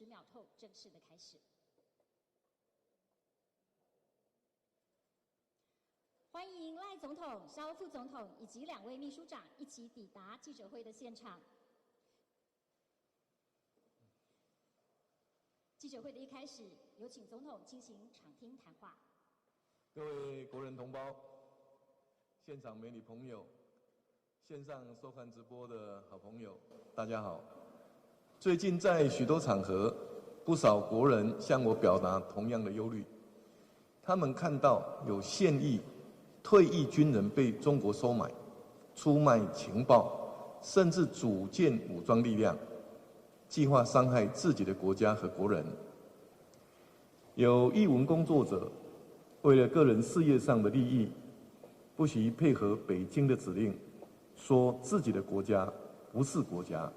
10秒後正式的開始。歡迎賴總統、蕭副總統以及兩位秘書長一起抵達記者會的現場。記者會的一開始，有請總統進行場聽談話。各位國人同胞、現場美女朋友、線上收看直播的好朋友，大家好。最近在許多場合，不少國人向我表達同樣的憂慮。他們看到有現役、退役軍人被中國收買、出賣情報，甚至組建武裝力量，計劃傷害自己的國家和國人。有藝文工作者為了個人事業上的利益，不惜配合北京的指令，說自己的國家不是國家。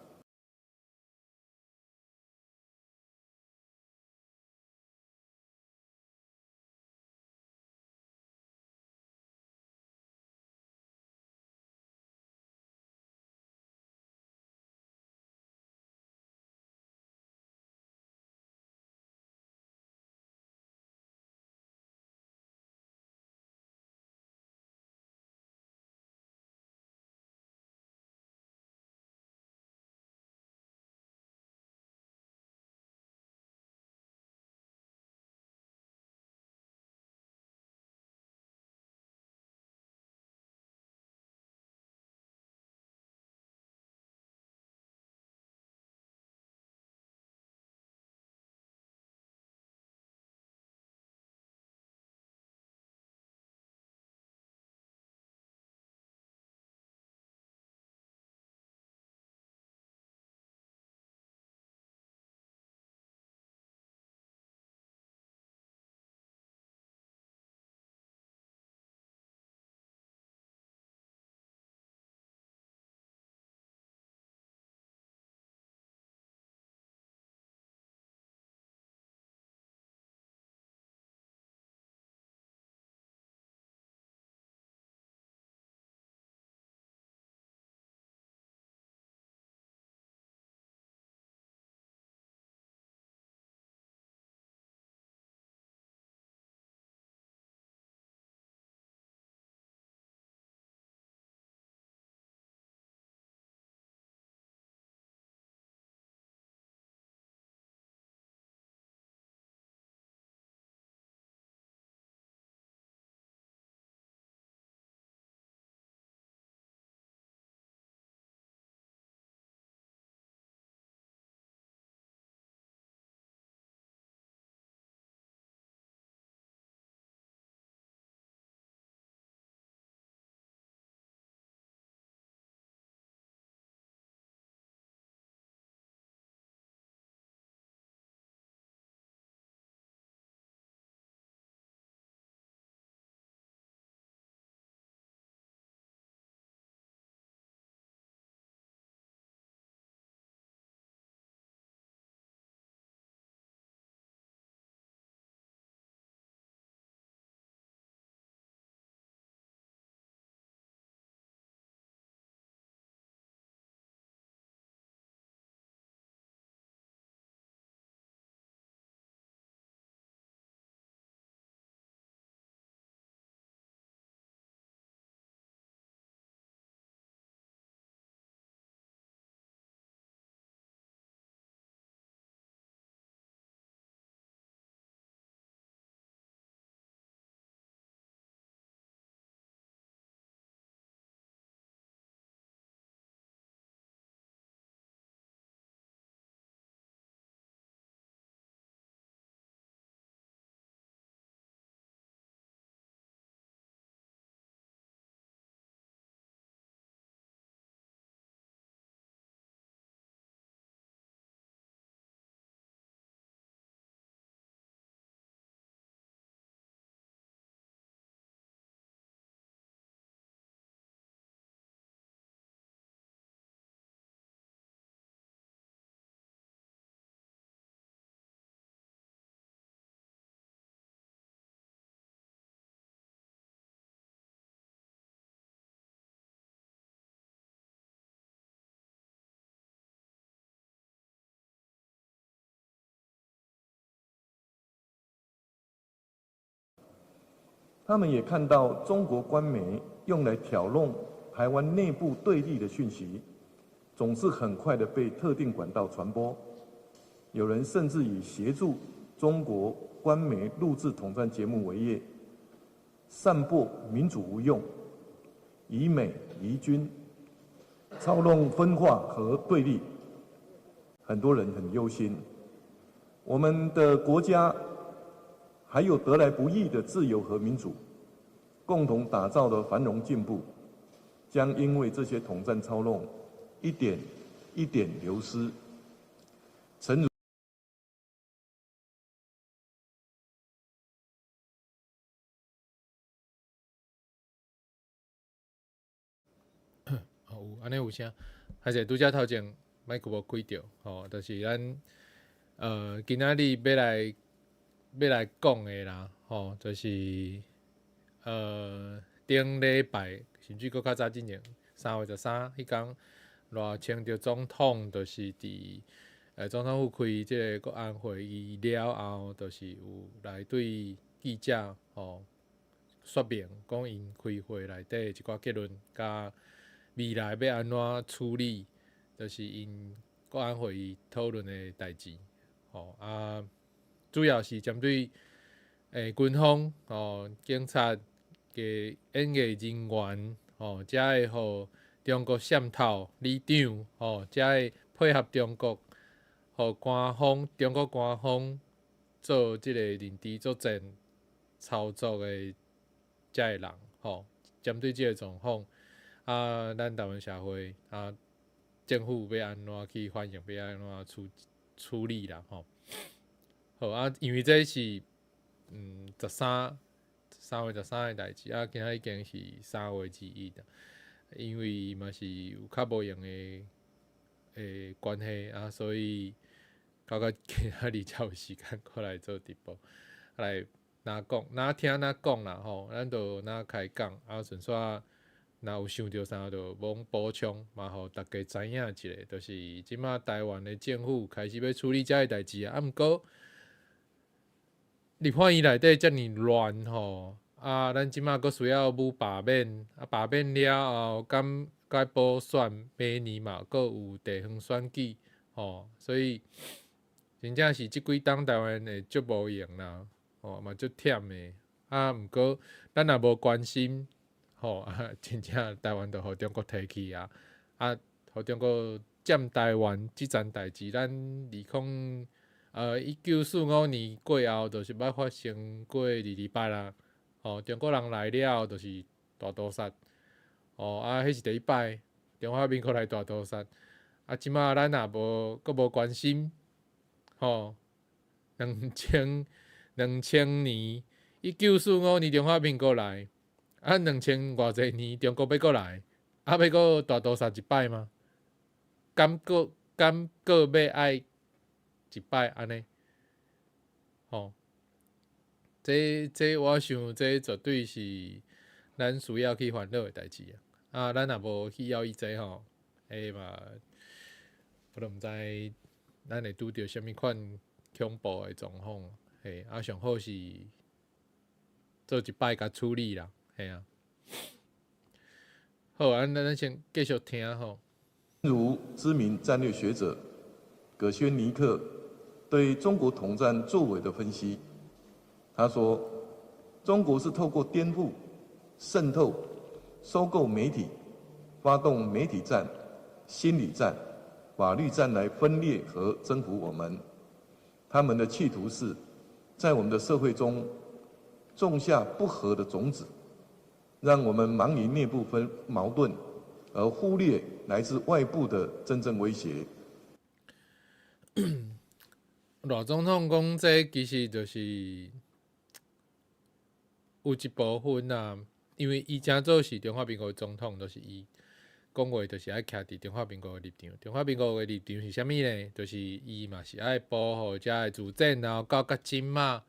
他們也看到中國官媒用來挑弄台灣內部對立的訊息，總是很快的被特定管道傳播。有人甚至以協助中國官媒錄製統戰節目為業，散播民主無用、以美離軍、操弄分化和對立。很多人很憂心，我們的國家還有得來不易的自由和民主，共同打造的繁榮進步，將因為這些統戰操弄，一點一點流失。誠如哦，有按呢有聲，還是拄才頭前麥克無開著吼，就是咱今仔日欲來講的啦，吼，就是頂禮拜甚至閣較早進前3月13彼工，賴清德總統就是佇總統府開這个國安會議了後，就是有來對記者吼說明，講𪜶開會內底一寡結論，佮未來欲按怎處理，就是𪜶國安會議討論的代誌，吼啊，主要是針對軍方吼、警察嘅演藝人員吼，才會予中國滲透離場吼，才會配合中國，予官方中國官方做這个認知作戰操作的遮个人吼，針對這个狀況，啊，咱台灣社會啊，政府欲按怎去反應，欲按怎處理啦吼。好啊，因為這是3月13的代誌，啊，今仔已經是3月21啦。因為嘛是有較無閒的關係啊，所以到今仔日才有時間過來做直播，來若講若聽若講啦吼，咱就若開講啊，順紲若有想著啥就罔補充，嘛予大家知影一下，就是這馬台灣的政府開始欲處理遮个代誌啊，啊，毋過立法院內底遮爾亂吼，啊，咱這馬閣需要舞罷免，啊，罷免了後，敢閣補選，明年嘛閣有地方選舉，吼，所以真正是這幾冬台灣會足無閒啦，吼，嘛足忝的，啊，毋過咱若無關心，吼，啊，真正台灣就予中國提去啊，啊，予中國佔台灣這層代誌，咱20 1945年過後，就是捌發生過二二八啦，吼，中國人來了後，就是大屠殺，吼，啊，彼是第一擺，中華民國來大屠殺，啊，這馬咱若無閣無關心，吼，2000年，1945年中華民國來，啊，兩千偌濟年中國欲閣來，啊，欲閣大屠殺一擺嗎？敢閣敢閣欲愛一擺按呢？吼，這我想這絕對是咱需要去煩惱的代誌啊！啊，咱若無去要伊這吼，嘛，我都毋知咱會拄著啥物款恐怖的狀況。嘿，啊，上好是做一擺共處理啦，嘿啊。好，啊，咱先繼續聽吼。如知名戰略學者葛軒尼克對中國統戰作為的分析，他說：中國是透過顛覆、滲透、收購媒體、發動媒體戰、心理戰、法律戰來分裂和征服我們。他們的企圖是在我們的社會中種下不和的種子，讓我們忙於內部分矛盾，而忽略來自外部的真正威脅。賴總統講這其實就是有一部分啊，因為伊正做是中華民國總統，就是伊講話就是愛徛佇中華民國的立場。中華民國的立場是啥物呢？就是伊嘛是愛保護遮个自戰後到甲這馬，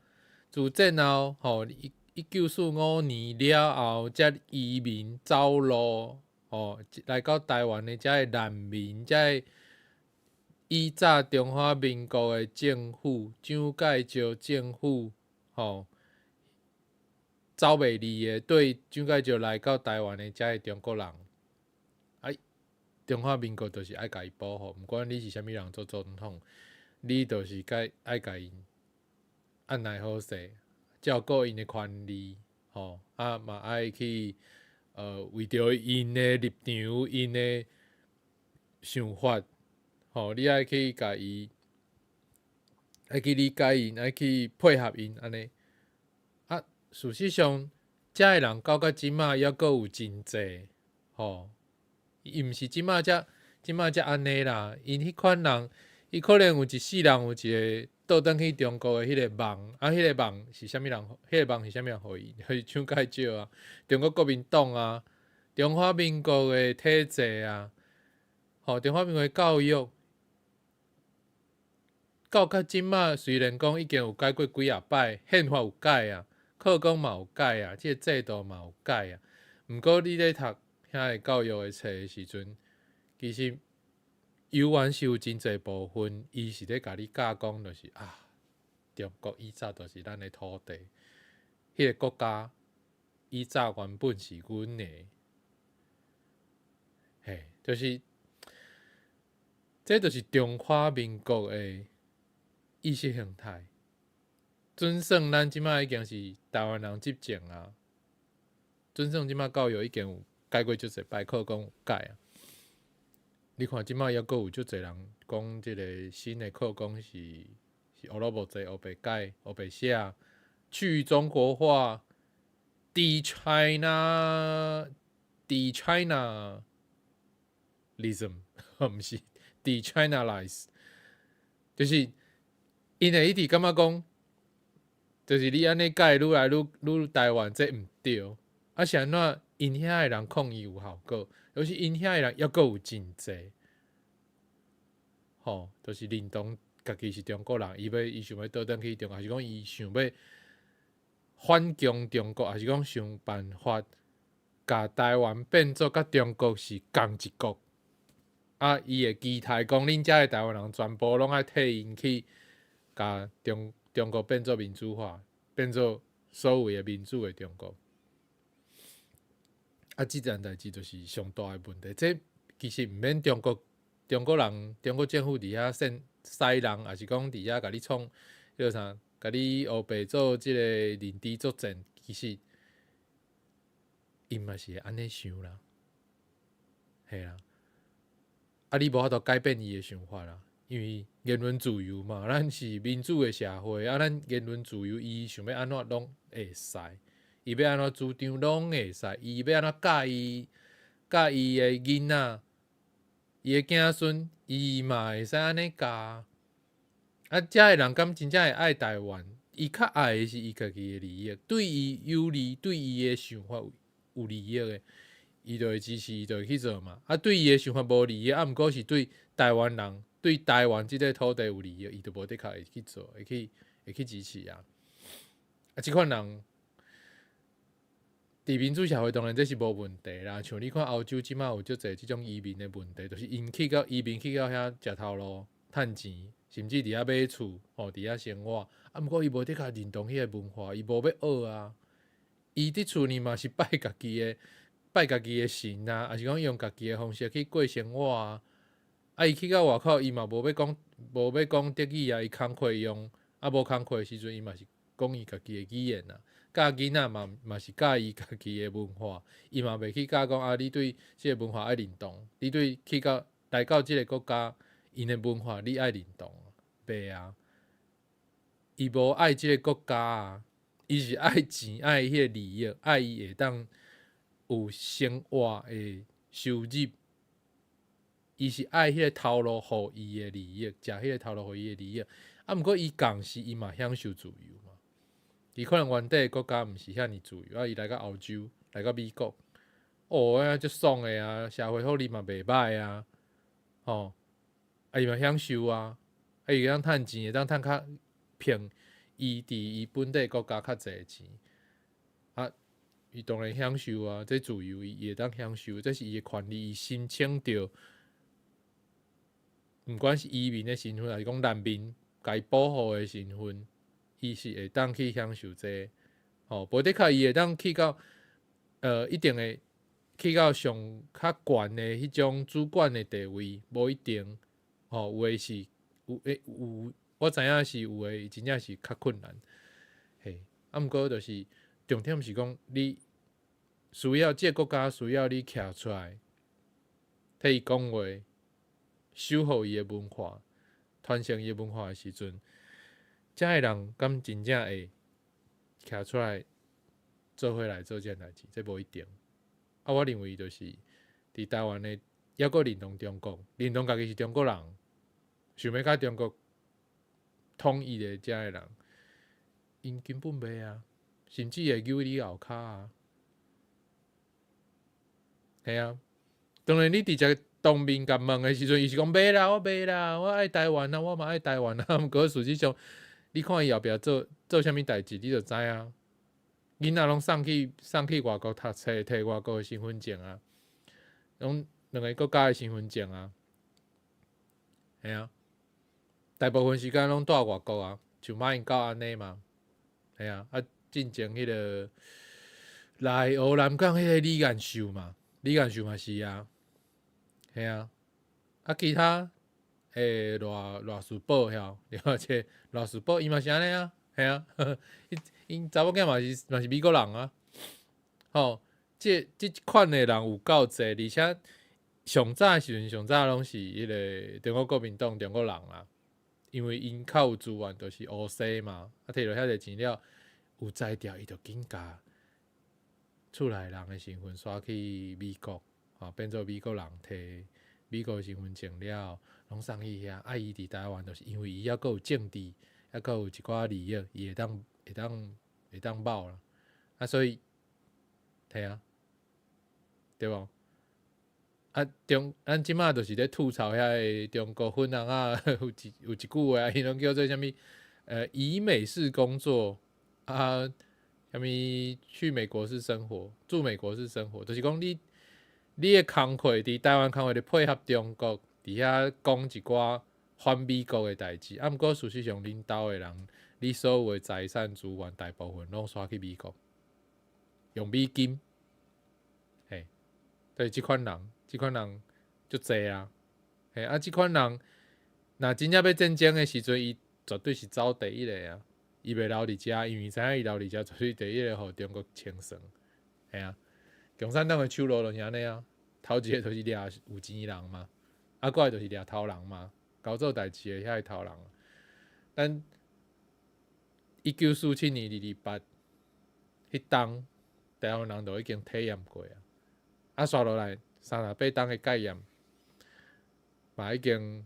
自戰後吼1945年了後，遮移民走路吼來到台灣的遮个難民，遮个以早中華民國的政府，蔣介石政府吼，走袂離的，對蔣介石來到台灣的遮个中國人，啊，中華民國就是愛共伊保護，毋管你是啥物人做總統，你就是該愛共𪜶按捺好勢，照顧𪜶的權利，吼，啊嘛愛去為著𪜶的立場、𪜶的想法，吼，你愛去共伊，愛去理解𪜶，愛去配合𪜶，按呢。啊，事實上，遮个人到到這馬猶閣有真濟，吼，伊毋是這馬才這馬才按呢啦，𪜶彼款人，伊可能有一世人有一个倒轉去中國的彼个夢，啊，彼个夢是啥物人？彼个夢是啥物人予伊？就是蔣介石啊，中國國民黨啊，中華民國的體制啊，吼，中華民國的教育，到較這馬雖然講已經有改過幾仔擺，憲法有改啊，課綱嘛有改啊，這个制度嘛有改啊，毋過你咧讀遐个教育的冊的時陣，其實猶原是有真濟部分，伊是咧共你教講，就是啊，中國以早就是咱的土地，彼个國家以早原本是阮的，嘿，就是，這就是中華民國的意識形態。準算咱這馬已經是台灣人執政啊，準算這馬教育已經有改過足濟擺，課綱有改啊。你看這馬猶閣有足濟人講，這个新的課綱是烏魯木齊烏白改、烏白寫，去中國化，De China，De Chinalism，毋是 De-Chinalize，就是𪜶會一直感覺講，就是你按呢改愈來愈愈台灣，這毋對。啊，是按怎𪜶遐的人抗議有效果，尤其𪜶遐的人猶閣有真濟，吼，就是認同家己是中國人，伊欲伊想欲倒轉去中國，抑是講伊想欲反攻中國，抑是講想辦法共台灣變做佮中國是仝一國。啊，伊會期待講恁遮的台灣人全部攏愛替𪜶去共中國變做民主化，變做所謂的民主的中國。啊，這件代誌就是上大的問題。這其實毋免中國中國人、中國政府佇遐煽使人，抑是講佇遐共你創，彼個啥，共你烏白做這个認知作戰，其實𪜶嘛是會按呢想啦，嘿啊。啊，你無法度改變伊的想法啦，因為言論自由嘛，咱是民主的社會，啊，咱言論自由，伊想欲按怎攏會使，伊欲按怎主張攏會使，伊欲按怎教伊教伊的囡仔，伊的囝孫，伊嘛會使按呢教。啊，遮的人敢真正會愛台灣？伊較愛的是伊家己的利益，對伊有利，對伊的想法有利益的，伊就會支持，伊就會去做嘛。啊，對伊的想法無利益，啊，毋過是對台灣人、對台灣這個土地有利益，伊就無的確會去做，會去支持啊。啊，這款人佇民主社會當然這是無問題啦。像你看歐洲這馬有足濟這種移民的問題，就是𪜶去到移民去到遐食頭路、趁錢，甚至佇遐買厝，吼，佇遐生活。啊，毋過伊無的確認同彼個文化，伊無欲學啊。伊佇厝裡嘛是拜家己的。拜家己的神啊，抑是講用家己的方式去過生活啊。啊，伊去到外口，伊嘛無欲講，無欲講德語啊。伊工課用，啊無工課的時陣，伊嘛是講伊家己的語言啊。教囡仔嘛嘛是教伊家己的文化，伊嘛袂去教講啊，你對這個文化愛認同，你對去到來到這个國家，𪜶的文化你愛認同，袂啊。伊無愛這个國家啊，伊是愛錢，愛彼个利益，愛伊會當有生活的收入，伊是愛彼个頭路予伊的利益，食彼个頭路予伊的利益。啊，毋過伊仝時伊嘛享受自由嘛。伊可能原底的國家毋是遐爾自由，啊，伊來到歐洲，來到美國，哦，啊，足爽的啊，社會福利嘛袂䆀啊，吼，啊，伊嘛享受啊，啊，伊會當趁錢，會當趁較平，伊佇伊本地國家較濟錢，啊。伊當然享受啊，這自由伊會當享受，這是伊的權利。伊申請著，毋管是移民的身份，抑是講難民共伊保護的身份，伊是會當去享受這個。吼，無的確伊會當去到，一定會去到上較懸的彼種主管的地位，無一定，吼，有的是有欸有，我知影是有的，真正是較困難，嘿，啊，毋過就是重點是講，你需要這個國家需要你徛出來，替伊講話，守護伊的文化，傳承伊的文化的時陣，遮的人敢真正會徛出來做伙來做這件代誌？這無一定。啊，我認為就是佇台灣的，猶閣認同中國，認同家己是中國人，想欲佮中國統一的遮的人，𪜶根本袂啊，甚至會扭你後跤啊。嘿啊，當然你直接當面共問的時陣，伊是講袂啦，我袂啦，我愛台灣啊，我嘛愛台灣啊。毋過事實上，你看伊後壁做做啥物代誌，你就知啊。囡仔攏送去外國讀冊，提外國的身份證啊，攏兩个國家的身份證啊，嘿啊，大部分時間攏蹛外國啊，像馬英九按呢嘛，嘿啊，啊，進前彼个來烏南港彼个李彥秀嘛，李彥秀嘛是啊，嘿啊，啊其他賴賴士寶曉，了解賴士寶伊嘛是按呢啊，嘿啊，𪜶查某囝嘛是美國人啊，吼，這款的人有夠濟，而且上早的時陣，上早攏是彼个中國國民黨中國人啊，因為𪜶較有資源，就是烏西嘛，啊提著遐濟錢了，有才調，伊就緊共厝內人的身份徙去美國，吼，變做美國人，提美國身份證了，攏送去遐。啊，伊佇台灣就是因為伊猶閣有政治，猶閣有一寡利益，伊會當冒啦。啊，所以，嘿啊，對無？啊，咱這馬就是咧吐槽遐个中國粉紅仔，有一句話，伊攏叫做啥物？以美式工作啊，啥物去美國式生活，住美國式生活，就是講你的工課佇台灣工課咧配合中國，佇遐講一寡反美國的代誌。啊，毋過事實上，恁兜的人，你所有的財產資源，大部分攏徙去美國，用美金，嘿，對，這款人足濟啊，嘿，啊，這款人若真正欲戰爭的時陣，伊絕對是走第一个啊！伊袂留佇遮，因為知影伊留佇遮絕對第一个予中國清算，嘿啊！共產黨的手路就是按呢啊，頭一个就是掠有錢人嘛，啊，過來就是掠頭人嘛，𠢕做代誌的遐个頭人。咱1947年228彼冬，台灣人就已經體驗過啊，啊，煞落來38冬的戒嚴，嘛已經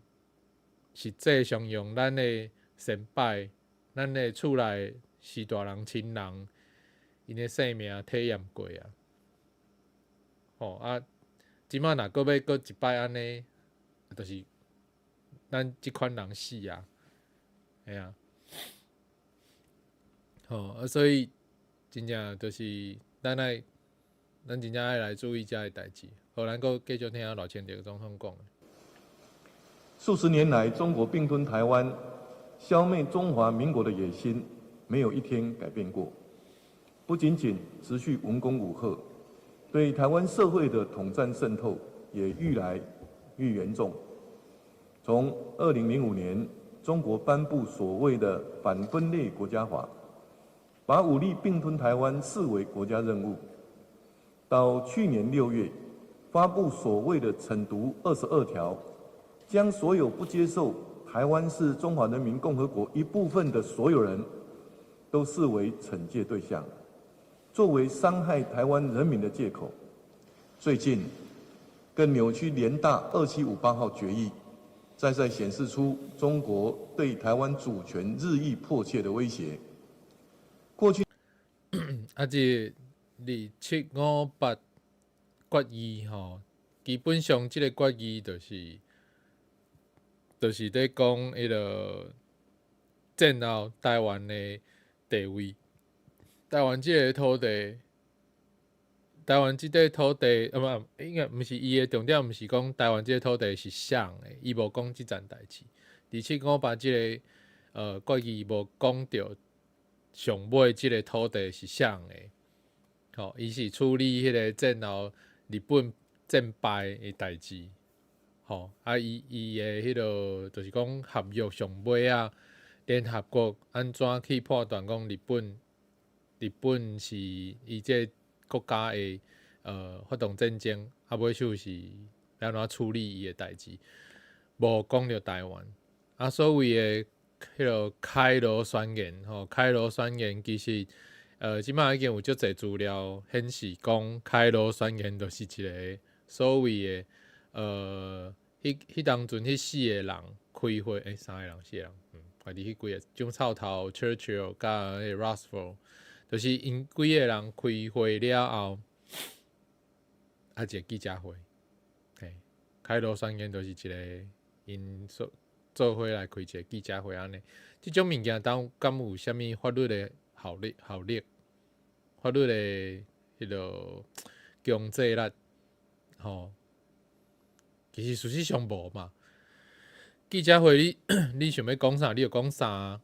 實際上用咱的先輩、咱的厝內序大人、親人，𪜶的性命體驗過啊。吼啊！這馬若閣欲閣一擺按呢，就是咱這款人死啊，嘿啊。吼啊，所以真正就是咱真正愛來注意這个代誌。好，咱閣繼續聽賴清德總統講。數十年來，中國併吞台灣、消滅中華民國的野心，沒有一天改變過。不僅僅持續文攻武嚇，對台灣社會的統戰滲透也愈來愈嚴重。從2005年，中國頒布所謂的反分裂國家法，把武力併吞台灣視為國家任務，到去年6月，發布所謂的懲毒22條，將所有不接受台灣是中華人民共和國一部分的所有人都視為懲戒對象，作為傷害台灣人民的借口。最近，更扭曲聯大2758號決議，再再顯示出中國對台灣主權日益迫切的威脅。過去，啊，這2758決議吼，基本上這个決議就是咧講彼个戰後台灣的地位，台灣這个土地，台灣這塊土地，啊毋，應該毋是伊的重點，毋是講台灣這个土地是誰的，伊無講這層代誌。2758這个決議無講著。上尾這个土地是啥人的？吼，伊是處理彼个戰後日本戰敗的代誌。吼，啊，伊伊的彼个就是講合約上尾仔，聯合國按怎去判斷講日本日本是伊這个國家的發動戰爭，啊尾手是欲按怎處理伊的代誌，無講著台灣。啊，所謂的彼个開羅宣言，吼，開羅宣言其實，這擺已經有足濟資料顯示講，開羅宣言就是一个所謂的，彼彼當陣彼四个人開會，欸，三个人，四个人，家己彼幾个，蔣臭頭、Churchill 佮彼个 Roosevelt，就是𪜶幾个人開會了後，啊，一个記者會，嘿，開羅宣言就是一个𪜶所做伙來開一个記者會按呢，這種物件當敢有啥物法律的效力？效力？法律的彼个強制力？吼，其實事實上無嘛。記者會你你想欲講啥，你就講啥，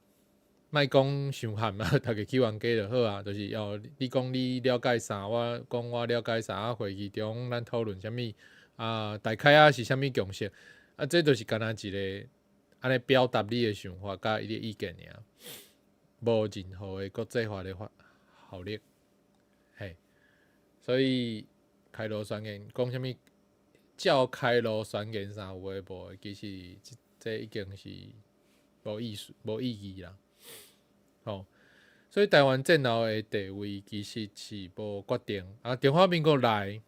莫講傷譀啊，逐家去冤家就好啊。就是哦，你講你了解啥，我講我了解啥，啊，會議中咱討論啥物啊，大概啊是啥物共識啊，這就是干焦一个按呢表達你的想法佮你的意見爾，無任何的國際法的法效力，嘿，所以開羅宣言講啥物？照開羅宣言啥有的無的，其實這這已經是無意思、無意義啦。吼，所以台灣戰後的地位其實是無決定。啊，中華民國來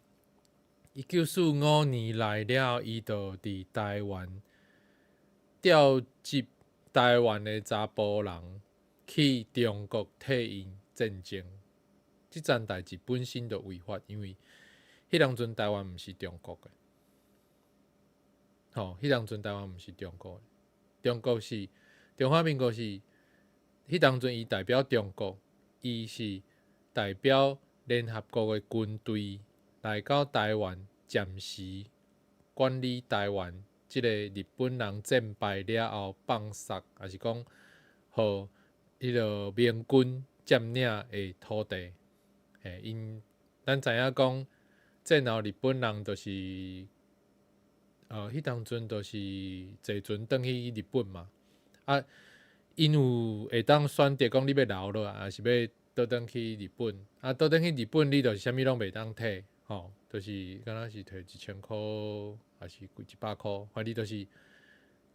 1945年來了，伊就佇台灣調集台灣的查埔人去中國替𪜶戰爭。這層代誌本身就違法，因為彼當陣台灣毋是中國的。吼，彼當陣台灣毋是中國的，中國是中華民國是彼當陣伊代表中國，伊是代表聯合國的軍隊來到台灣暫時管理台灣，這个日本人戰敗了後放捒，抑是講予彼个盟軍佔領的土地。嘿，𪜶咱知影講戰後日本人就是，彼當陣就是坐船轉去日本嘛。啊，𪜶有會當選擇講你欲留落來，抑是欲倒轉去日本。啊，倒轉去日本，你就是啥物攏袂當提，吼，就是敢若是提1000箍，抑是幾一百箍，反正就是，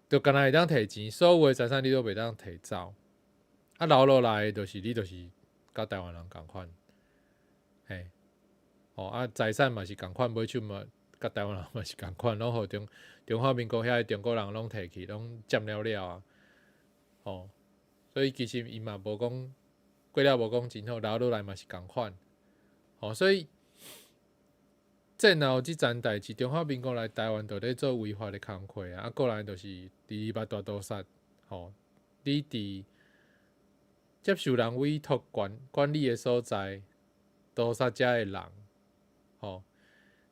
就干焦會當提錢，所有的財產你都袂當提走。啊，留落來就是你就是佮台灣人仝款，嘿，吼啊，財產嘛是仝款，尾手嘛佮台灣人嘛是仝款，攏予中中華民國遐个中國人攏提去，攏佔了了啊，吼，所以其實伊嘛無講過了無講真好，留落來嘛是仝款，吼，所以戰後這層代誌，中華民國來台灣就咧做違法的工課啊，啊，過來就是二二八大屠殺，吼，你佇接受人委託管管理的所在，屠殺遮的人，吼，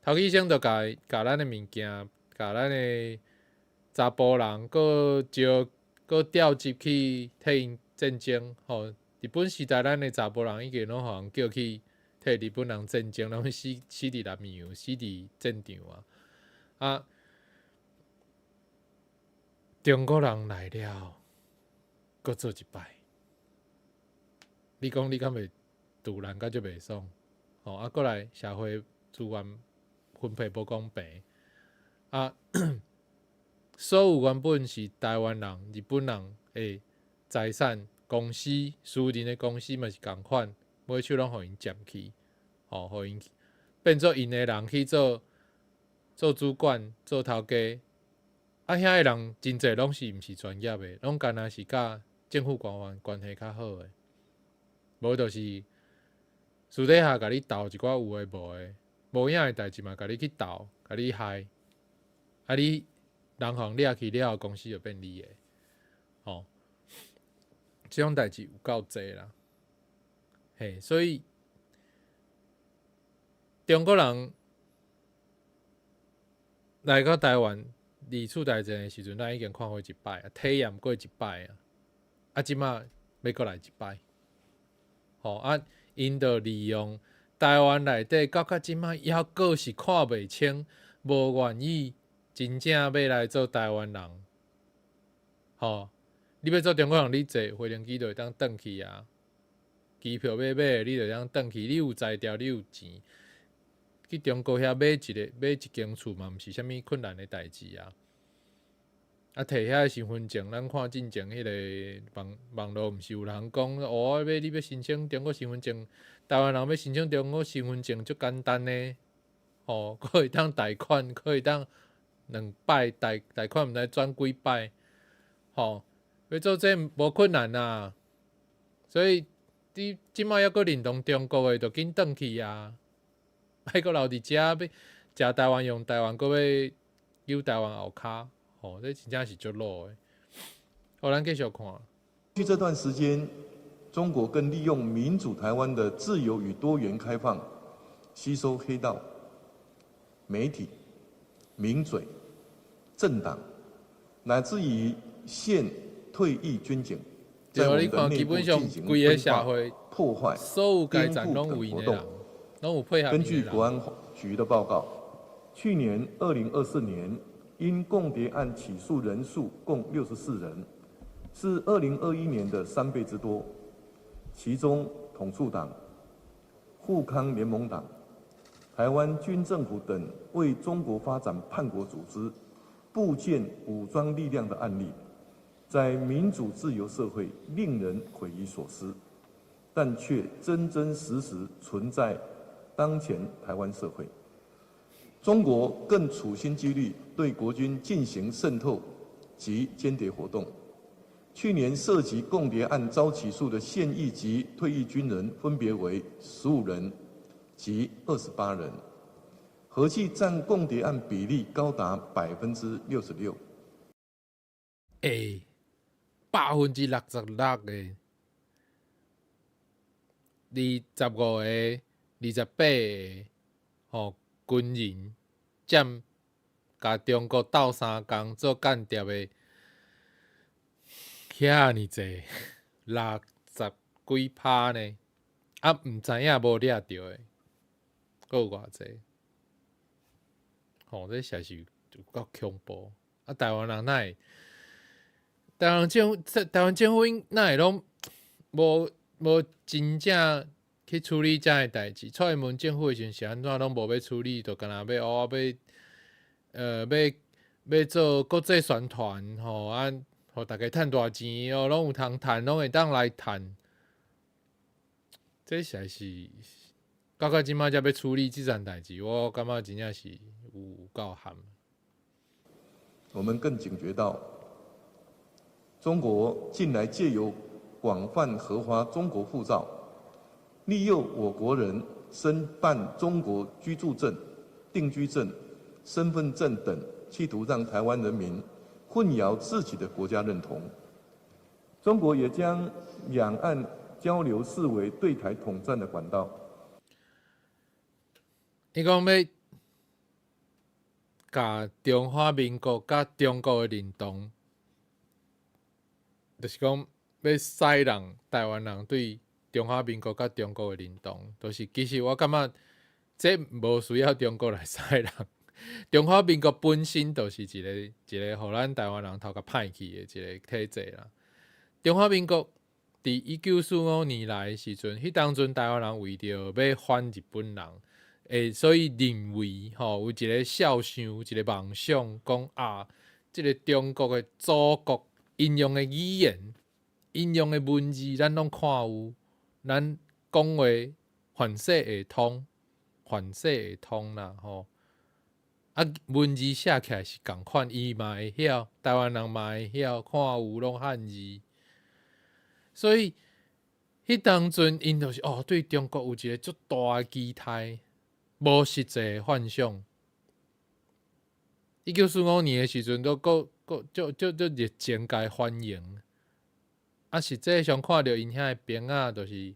頭起先就共共咱的物件，共咱的查埔人，閣招閣調集去替𪜶戰爭，吼。日本時代，咱的查埔人已經攏予人叫去替日本人戰爭，攏死死佇南洋，死佇戰場啊！啊，中國人來了，閣做一擺。你講你敢會賭爛甲足袂爽？吼啊，過來社會資源分配無公平啊！所有原本是台灣人、日本人的財產、公司、私人的公司嘛是仝款，尾手攏予𪜶佔去，吼，予𪜶變做𪜶的人去做做主管、做頭家。啊，遐个人真濟攏是毋是專業的，攏干焦是佮政府官員關係較好的，無就是私底下共你鬥一寡有的無的，無影的代誌嘛，共你去鬥，共你害，啊你人予掠去了後，公司就變你的，吼，這種代誌有夠濟啦，嘿，所以中國人來到台灣二次大戰的時陣，咱已經看過一擺，體驗過一擺啊，啊，這馬欲閣來一擺。吼啊，𪜶就利用台灣內底到較這擺猶閣是看袂清，無願意真正欲來做台灣人，吼，你欲做中國人，你坐飛行機就會當轉去啊，機票欲買，你就會當轉去，你有才調，你有錢，去中國遐買一个買一間厝嘛，毋是啥物困難的代誌啊。啊，提遐个身份證，咱看進前彼个網網路，毋是有人講，哦，欲你欲申請中國身份證，台灣人欲申請中國身份證足簡單呢，吼，閣會當貸款，閣會當兩擺貸貸款，毋知轉幾擺，吼，欲做這無困難啊。所以你這擺猶閣認同中國的，就緊轉去啊，莫閣留佇遮，欲食台灣用台灣，閣欲扭台灣後跤。吼，這真正是足老的。好，咱繼續看。過去這段時間，中國更利用民主台灣的自由與多元開放，吸收黑道、媒體、名嘴、政黨，乃至於現退役軍警，在我們的內部進行分化、破壞、顛覆等活動。根據國安局的報告，去年2024年，因共諜案起訴人數共64人，是2021年的3倍之多。其中，統促黨、滬康聯盟黨、台灣軍政府等為中國發展叛國組織、部建武裝力量的案例，在民主自由社會令人匪夷所思，但卻真真實實存在當前台灣社會。中國更處心積慮對國軍進行滲透及間諜活動。去年涉及共諜案遭起訴的現役及退役軍人分別為15人及28人，合計佔共諜案比例高達66%。欸，66%的，25個、28個，吼，軍人佔共中國鬥相共做間諜的遐爾濟，六十幾趴呢？啊，毋知影無掠著的，閣有偌濟？吼，這實在是有夠恐怖！啊，台灣人哪會？台灣政府哪會攏無無真正去處理這个代誌？蔡英文政府的時陣是按怎攏無欲處理，就干焦欲哦欲欲欲做國際宣傳吼啊，予大家趁大錢哦，攏有通趁，攏會當來趁。這實在是到到這擺才欲處理這層代誌，我感覺真正是有夠譀。我們更警覺到，中國近來借由廣泛核發中國護照，利誘我國人申辦中國居住證、定居證、身份證等，企圖讓台灣人民混淆自己的國家認同。中國也將兩岸交流視為對台統戰的管道。伊講欲共中華民國佮中國的認同，就是講欲使人台灣人對中華民國佮中國的認同，就是其實我感覺這無需要中國來使人。中華民國本身就是一個一個予咱台灣人頭殼歹去的一個體制啦。中華民國佇1945年來的時陣，彼當陣台灣人為著欲反日本人，欸，所以認為吼有一個肖想，一個夢想，講啊，這个中國的祖國，𪜶用的語言，𪜶用的文字，咱攏看有，咱講話凡勢會通，凡勢會通啦吼。啊，文字寫起來是仝款，伊嘛會曉，台灣人嘛會曉，看有攏漢字。所以，彼當陣𪜶就是哦，對中國有一个足大的期待，無實際的幻想。1945年的時陣，都閣閣足足足熱情共歡迎。啊，實際上看著𪜶遐的兵仔，就是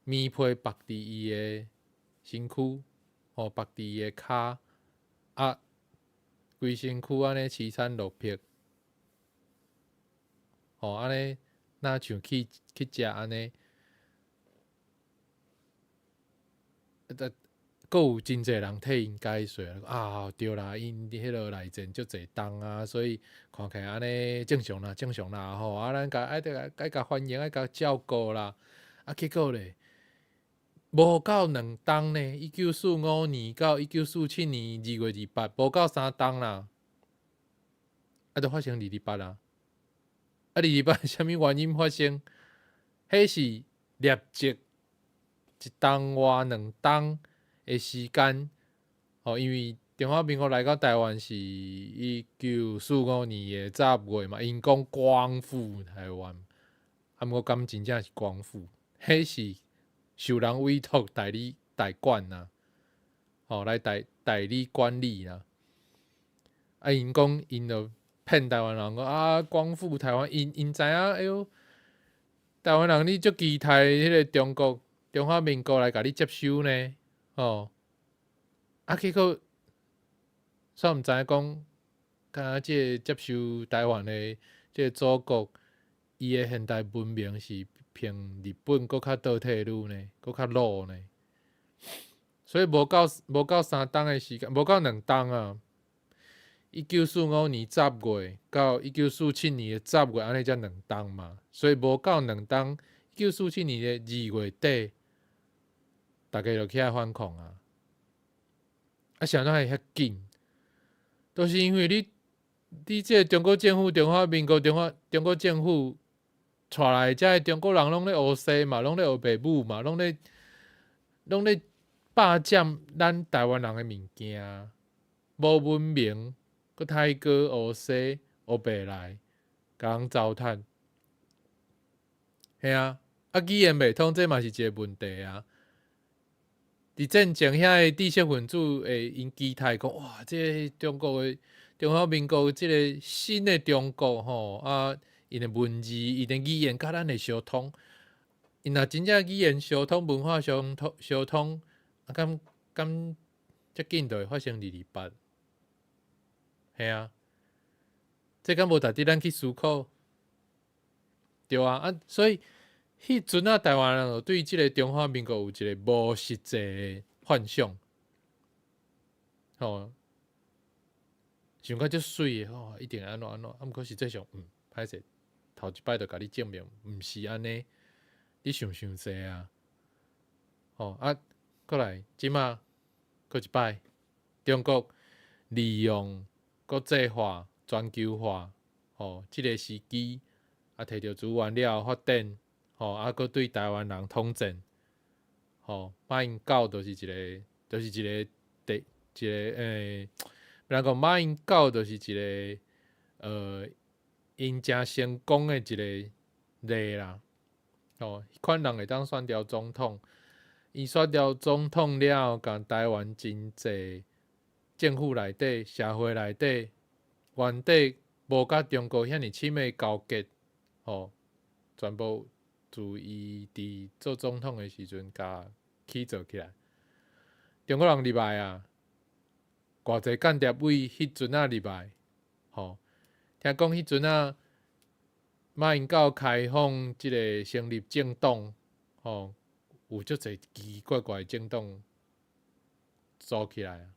棉被縛佇伊的身軀，吼，縛佇伊的跤，啊，規身軀按呢淒慘落魄，吼，按呢若像去去食按呢，閣有真濟人替𪜶解說啊，對啦，𪜶彼個內戰足濟冬啊，所以看起來按呢正常啦，正常啦吼，啊，咱共愛著愛共歡迎，愛共照顧啦，啊，結果咧，無夠2冬呢，1945年到1947年2月28，無夠3冬啦，啊，就發生二二八啦，啊，二二八啥物原因發生？彼是立即一冬外兩冬的時間，吼，因為中華民國來到台灣是1945年的10月嘛，𪜶講光復台灣，啊，毋過敢真正是光復？彼是受人委託代理代管啊，吼，來代理管理啦。啊，𪜶講𪜶就騙台灣人講啊，光復台灣，𪜶知影，哎喲，台灣人你足期待彼个中國中華民國來共你接收呢？吼，啊，結果煞毋知影講，敢若這个接收台灣的這个祖國，伊的現代文明是憑日本閣較倒退嚕呢，閣較老呢。所以無夠3冬的時間，無夠兩冬啊！1945年10月到1947年的10月，按呢才兩冬嘛。所以無夠兩冬，1947年的2月底，逐家就起來反抗啊！啊，啥物會遐緊？都是因為你這个中國政府、中華民國、中國政府帶來遮的中國人攏咧烏西嘛，攏咧烏白舞嘛，攏咧霸佔咱台灣人的物件，無文明，閣太過烏西烏白來，共人糟蹋。嘿啊，啊語言袂通，這嘛是一个問題啊。佇戰前遐个知識分子會𪜶期待講，哇，這个中國的中華民國這个新的中國吼，啊，𪜶的文字、𪜶的語言佮咱會相通。𪜶若真正語言相通、文化相通，啊，敢遮緊就會發生二二八？嘿啊，這敢無值得咱去思考？對啊，啊，所以彼陣仔台灣人就對這个中華民國有一个無實際的幻想，吼，想甲足媠的吼，一定按怎按怎，啊，毋過實際上，歹勢，頭一擺就共你證明，毋是按呢，你想傷濟啊，吼啊，閣來，這馬閣一擺，中國利用國際化、全球化，吼，這个時機，啊，摕著資源了後發展，吼，啊，閣對台灣人統戰，吼，馬英九就是一个第一个欸，欲講馬英九就是一个𪜶誠成功的一个例啦，吼，彼款人會當選著總統，伊選著總統了後，共台灣真濟政府內底、社會內底，原底無佮中國遐爾親的勾結，吼，全部自伊佇做總統的時陣，共起做起來。中國人入來啊，偌濟間諜為彼陣仔入來，吼，聽講彼陣仔馬英九開放這个成立政黨，吼，有足濟奇奇怪怪的政黨組起來啊。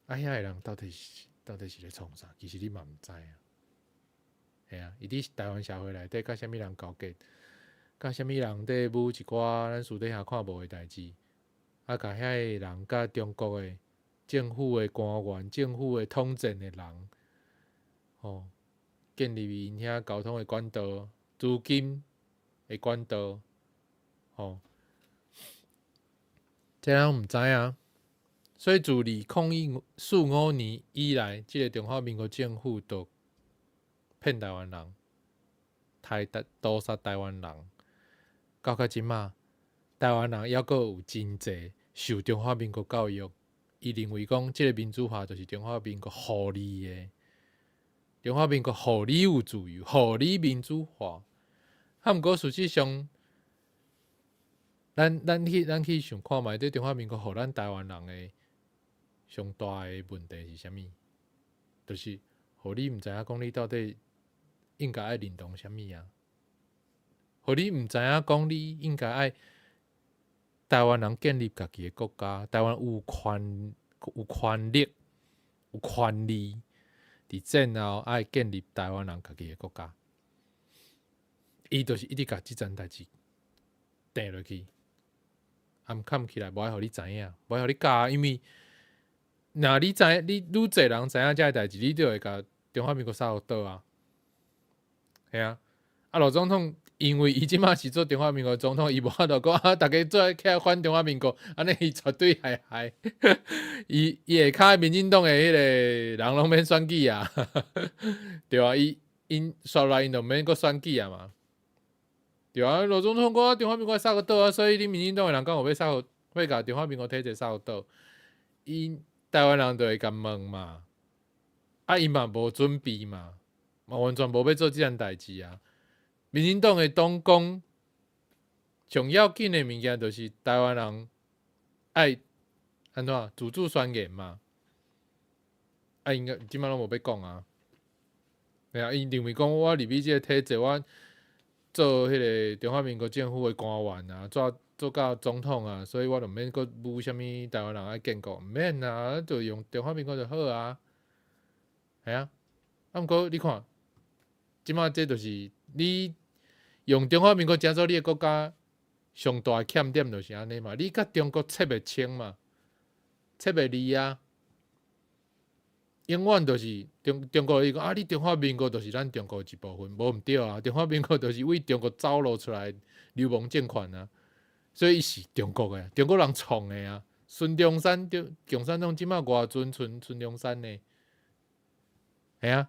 啊，遐个人到底是咧創啥？其實你嘛毋知啊。嘿啊，伊佇台灣社會內底佮啥物人勾結，佮啥物人佇舞一寡咱私底下看無的代誌，啊，共遐个人佮中國的政府的官員、政府的統戰的人，吼，建立𪜶遐溝通的管道、資金的管道，吼，這咱毋知影。所以自2045年以來，這个中華民國政府就騙台灣人，台獨屠殺台灣人，到這馬，台灣人猶閣有真濟受中華民國教育，伊認為講這个民主化就是中華民國予你的，中華民國予你有自由，予你民主化。啊，毋過事實上，咱去想看覓，這中華民國予咱台灣人的上大的問題是啥物？就是予你毋知影講你到底應該愛認同啥物啊？予你毋知影講你應該愛台灣人建立家己的國家，台灣有權力、有權利，佇戰後愛建立台灣人家己的國家。伊就是一直共這層代誌掟落去，掩崁起來，無愛予你知影，無愛予你教，因為若你知，你愈濟人知影這个代誌，你就會共中華民國殺予倒啊。嘿啊，啊羅總統因為伊這馬是做中華民國總統，伊無法度講啊，逐家做伙起來反中華民國，按呢伊絕對害害。伊下跤民進黨的彼個人攏免選舉啊，對啊，伊𪜶煞來𪜶就免閣選舉啊嘛。對啊，羅總統講中華民國殺予倒啊，所以恁民進黨的人敢有欲殺予，欲共中華民國體制殺予倒？𪜶台灣人就會共問嘛，啊，𪜶嘛無準備嘛，嘛完全無欲做這項代誌啊。民進黨的黨綱上要緊的物件，就是台灣人愛按怎自主宣言嘛。啊，𪜶這馬攏無欲講啊。對啊，𪜶認為講我入去這個體制，我做彼個中華民國政府的官員啊，做到總統啊，所以我就毋免閣舞啥物台灣人愛建國，毋免啊，就用中華民國就好啊。係啊，啊毋過你看，這馬這就是你用中華民國成做你的國家上大的欠點就是按呢嘛，你佮中國切袂清嘛，切袂離啊。永遠就是中國伊講啊，你中華民國就是咱中國一部分，無毋對啊。中華民國就是為中國走路出來流亡政權啊，所以伊是中國的，中國人創的啊。孫中山中共產黨這馬偌尊孫中山呢？嘿啊，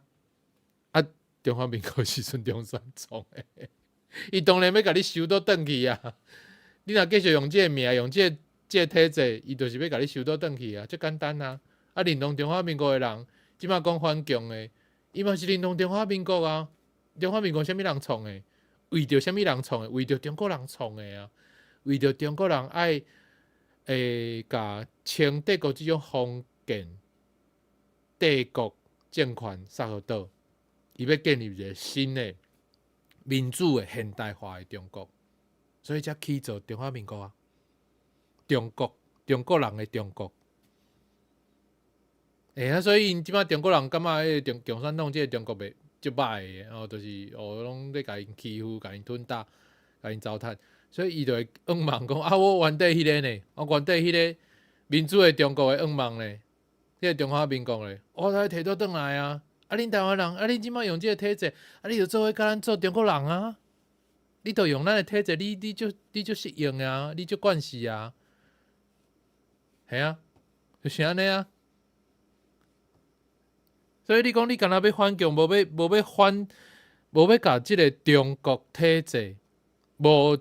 啊中華民國是孫中山創的，伊當然欲共你收倒轉去啊！你若繼續用這个名，用這個體制，伊就是欲共你收倒轉去啊，足簡單啊！啊，認同中華民國的人，這馬講反共的，伊嘛是認同中華民國啊。中華民國啥物人創的？為著啥物人創的？為著中國人創的啊！為著中國人愛共清帝國這種封建帝國政權殺予倒，伊欲建立一个新的民主的現代化的中國，所以才起做中華民國啊！中國，中國人的中國。啊，所以𪜶這馬中國人感覺彼个共產黨這个中國袂足歹的，哦，就是哦，攏咧共𪜶欺負、共𪜶吞打、共𪜶糟蹋，所以伊就會向望講啊，我原底彼个呢，我原底彼个民主的中國的向望呢，彼个中華民國咧，我來提倒轉來啊！啊，恁台灣人，啊，恁這馬用這個體制，啊，你就做伙共咱做中國人啊！你著用咱的體制，你就適應啊，你就慣勢啊，嘿啊，就是按呢啊。所以你講你敢若欲反共，無欲反，無欲共這个中國體制，無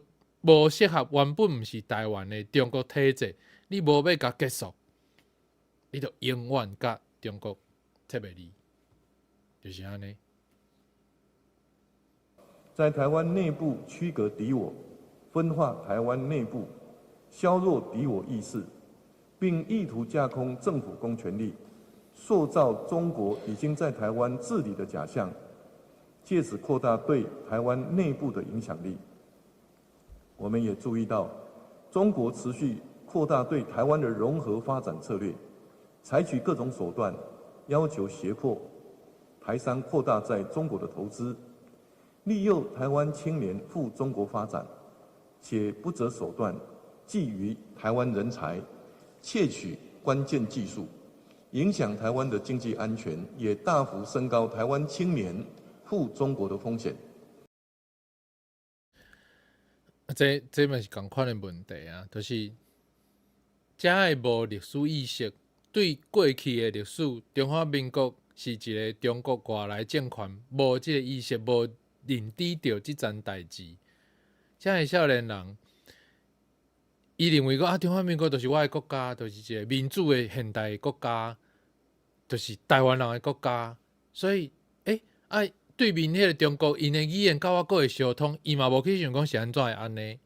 適合原本毋是台灣的中國體制，你無欲共結束，你就永遠佮中國切袂離，就是按呢。在台灣內部區隔敵我，分化台灣內部，削弱敵我意識，並意圖架空政府公權力，塑造中國已經在台灣治理的假象，借此擴大對台灣內部的影響力。我們也注意到，中國持續擴大對台灣的融合發展策略，採取各種手段，要求脅迫台商擴大在中國的投資，利誘台灣青年赴中國發展，且不擇手段覬覦台灣人才，竊取關鍵技術，影響台灣的經濟安全，也大幅升高台灣青年赴中國的風險。啊，這嘛是仝款的問題啊，就是遮的無歷史意識，對過去的歷史，中華民國是一个中國外來政權，無這个意識，無認知著這層代誌，遮的少年人，伊認為講啊，中華民國就是我的國家，就是一个民主的現代國家，就是台灣人的國家，所以，啊，對面彼个中國，𪜶的語言佮我閣會相通，伊嘛無去想講是按怎會按呢？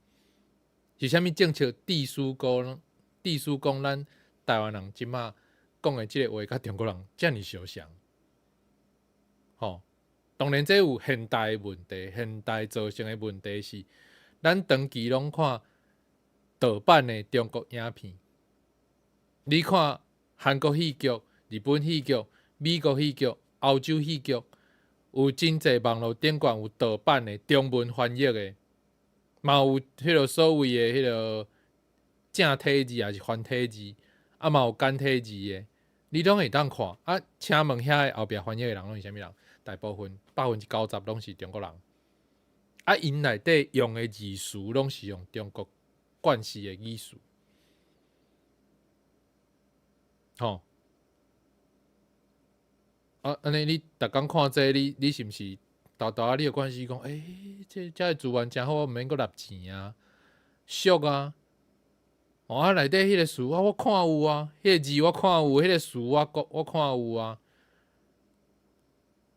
是啥物政策？致使講咱台灣人這馬講的這个話，佮中國人遮爾相像，吼。當然，這有現代的問題，現代造成的問題是，咱長期攏看。盜版的中國影片。你看韓國戲劇、日本戲劇、美國戲劇、歐洲戲劇，有真濟網路頂懸有盜版的中文翻譯的，嘛有彼个所謂的彼个正體字抑是繁體字，啊嘛有簡體字的，你攏會當看。啊，請問遐个後壁翻譯的人攏是啥物人？大部分90%攏是中國人。啊，𪜶內底用的字詞攏是用中國慣勢的語詞。吼，啊，按呢你逐工看這個，你是毋是沓沓仔你有關係講，欸，這遮的資源誠好，我毋免閣納錢啊，俗啊，哦啊，內底彼個詞啊，我看有啊，彼個字我看有，彼個詞我看有啊。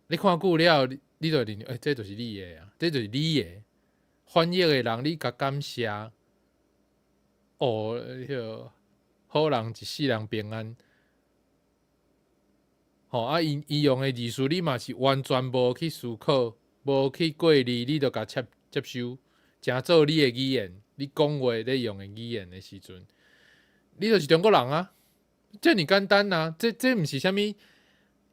你看久了，你就會認為，欸，這就是你的啊，這就是你的。翻譯的人，你共感謝，哦，彼个好人一世人平安。吼啊！伊用的字詞，你嘛是完全無去思考，無去過濾，你就共接收，成做你的語言，你講話咧用的語言的時陣，你就是中國人啊！遮爾簡單啊！這毋是啥物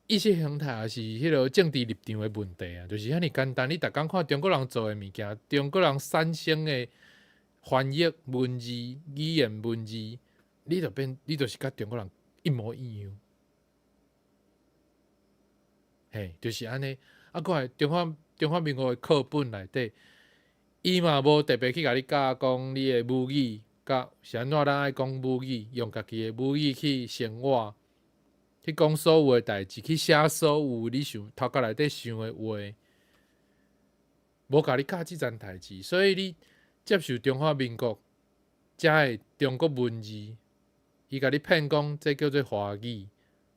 意識形態，抑是彼个政治立場的問題啊，就是遐爾簡單。你逐工看中國人做的物件，中國人產生的翻譯文字、語言文字，你就變，你就是佮中國人一模一樣。嘿，就是按呢。啊，閣來中華民國的課本內底，伊嘛無特別去共你教講你的母語，佮是按怎咱愛講母語，用家己的母語去生活，去講所有的代誌，去寫所有你想頭殼內底想的話，無共你教這層代誌，所以你接受中華民國遮的中國文字，伊共你騙講這叫做華語，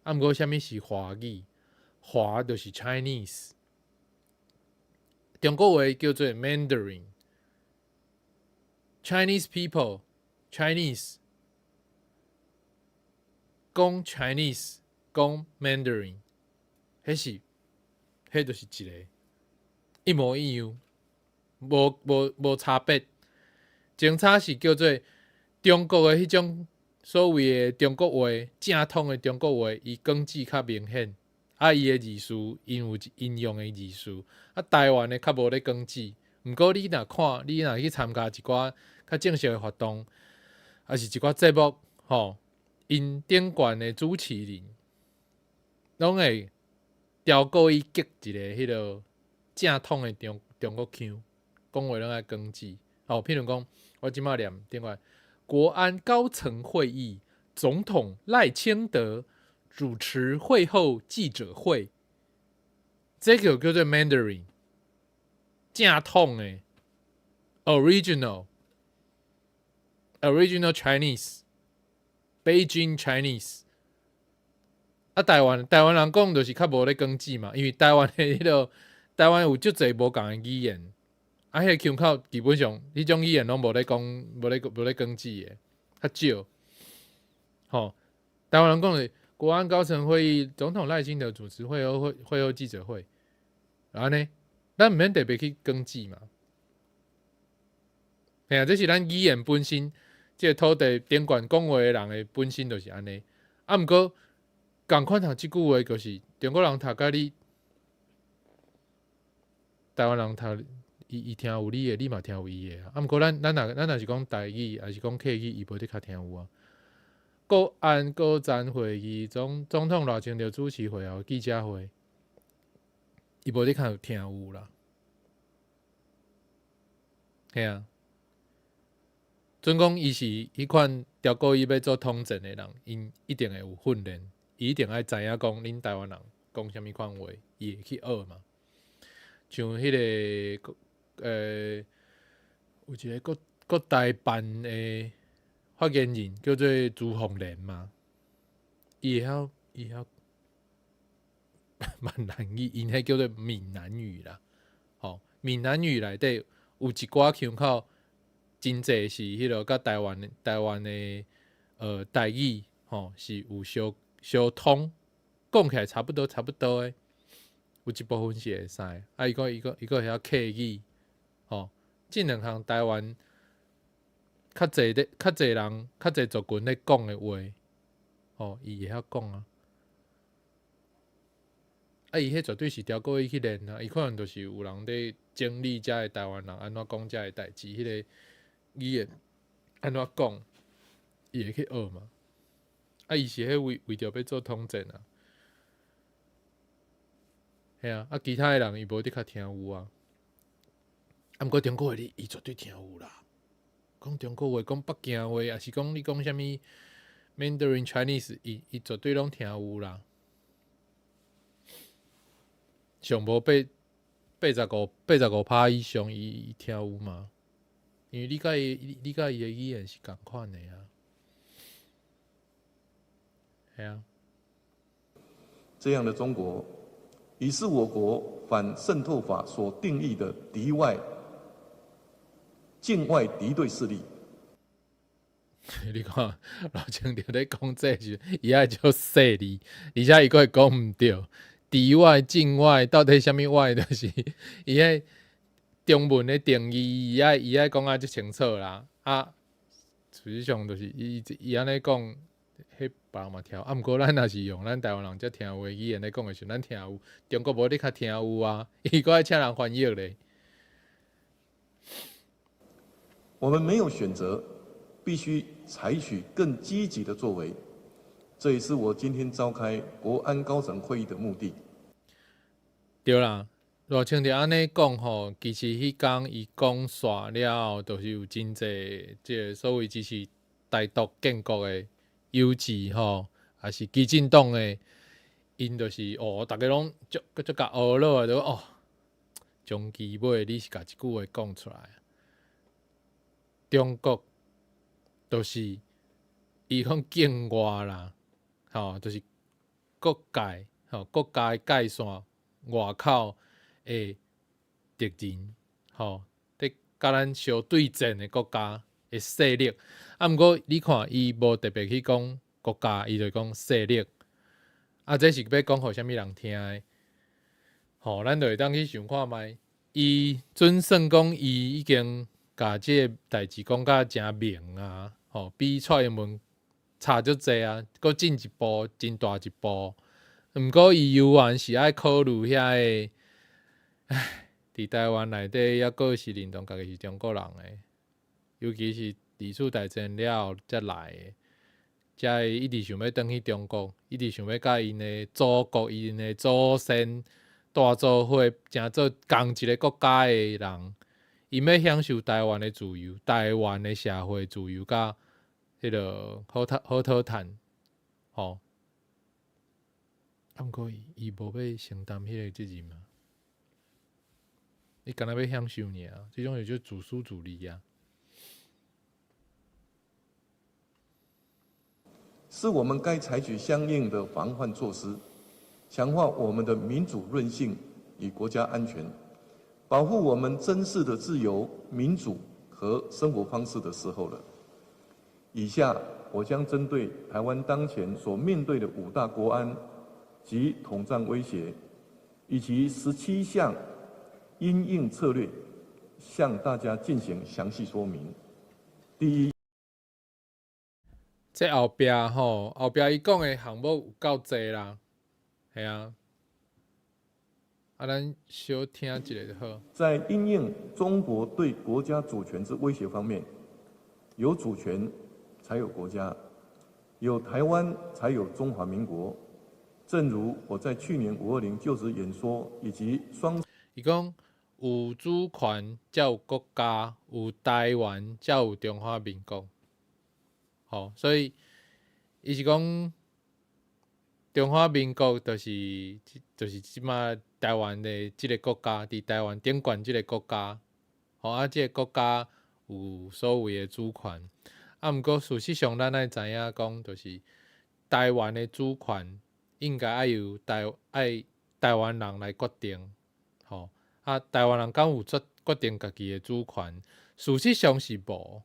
啊，毋過啥物是華語？華就是 Chinese，中國話叫做 Mandarin。Chinese people, Chinese 講 Chinese，講 Mandarin，彼就是一个一模一樣，無差別。前差是叫做中國的彼種所謂的中國話，正統的中國話，伊講字較明顯。啊，伊的字詞，𪜶有𪜶用的字詞。啊，台灣的較無咧講字。毋過你若看，你若去參加一寡較正式的活動，抑是一寡節目，吼，𪜶頂懸的主持人，攏會調故意激一个彼个正統的中國腔，講話攏愛講字。吼，譬如講，我這馬念頂懸國安高層會議，總統賴清德主持會後記者會，這個叫做 Mandarin，正統的 original，original Chinese，Beijing Chinese。啊，台灣人講就是較無咧講字嘛，因為台灣的彼个台灣有足濟無仝的語言，啊，彼个腔口基本上彼種語言攏無咧講，無咧講字的，較少。吼，台灣人講的。國安高層會議，總統賴清德主持會後記者會，然後呢，咱毋免特別去講字嘛。嘿啊，這是咱語言本身，這個土地頂懸講話的人的本身就是按呢。啊，毋過仝款讀這句話，就是中國人讀佮你，台灣人讀，伊聽有你的，你嘛聽有伊的。啊，毋過咱若是講台語，抑是講客語，伊無得較聽有啊。國安高層會議，總統賴清德主持會後記者會，伊無得較聽有啦。嘿啊，準講伊是彼款調故意欲做統戰的人，𪜶一定會有訓練，伊一定愛知影講恁台灣人講啥物款話，伊會去學嘛。像彼个有一个國台辦的發言人叫做朱鳳蓮嘛，伊會曉閩南語，𪜶彼叫做閩南語啦。吼，閩南語內底有一寡腔口，真濟是彼个佮台灣的台語吼是有相相通，講起來差不多的，有一部分是會使。啊，伊閣會曉客語，吼，這兩項台灣較濟咧，較濟人，較濟族群咧講的話，吼，伊會曉講啊。啊，伊彼絕對是超過伊去練啊，伊可能就是有人佇整理遮的台灣人按怎講遮的代誌，彼個語言按怎講，伊會去學嘛。啊，伊是彼為為著欲做統戰啊。嘿啊，啊，其他的人伊無得較聽有啊。啊，毋過中國話你伊絕對聽有啦。講中國話，講北京話，抑是講你講啥物 Mandarin Chinese，伊伊絕對攏聽有啦。上無八八十五八十五趴以上，伊伊聽有嘛？因為你佮伊你佮伊的語言是仝款的啊。嘿啊。這樣的中國，已是我國反滲透法所定義的敵外、境外敵對勢力。你看，賴清德咧講這時，伊愛足細膩，而且伊閣會講毋對。敵外、境外到底啥物外？就是伊彼中文的定義，伊愛伊愛講啊足清楚啦。啊，事實上就是伊伊按呢講，彼別人嘛聽。啊，毋過咱若是用咱台灣人才聽有的語言咧講的時陣，咱聽有。中國無你較聽有啊，伊閣愛請人翻譯咧。我們沒有選擇，必須採取更積極的作為。這也是我今天召開國安高層會議的目的。對啦，賴清德按呢講吼，其實彼工伊講煞了後，就是有真濟這个所謂支持台獨建國的有志吼，抑是基進黨的，𪜶就是哦，逐家攏足足共呵咾的，就哦，終其尾你是共這句話講出來，中國就是伊講境外啦。吼，就是國界，吼，國家的界線外口的敵人，吼，佇佮咱相對戰的國家的勢力。啊，毋過你看，伊無特別去講國家，伊就講勢力。啊，這是欲講予啥物人聽的？吼，咱就會當去想看覓，伊準算講伊已經共這個代誌講甲誠明啊，吼，比蔡英文差足濟啊，閣進一步，真大一步。毋過伊猶原是愛考慮遐个，唉，佇台灣內底抑閣是認同家己是中國人的，尤其是二次大戰了後才來的，才會一直想欲轉去中國，一直想欲佮𪜶的祖國、𪜶的祖先帶做伙，成做仝一个國家的人，𪜶欲享受台灣的自由、台灣的社會自由，佮彼个好討好討趁，吼。啊，毋過伊伊無欲承擔彼个責任啊，伊干焦欲享受爾，這種就叫自私自利啊。是我們該採取相應的防範措施，強化我們的民主韌性與國家安全，保護我們珍視的自由、民主和生活方式的時候了。以下我將針對台灣當前所面對的五大國安及統戰威脅，以及17項因應策略，向大家進行詳細說明。第一，這後壁吼，後壁伊講的項目有夠濟啦，嘿啊，啊，咱小聽一下就好。在因應中國對國家主權之威脅方面，有主權才有國家，有台灣才有中華民國。正如我在去年520就職演說以及雙，伊講有主權才有國家，有台灣才有中華民國。吼，所以伊是講中華民國就是就是這馬台灣的這个國家，佇台灣頂懸這个國家，吼啊，這个國家有所謂的主權。啊，毋過事實上，咱愛知影講，就是台灣的主權應該愛由台愛台灣人來決定，吼啊，台灣人敢有決決定家己的主權？事實上是無，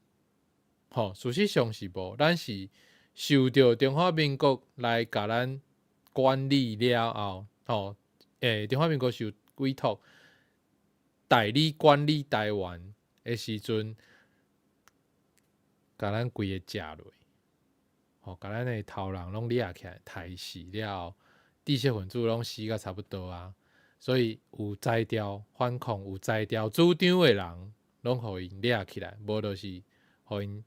吼，事實上是無，咱是受著中華民國來共咱管理了後，吼，中華民國受委託代理管理台灣的時陣。共咱規个食落，吼，共咱的頭人攏掠起來，刣死了後，知識分子攏死甲差不多啊。所以有才調反抗、有才調主張的人，攏予𪜶掠起來，無就是予𪜶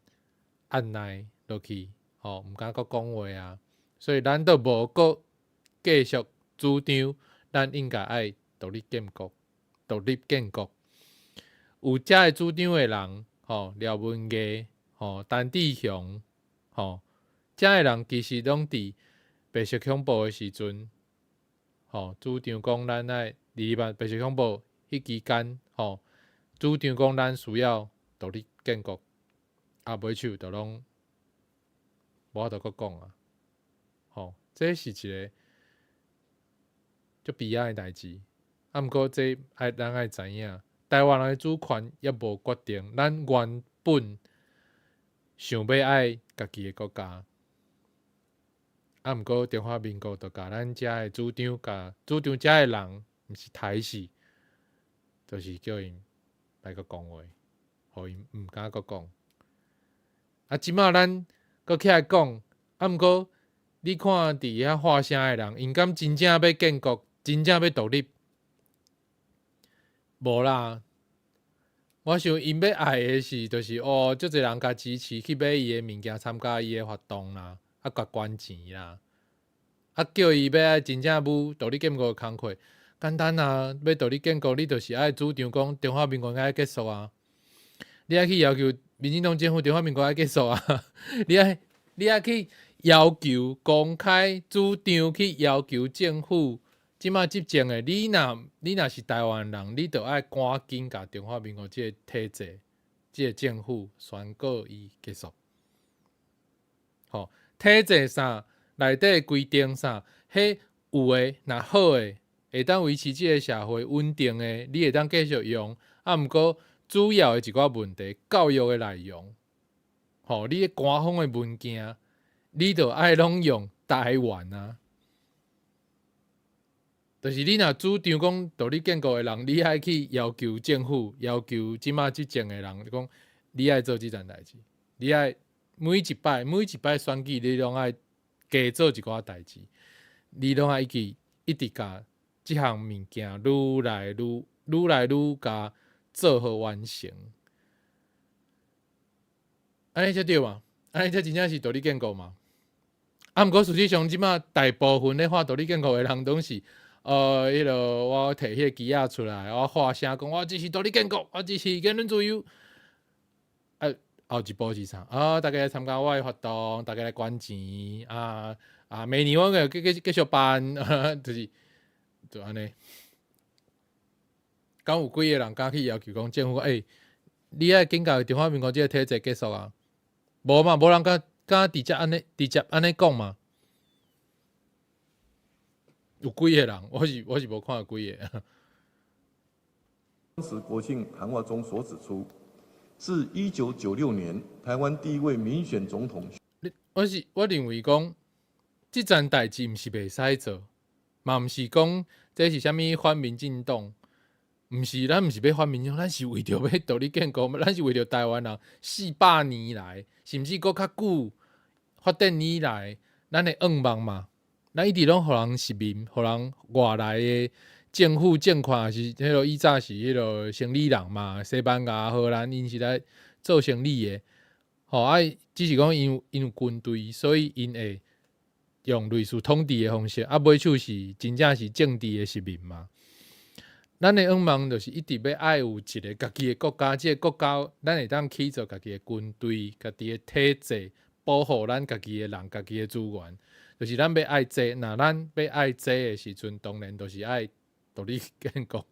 按捺落去，吼，毋敢閣講話啊。所以咱都無閣繼續主張，咱應該愛獨立建國，獨立建國。有遮个主張的人，吼，廖文毅，吼，陳志雄，吼，遮个人其實攏佇白色恐怖的時陣，吼，主張講咱愛二二八白色恐怖彼期間，吼，主張講咱需要獨立建國，啊，尾手就攏無法度閣講啊，吼，這是一个足悲哀的代誌。啊，毋過這愛咱愛知影，台灣人的主權猶無決定，咱原本想欲愛家己的國家，啊，毋過中華民國就共咱遮的主張，共主張遮的人，毋是刣死，就是叫𪜶莫閣講話，予𪜶毋敢閣講。啊，這馬咱閣起來講，啊，毋過你看佇遐發聲的人，𪜶敢真正欲建國，真正欲獨立？無啦，我想𪜶欲愛的是，就是哦，足濟人共支持去買伊的物件，參加伊的活動啦，啊，共捐錢啦，啊，叫伊欲愛真正舞獨立建國的工課，簡單啊，欲獨立建國，你就是愛主張講中華民國愛結束啊，你愛去要求民進黨政府中華民國愛結束啊，你愛去要求公開主張去要求政府。這馬執政的，你若是台灣人，你就愛趕緊共中華民國這个體制、這个政府宣告伊結束。吼，體制啥內底規定啥，彼有的若好的，會當維持這个社會穩定的，你會當繼續用。啊，毋過主要的一寡問題，教育的內容，吼，你官方的文件，你就愛攏用台灣啊。就是你若主張講獨立建國的人，你愛去要求政府，要求這馬執政的人，講你愛做這件代誌，你愛每一擺每一擺選舉，你攏愛加做一寡代誌，你攏愛去一直共這項物件愈來愈愈來愈共做好完成，按呢才對嘛？按呢才真正是獨立建國嘛？啊，毋過事實上，這馬大部分咧喊獨立建國的人，攏是。彼个我提彼个旗仔出來，我喊聲講我支持獨立建國，我支持言論自由。啊，後一步是啥？啊，大家來參加我的活動，大家來捐錢啊啊！明年我閣繼繼繼續辦，就是就按呢。敢有幾个人敢去要求講政府？欸，你愛緊共中華民國這个體制結束啊？無嘛，無人敢敢直接按呢直接按呢講嘛。有幾个人？我是無看過幾个。當時國慶談話中所指出，自1996年台灣第一位民選總統。我認為講，這件代誌毋是袂使做，嘛毋是講這是啥物反民進黨，毋是，咱毋是欲反民進黨，咱是為著欲獨立建國，咱是為著台灣人400年來，甚至閣較久發展以來，咱的願望嘛。咱一直攏予人殖民，予人外來的政府政權，是彼个以早是彼个生理人嘛，西班牙、荷蘭，𪜶是來做生理的，吼啊，只是講𪜶有軍隊，所以𪜶會用類似統治的方式，啊，尾手是真正是政治的殖民嘛。咱的願望就是一直欲愛有一个家己的國家，這个國家咱會當起做家己的軍隊、家己的體制，保護咱家己的人、家己的資源。就是咱欲愛這，若咱欲愛這的時陣，當然就是愛獨立建國，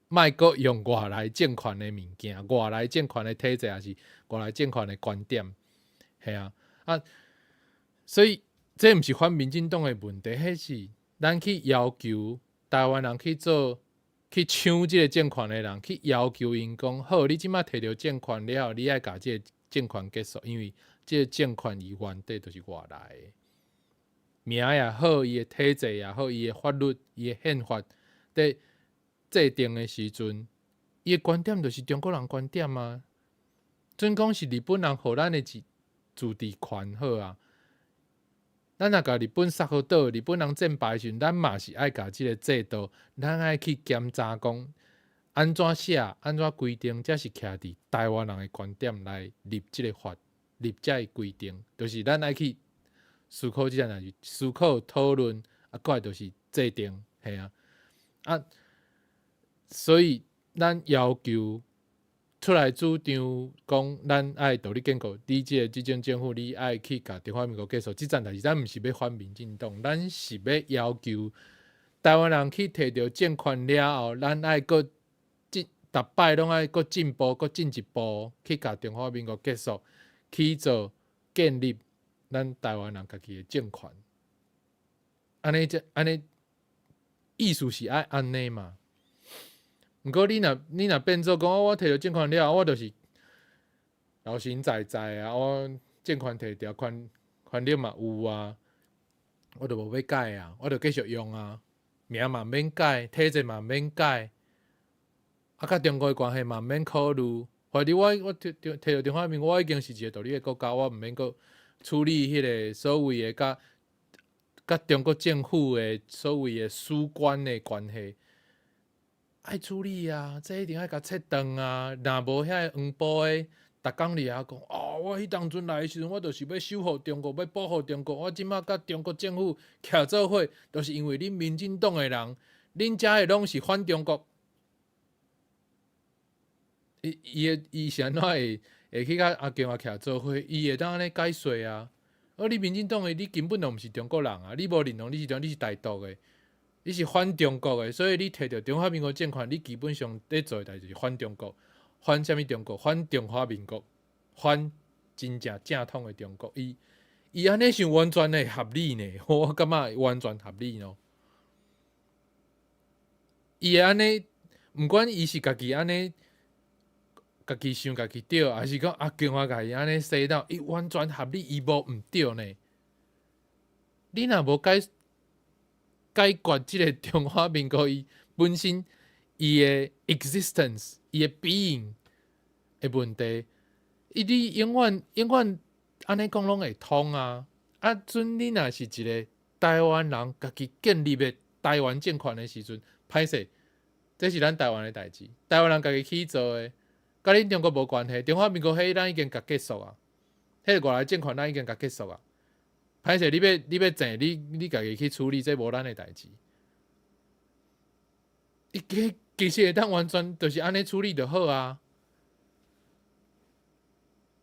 莫閣用外來政權的物件、外來政權的體制，抑是外來政權的觀點，嘿啊，啊，所以這毋是反民進黨的問題，彼是咱去要求台灣人去做、去搶這个政權的人，去要求𪜶講，好，你這馬提著政權了後，你愛共這个政權結束，因為這个政權伊原底就是外來的。名也好，伊的體制也好，伊的法律、伊的憲法佇制定的時陣，伊的觀點就是中國人觀點啊。準講是日本人予咱的自治權好啊。咱若共日本殺予倒，日本人戰敗的時陣，咱嘛是愛共這个制度，咱愛去檢查講按怎寫、按怎規定，才是徛佇台灣人的觀點來立這个法、立這个規定，就是咱愛去思考這件代誌，思考討論，啊，過來就是制定，嘿啊，啊，所以咱要求出來主張講，咱愛獨立建國，你這个執政政府，你愛去共中華民國結束，這件代誌，咱毋是欲反民進黨，咱是欲要求台灣人去提著政權了後，咱愛閣進，逐擺攏愛閣進步，閣進一步去共中華民國結束，去做建立咱台灣人家己的政權。按呢這按呢意思是愛按呢嘛？毋過你若變做講，我提著政權了後，我就是老神在在啊！我政權提著，權力嘛有啊，我就無欲改啊，我就繼續用啊，名嘛毋免改，體制嘛毋免改，啊，佮中國的關係嘛毋免考慮。反正我提著中華民國，我已經是一個獨立的國家，我毋免閣處理彼个所謂的佮中國政府的所謂的史觀的關係。愛處理啊！這一定愛共切斷啊！若無遐個黃埔的，逐工佇遐講，哦，我彼當陣來的時陣，我就是欲守護中國，欲保護中國。我這馬佮中國政府徛做伙，就是因為恁民進黨的人，恁遮的攏是反中國。伊是按怎會去佮阿共仔徛做伙？伊會當按呢解說啊？哦，你民進黨的，你根本就毋是中國人啊！你無認同你是中，你是台獨的。你是反中國的，所以你提著中華民國政權，你基本上佇做的代誌就是反中國，反啥物中國？反中華民國，反真正正統的中國。伊按呢想完全的合理呢？我感覺完全合理喏。伊會按呢，毋管伊是家己按呢，家己想家己對，還是講阿共仔共伊按呢洗腦，伊完全合理，伊無毋對呢。你若無解決這个中華民國伊本身伊的 existence，伊的 being 的問題，伊你永遠永遠按呢講攏會通啊！啊，準你若是一个台灣人家己建立的台灣政權的時陣，歹勢，這是咱台灣的代誌，台灣人家己去做的，佮恁中國無關係。中華民國彼咱已經共結束啊，彼个外來政權咱已經共結束啊。歹勢，你欲諍，你家己去處理，這無咱的代誌。伊其實會當完全就是按呢處理就好啊，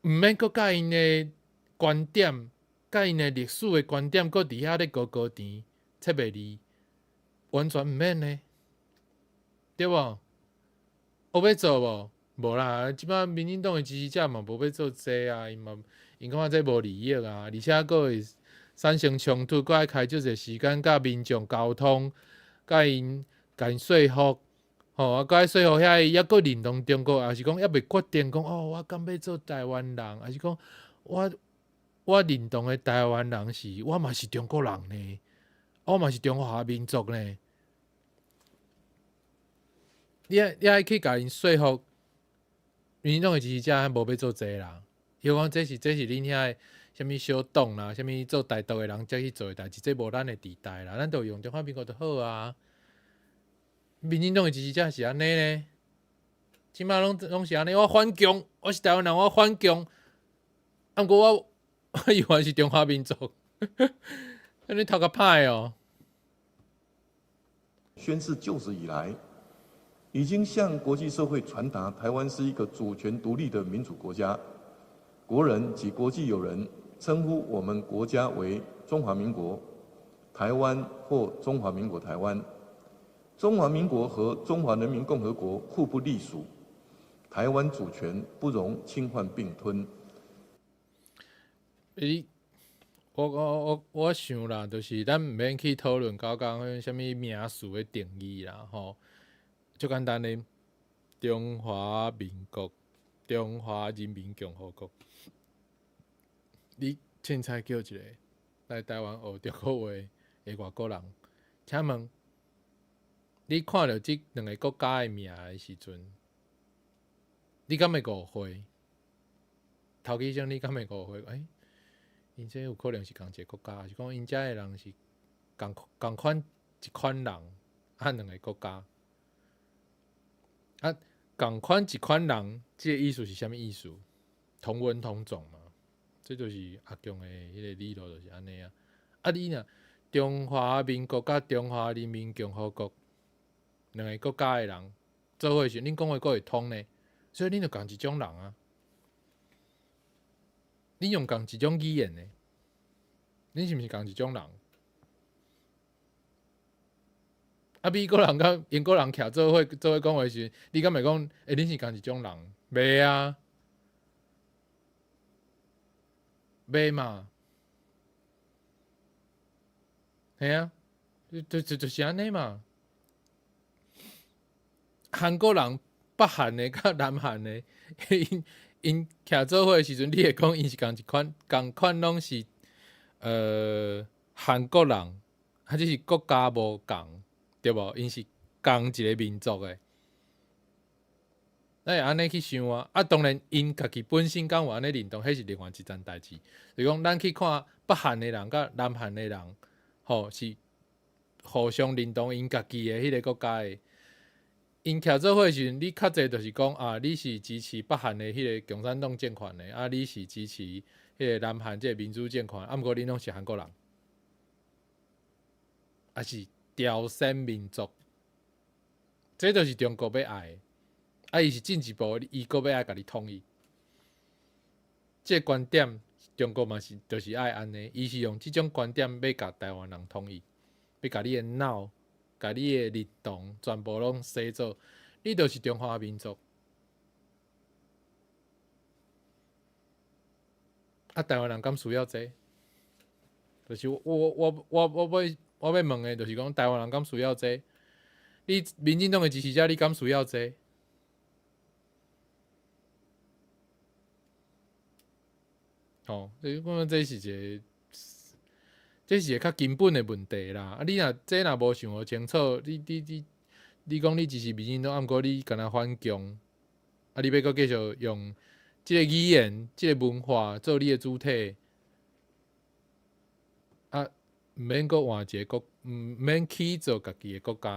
毋免閣佮𪜶的觀點、佮𪜶的歷史的觀點，閣佇遐咧高高甜切袂離，完全毋免呢，對無？有欲做無？無啦，這擺民進黨的支持者嘛無欲做這啊，𪜶嘛𪜶感覺這無利益啊，而且閣會產生衝突，閣愛開足濟時間佮民眾溝通，佮𪜶說服，吼啊，閣愛說服遐伊猶閣認同中國，抑是講猶未決定講哦，我敢欲做台灣人，抑是講我認同的台灣人是，我嘛是中國人呢，我嘛是中華民族呢。你愛去共𪜶說服，民進黨的支持者無欲做這啦，伊講這是恁遐的啥物小黨啦，啥物做台獨的人才去做的代誌，這無咱的地帶啦，咱就用中華民國就好啊。民進黨的支持者是按呢呢，這擺攏是按呢，我反共，我是台灣人，我反共，啊，毋過我猶原是中華民族，按呢頭殼歹哦。宣誓就職以來，已經向國際社會傳達台灣是一個主權獨立的民主國家，國人及國際友人稱呼我們國家為中華民國、台灣或中華民國台灣。中華民國和中華人民共和國互不隸屬，台灣主權不容侵犯併吞。欸，我想啦，就是咱毋免去討論講講啥物名詞的定義啦，吼，足簡單的，中華民國、中華人民共和國，你凊彩叫一个來台灣學中國話的外國人，請問，你看著這兩个國家的名的時陣，你敢會誤會？頭起先你敢會誤會？欸，𪜶這有可能是仝一个國家，抑是講𪜶遮的人是仝仝款一款人，啊，兩个國家。啊，仝款一款人，這个意思是啥物意思？同文同種嘛，這就是阿共的彼个理路，就是按呢啊。啊，你若中華民國佮中華人民共和國兩个國家的人做伙時，恁講話閣會通呢？所以恁就仝一種人啊。恁用仝一種語言呢？恁是毋是仝一種人？啊，美國人佮英國人徛做伙做伙講話時，你敢會講？欸，恁是仝一種人？袂啊，袂嘛？嘿啊，就是按呢嘛。韓國人北韓的佮南韓的，𪜶𪜶徛做伙的時陣，你會講𪜶是仝一款，仝款攏是韓國人，啊，只是國家無仝，對無？𪜶是仝一个民族的，咱會按呢去想啊。啊，當然，𪜶家己本身敢有按呢認同，彼是另外一層代誌。就是講，咱去看北韓的人佮南韓的人，吼，是互相認同𪜶家己的彼个國家的。𪜶徛做伙時陣，你較濟就是講啊，你是支持北韓的彼个共產黨政權的，啊，你是支持彼个南韓這个民主政權，啊，毋過恁攏是韓國人，抑是朝鮮民族，這就是中國欲愛的，啊，伊是進一步，伊閣欲愛共你統一。這个觀點，中國嘛是就是愛按呢，伊是用這種觀點欲共台灣人統一，欲共你的腦。共你的認同全部攏洗做，你就是中華民族。啊，台灣人敢需要這個？就是我我我我欲我欲問的，就是講台灣人敢需要這個？你民進黨的支持者，你敢需要這個？吼，所以講這是一个。這是一个較根本的問題啦！啊，你若這若無想予清楚，你你你你講你支持民進黨，啊，毋過你敢若反共，啊，你欲閣繼續用這个語言、這个文化做你的主體，啊，毋免閣換一个國，毋免去做家己的國家，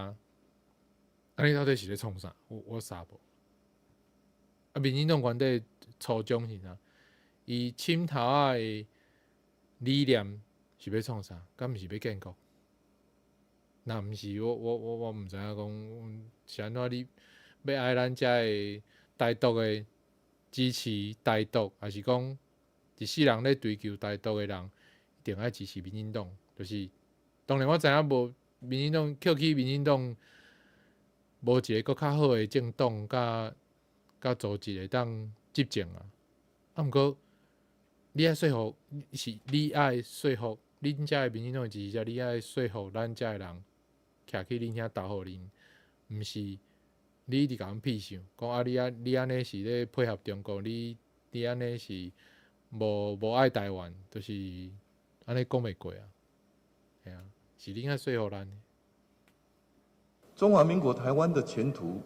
啊，你到底是咧創啥？我我啥無？啊，民進黨原底初衷是啥？伊滲透仔的理念。是欲創啥？敢毋是欲建國？若毋是，我我我我毋知影講是按怎你欲愛咱遮的台獨的支持台獨，抑是講一世人咧追求台獨的人，一定愛支持民進黨。就是當然我知影無民進黨，扣去民進黨無一个閣較好的政黨佮佮組織會當執政啊。啊，毋過你愛說服，是你愛說服。恁遮的民進黨的支持者，你愛說服咱遮的人，徛去恁遐投予恁，毋是你一直共阮屁想，講啊你按你按呢是咧配合中國，你你按呢是無無愛台灣，就是按呢講袂過啊，嘿啊，是恁愛說服咱。中華民國台灣的前途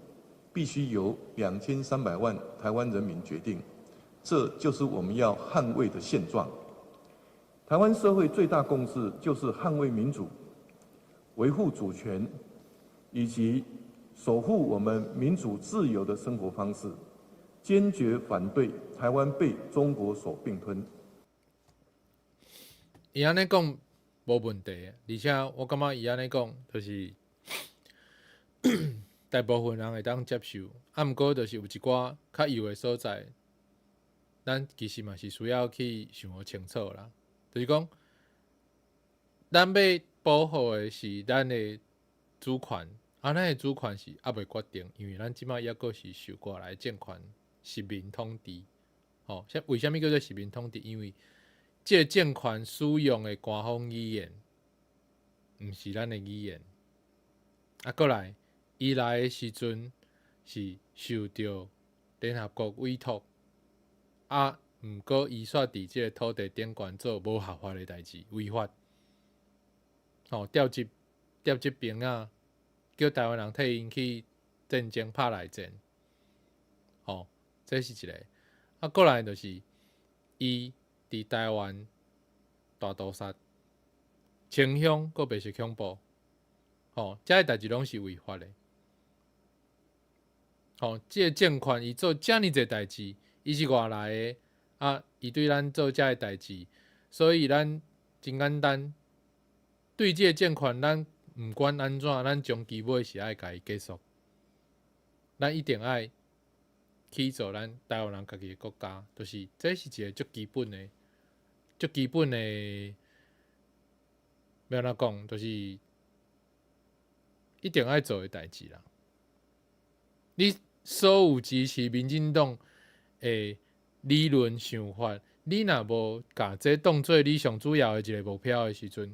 必須由2300萬台灣人民決定，這就是我們要捍衛的現狀。台灣社會最大共識就是捍衛民主、維護主權，以及守護我們民主自由的生活方式，堅決反對台灣被中國所併吞。伊按呢講無問題，而且我感覺伊按呢講，就是大部分人會當接受。啊，毋過就是有一寡較幼的所在，咱其實嘛是需要去想予清楚啦。就是講，咱欲保護的是咱的主權，啊，咱的主權是猶未決定，因為咱這擺猶閣是受外來政權殖民統治。吼，為啥物叫做殖民統治？因為這个政權使用的官方語言，毋是咱的語言。啊，閣來，伊來的時陣是受著聯合國委託，啊。毋過，伊煞佇這个土地頂懸做無合法的代誌，違法。吼，調集調集兵仔，叫台灣人替𪜶去戰爭拍內戰。吼，這是一个。啊，閣來就是，伊佇台灣大屠殺，清鄉閣白色恐怖，吼，這个代誌攏是違法的。吼，這个政權伊做遮爾濟代誌，伊是外來的，啊，伊對咱做遮个代誌，所以咱真簡單，對這个政權，咱毋管按怎，咱終其尾是愛共伊結束，咱一定愛去做咱台灣人家己的國家，就是這是一个足基本的、足基本的，欲按怎講，就是一定愛做的代誌啦。你所有支持民進黨的理論想法，你若無共這當做你上主要的一个目標的時陣，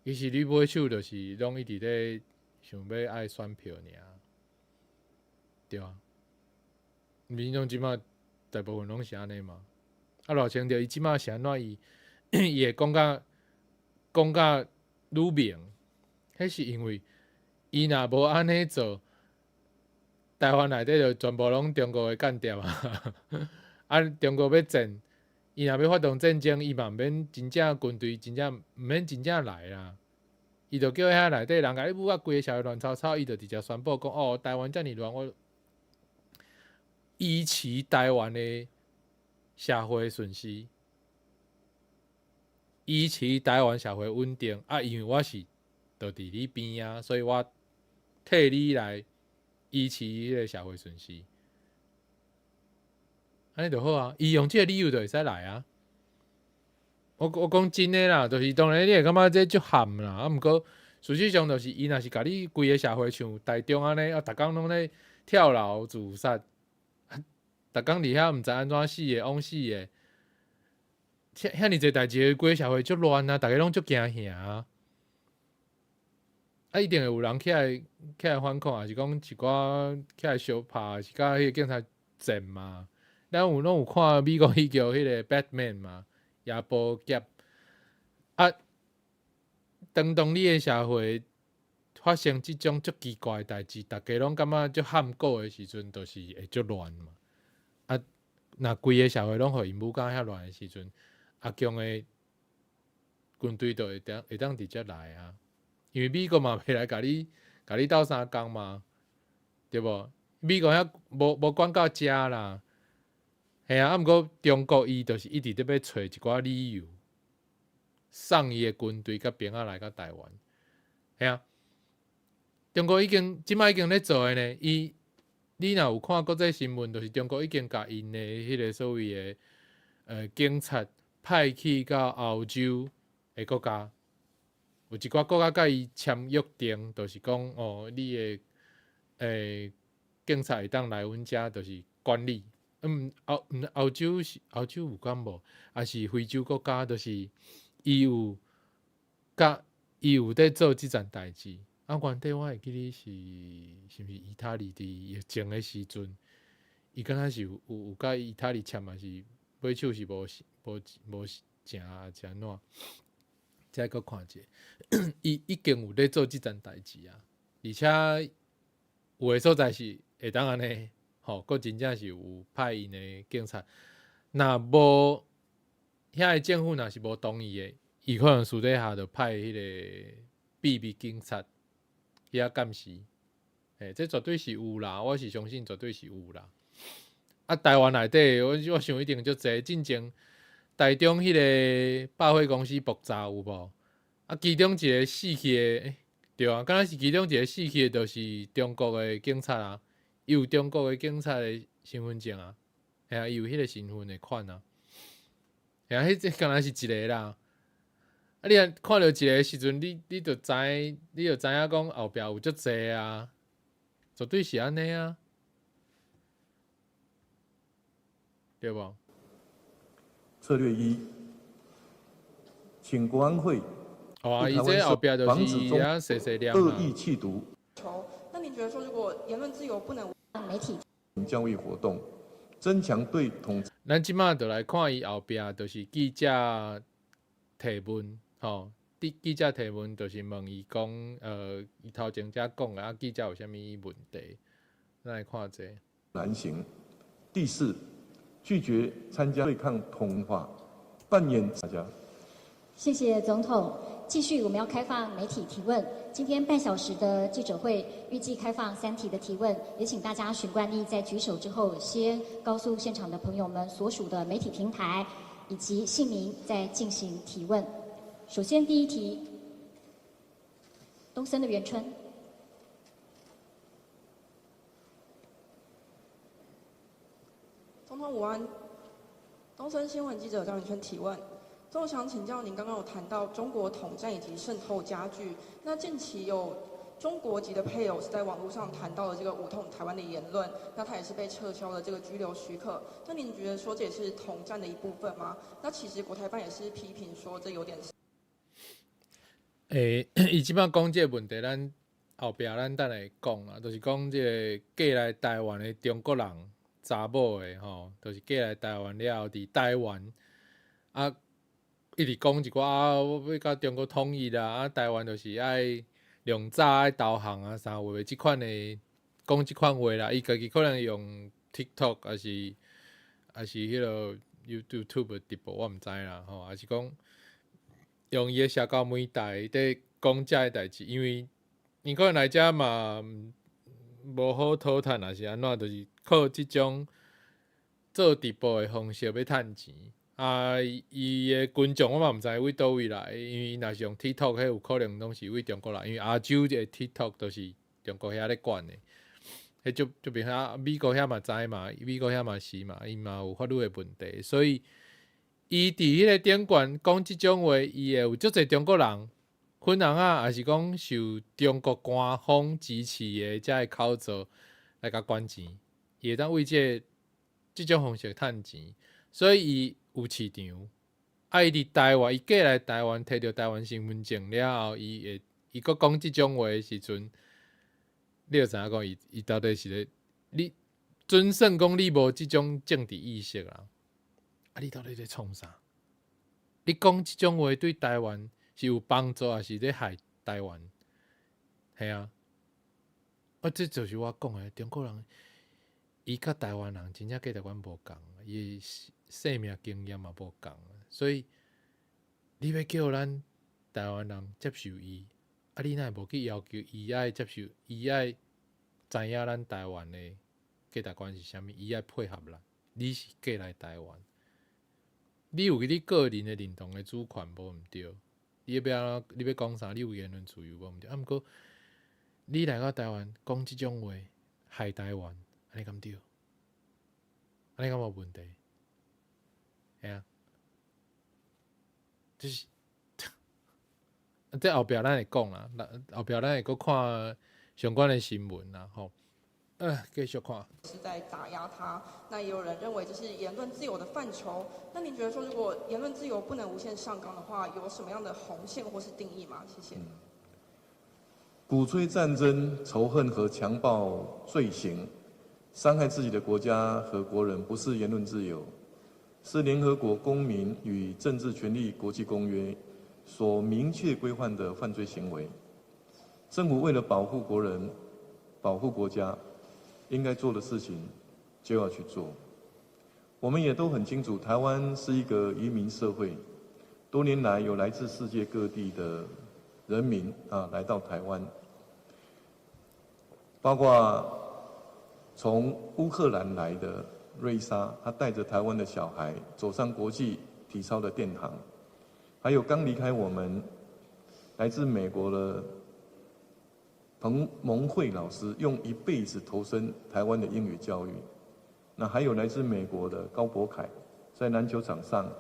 其實你尾手就是攏一直咧想欲愛選票爾，對啊。民進黨這馬大部分攏是按呢嘛。啊，賴清德伊這馬是按怎？伊伊會講甲講甲愈明，彼是因為伊若無按呢做，台灣內底就全部攏中國的間諜啊！啊，中國欲戰，伊若欲發動戰爭，伊嘛毋免真正軍隊，真正毋免真正來啦。伊就叫遐內底人共你舞甲規个社會亂糟糟，伊就直接宣布講：哦，台灣遮爾亂，我維持台灣的社會順序，維持台灣社會穩定。啊，因為我是就佇你邊啊，所以我替你來維持彼个社會順序。按呢就好啊，伊用這个理由就會使來啊。我講真的啦，就是當然你會感覺這足譀啦，啊，毋過事實上就是伊若是共你規个社會像台中按呢，啊，逐工攏咧跳樓自殺，逐工佇遐毋知按怎死的，枉死的，遐遐爾濟代誌，規个社會足亂啊，逐家攏足驚嚇啊。啊，一定會有人起來反抗，抑是講一寡起來相拍，是佮彼个警察戰嘛。咱有攏有看美國彼叫彼个 Batman 嘛，夜波俠。啊，當你的社會發生這種足奇怪的代誌，逐家攏感覺足譀古的時陣，就是會足亂嘛。啊，若規个社會攏予𪜶舞甲遐亂的時陣，阿共的軍隊就會當直接來啊。因為美國嘛袂來共你鬥相共嘛，對無？美國遐無管到遮啦。嘿啊，啊毋過中國伊就是一直佇欲揣一寡理由，送伊的軍隊佮兵仔來到台灣。嘿啊，中國已經這擺已經咧做的呢。伊你若有看國際新聞，就是中國已經共𪜶的彼个所謂的警察派去到歐洲的國家，有一寡國家佮伊簽約定，就是講哦，你的警察會當來阮遮，就是管理。歐洲是歐洲有敢無？抑是非洲國家，就是伊有佇做這層代誌。啊，原底我會記得是毋是意大利佇疫情的時陣，伊敢若是有佮意大利簽，抑是尾手是無成抑是按怎？再閣看者，伊已經有咧做這層代誌啊，而且有的所在是會當按呢，吼，閣真正是有派𪜶的警察。若無遐个政府若是無同意的，伊可能私底下就派彼个秘密警察去遐監視。欸，這絕對是有啦，我是相信絕對是有啦。啊，台灣內底，我想一定足濟。進前台中彼个百貨公司爆炸有無？啊，其中一个死去的，欸，對啊，敢若是其中一个死去的，就是中國的警察啊。伊有中國的警察的身份證啊，嘿啊，伊有彼个身份的款啊。嘿啊，彼這敢若是一个啦。啊，你若看著一个時陣，你就知影講後壁有足濟啊，絕對是按呢啊，對無？策略一，請國安會哦啊，伊這後壁就是遐細細念惡意企圖。那您覺得說，如果言論自由不能媒體教育活動，增強對統咱這馬就來看伊後壁，就是記者提問，吼，記者提問就是問伊講，伊頭前才講的，啊，記者有啥物問題？咱來看這。難行。第四，拒絕參加對抗同化。扮演大家。謝謝總統。繼續，我們要開放媒體提問。今天半小時的記者會，預計開放三題的提問，也請大家循慣例在舉手之後，先告訴現場的朋友們所屬的媒體平台以及姓名，再進行提問。首先第一題，東森的袁春。總統午安，東森新聞記者張元春提問。總統想請教您，剛剛有談到中國統戰以及滲透加劇，那近期有中國籍的配偶是在網絡上談到了這個武統台灣的言論，那他也是被撤銷了這個居留許可。那您覺得說這也是統戰的一部分嗎？那其實國台辦也是批評說這有點。伊這擺講這個問題，咱後壁咱等下講啦，就是講這個過來台灣的中國人查某的吼，就是過來台灣了後，佇台灣啊，一直講一寡啊，我欲共中國統一啦，啊，台灣就是愛量早愛投降啊，啥話這款的講這款話啦，伊家己可能用 TikTok 抑是彼个 YouTube 直播，我毋知啦吼，抑是講用伊的社交媒體佇講這个代誌，因為𪜶可能來遮嘛無好討趁，抑是按怎，就是靠這種做直播的方式欲趁錢。啊，伊的群眾我嘛毋知佇佗位來，因為若是用 TikTok，彼有可能攏是佇中國來，因為亞洲的 TikTok 都是中國遐咧管的。彼就就變啊，美國遐嘛知嘛，美國遐嘛是嘛，伊嘛有法律的問題，所以伊佇彼个頂懸講這種話，伊會有足濟中國人粉紅仔，抑是講受中國官方支持的遮个口座來共捐錢，伊會當為這種方式趁錢，所以伊有市場。啊，伊佇台灣，伊過來台灣，摕著台灣身份證了後，伊會伊閣講這種話的時陣，你就知影講伊伊到底是咧，你準算講你無這種政治意識啦，啊，你到底咧創啥？你講這種話對台灣是有幫助，抑是咧害台灣？嘿啊，啊，這就是我講的，中國人伊佮台灣人真正價值觀無仝，伊的生命經驗嘛無仝，所以你欲叫咱台灣人接受伊，啊，你哪會無去要求伊愛接受，伊愛知影咱台灣的價值觀是啥物，伊愛配合咱。你是過來台灣，你有你個人的認同的主權無毋對，你欲按怎，你欲講啥，你有言論自由無毋對。啊，毋過你來到台灣講這種話，害台灣，按呢敢對？按呢敢無問題？嘿啊，就是，這後壁咱會講啦，後壁咱會閣看相關的新聞啦，吼。繼續看。是在打壓他，那也有人認為這是言論自由的範疇。那您覺得說，如果言論自由不能無限上綱的話，有什麼樣的紅線或是定義嗎？謝謝。鼓吹戰爭、仇恨和強暴罪行，傷害自己的國家和國人，不是言論自由，是聯合國公民與政治權利國際公約所明確規範的犯罪行為。政府為了保護國人、保護國家，應該做的事情就要去做。我們也都很清楚，台灣是一個移民社會，多年來有來自世界各地的人民啊來到台灣，包括從烏克蘭來的瑞莎，她帶着台灣的小孩走上國際體操的殿堂，還有剛離開我們來自美國的彭蒙惠老師，用一輩子投身台灣的英語教育。那還有來自美國的高博凱，在籃球場上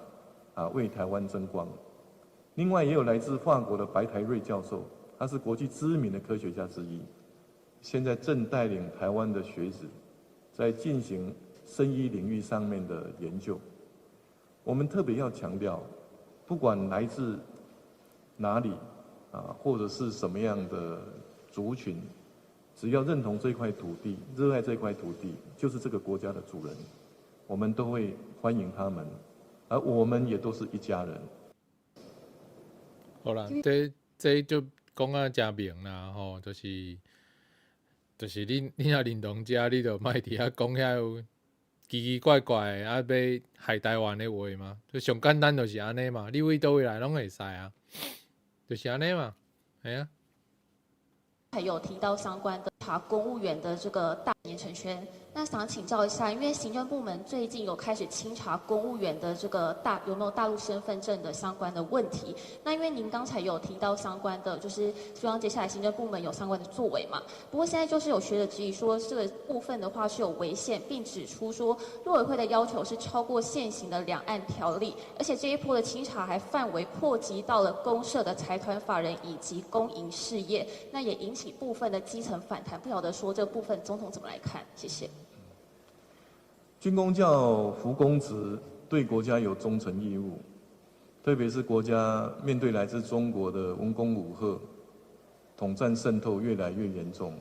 啊為台灣爭光。另外也有來自法國的白台瑞教授，他是國際知名的科學家之一，現在正帶領台灣的學子在進行生醫領域上面的研究。我們特別要強調，不管來自哪裡啊，或者是什麼樣的族群，只要認同這塊土地，熱愛這塊土地，就是這個國家的主人，我們都會歡迎他們，而我們也都是一家人。好啦，這這就講啊誠明啦，吼，就是你若認同這，你就莫佇遐講遐有奇奇怪怪的，啊，欲害台灣的話嘛，就上簡單就是按呢嘛，你對佗位來攏會使啊，就是按呢嘛，係啊。還有提到相關的查公務員的這個大嚴承軒，那想請教一下，因為行政部門最近有開始清查公務員的這個大有沒有大陸身份證的相關的問題。那因為您剛才有提到相關的，就是希望接下來行政部門有相關的作為嘛。不過現在就是有學者質疑說，這個部分的話是有違憲，並指出說陸委會的要求是超過現行的兩岸條例，而且這一波的清查還範圍擴及到了公設的財團法人以及公營事業，那也引起部分的基層反彈，不曉得說這部分總統怎麼來看？謝謝。軍公教服公職，對國家有忠誠義務，特別是國家面對來自中國的文攻武嚇、統戰滲透越來越嚴重，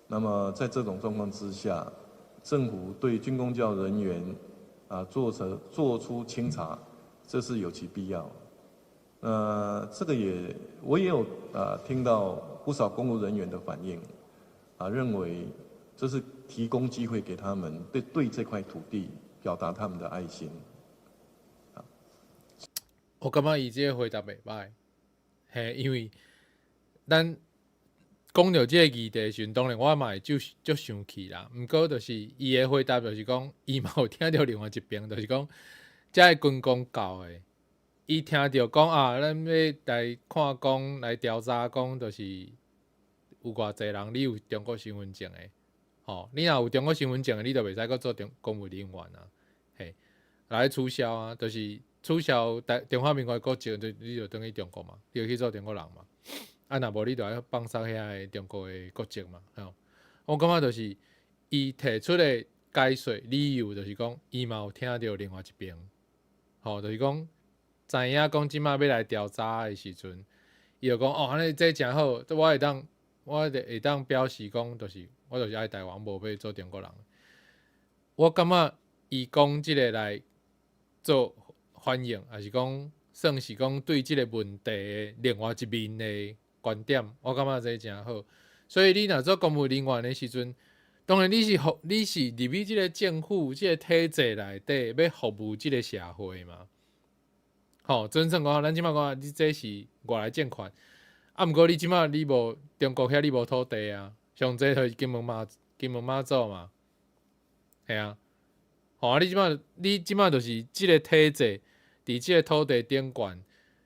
那麼在這種狀況之下，政府對軍公教人員啊做出清查，這是有其必要。這個也我也有啊聽到不少公務人員的反應，啊認為這是提供機會給他們對這塊土地表達他們的愛心。我感覺伊這個回答袂䆀，嘿，因為咱講著這個議題時陣，當然我嘛會足生氣啦。毋過就是伊的回答就是講，伊嘛有聽著另外一邊，就是講這个軍公教的，伊聽著講啊，咱欲來看講來調查講，就是有偌濟人你有中國身份證的，吼，你若有中國身份證的，你就袂使閣做中公務人員啊，嘿，來取消啊，就是取消台中華民國的國籍，就你就轉去中國嘛，你就去做中國人嘛。啊，若無你就愛放捒遐个中國的國籍嘛，吼。我感覺就是伊提出的解說理由，就是講伊嘛有聽著另外一邊，吼，就是講知影講這擺欲來調查的時陣，伊就講哦，按呢這誠好，我會當表示講，就是我就是愛台灣，無欲做中國人。我感覺伊講這个來做反應，抑是講算是講對這个問題的另外一面的觀點，我感覺這誠好。所以你若做公務人員的時陣，當然你是入去這个政府這个體制內底，欲服務這个社會嘛。吼，準算講，咱這擺講，你這是外來政權，啊，毋過你這擺你無中國遐你無土地啊，上濟就是金門馬祖嘛，係啊，吼啊，你這擺就是這个體制，佇這个土地頂懸，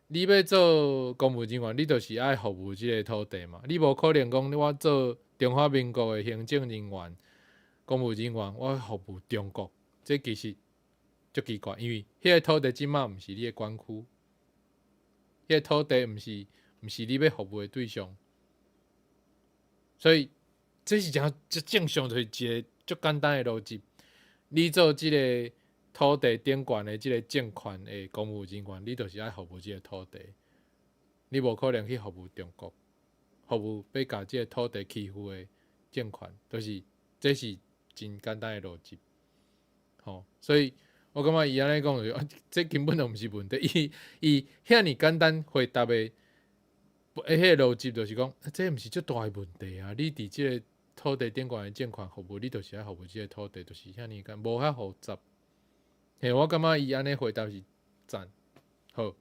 你欲做公務人員，你就是愛服務這个土地嘛，你無可能講我做中華民國的行政人員、公務人員，我服務中國，這其實足奇怪，因為彼个土地這擺毋是你的管區，彼个土地毋是你欲服務的對象，所以這是誠足正常，就是一个足簡單的邏輯。你做這个土地頂懸的這个政權的公務人員，你就是愛服務這个土地，你無可能去服務中國，服務欲共這个土地欺負的政權，就是這是真簡單的邏輯。吼，所以我感覺伊按呢講就是，啊，這根本就毋是問題。伊遐爾簡單回答的，彼个邏輯就是講，這毋是足大的問題啊！你佇這个土地頂懸的政權服務，你就是愛服務這个土地，就是遐爾簡單，無遐複雜。嘿，我感覺伊按呢回答是讚，好。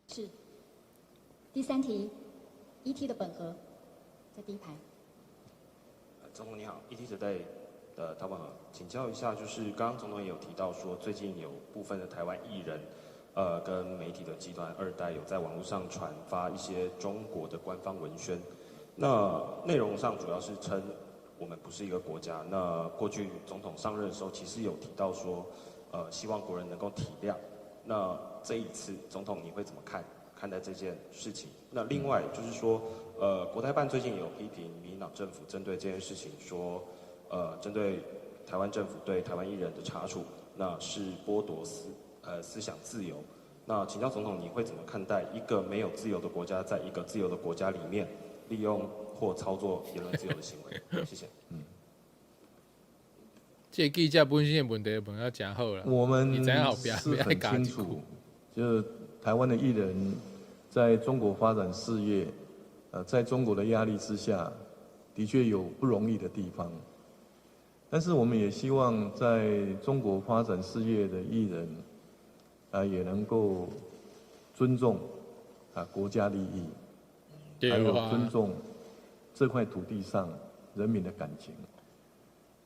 是。第三題，ET 的本和，在第一排。總統你好，ET Today 的陶本和，請教一下，就是剛剛總統也有提到說，最近有部分的台灣藝人，跟媒體的集團二代有在網絡上傳發一些中國的官方文宣，那內容上主要是稱我們不是一個國家。那過去總統上任的時候，其實有提到說，希望國人能夠體諒。那這一次總統你會怎麼看待這件事情？那另外就是說，國台辦最近有批評民進黨政府針對這件事情說，針對台灣政府對台灣藝人的查處，那是剝奪思想自由。那請教總統，你會怎麼看待一個沒有自由的國家，在一個自由的國家裡面，利用或操作言論自由的行為？謝謝。嗯，這個記者本身的問題問得誠好啦。我們是很清楚，就是台灣的藝人在中國發展事業，在中國的壓力之下，的確有不容易的地方。但是我們也希望在中國發展事業的藝人，啊，也能夠尊重啊國家利益，還有尊重這塊土地上人民的感情，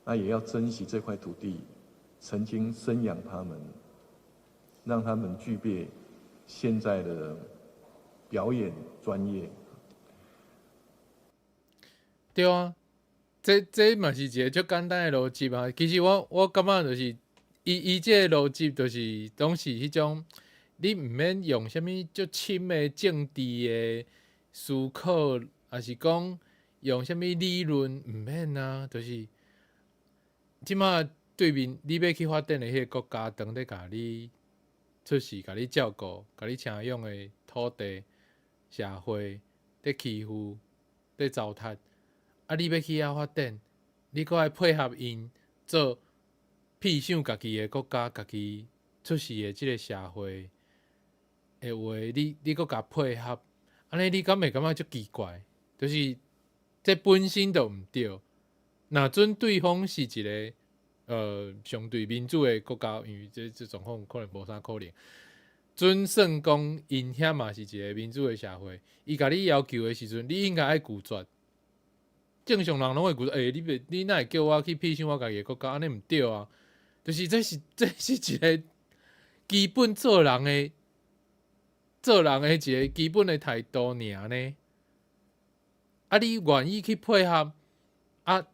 那也要珍惜這塊土地曾經生養他們，讓他們具備現在的表演專業。對啊，這嘛是一個足簡單的邏輯啊。其實我感覺就是，伊這個邏輯就是攏是彼種，你毋免用啥物足深的政治的思考，抑是講用啥物理論，毋免啊。就是這馬對面你欲去發展的彼個國家，當咧共你出世、共你照顧、共你請養的土地、社會，咧欺負、咧糟蹋。啊！你欲去遐發展，你閣愛配合𪜶做痞想家己的國家、家己出世的這个社會的話，你閣共配合，按呢你敢會感覺足奇怪？就是這本身就毋對。若準對方是一个相對民主的國家，因為這狀況可能無啥可能。準算講𪜶遐嘛是一个民主的社會，伊共你要求的時陣，你應該愛拒絕。正常人攏會拒絕，欸，你袂，你哪會叫我去痞想我家己的國家？按呢毋對啊！就是這是一个基本做人的一个基本的態度爾呢。啊，你願意去配合啊？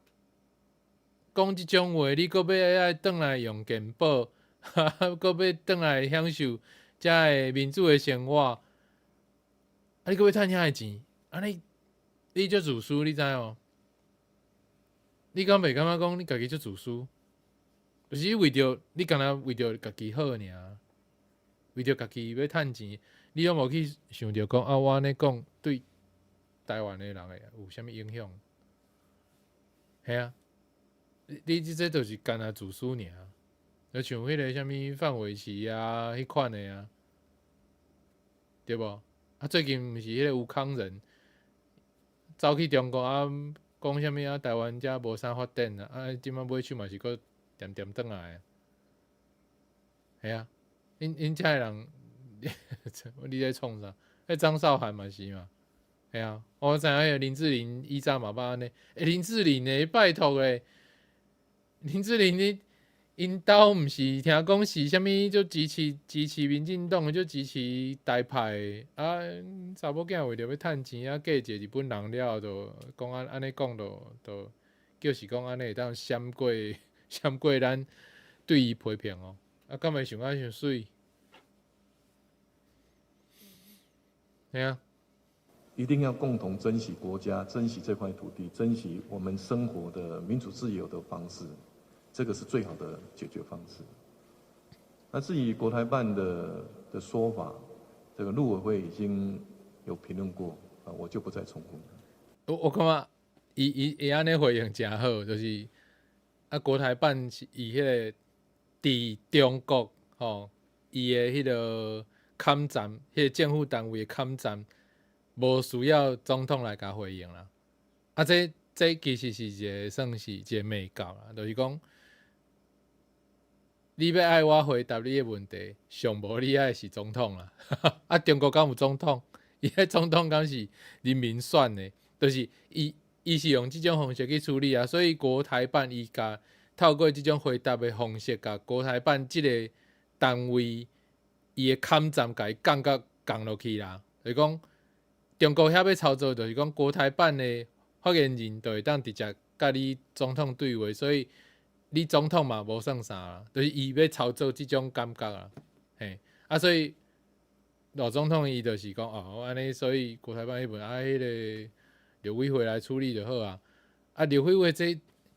講這種話，你閣欲愛轉來用健保，閣欲轉來享受遮个民主的生活，啊，你閣欲趁遐个錢，按呢你足自私，你知無？你敢袂感覺講你家己足自私？就是為著你敢若為著家己好爾，為著家己欲趁錢，你攏無去想著講啊，我按呢講對台灣的人會有啥物影響？嘿啊，你這就是干焦自私爾，就像彼个啥物范瑋琪啊，彼款的啊，對無？啊，最近毋是彼個吳慷仁走去中國啊，講啥物啊？台灣遮無啥發展啊，啊，這馬尾手嘛是閣恬恬轉來啊，嘿啊，𪜶遮的人，你咧創啥？彼張韶涵嘛是嘛，嘿啊，我知影彼个林志玲以早嘛捌按呢，欸，林志玲欸，拜託欸，林志玲你𪜶兜毋是聽講是啥物就支持民進黨的，就支持台派的啊，查某囝為著欲趁錢啊，嫁一個日本人了後，就講按呢講，就就是講按呢會當閃過咱對伊批評哦，啊，敢會想啊傷媠？嘿啊。一定要共同珍惜國家，珍惜這塊土地，珍惜我們生活的民主自由的方式，這個是最好的解決方式。那至於國台辦的說法，這個陸委會已經有評論過，啊，我就不再重複。我感覺伊按呢回應誠好，就是啊，國台辦是伊彼个佇中國吼，伊的彼个坎站，彼个政府單位的坎站，無需要總統來共回應啦。啊，這其實是一个算是一个眉角啦，就是講，你欲愛我回答你的問題，上無你愛是總統啦。啊，中國敢有總統？伊彼總統敢是人民選的？就是伊是用這種方式去處理啊。所以國台辦伊共透過這種回答的方式，共國台辦這個單位伊的坎站，共伊降甲降落去啦。就是講，中國遐欲操作，就是講國台辦的發言人就會當直接共你總統對話，所以你總統嘛無算啥啦，就是伊欲操作這種感覺啊，嘿，啊所以賴總統伊就是講哦，按呢，所以國台辦彼份啊，彼个陸委會來處理就好啊。啊，陸委會這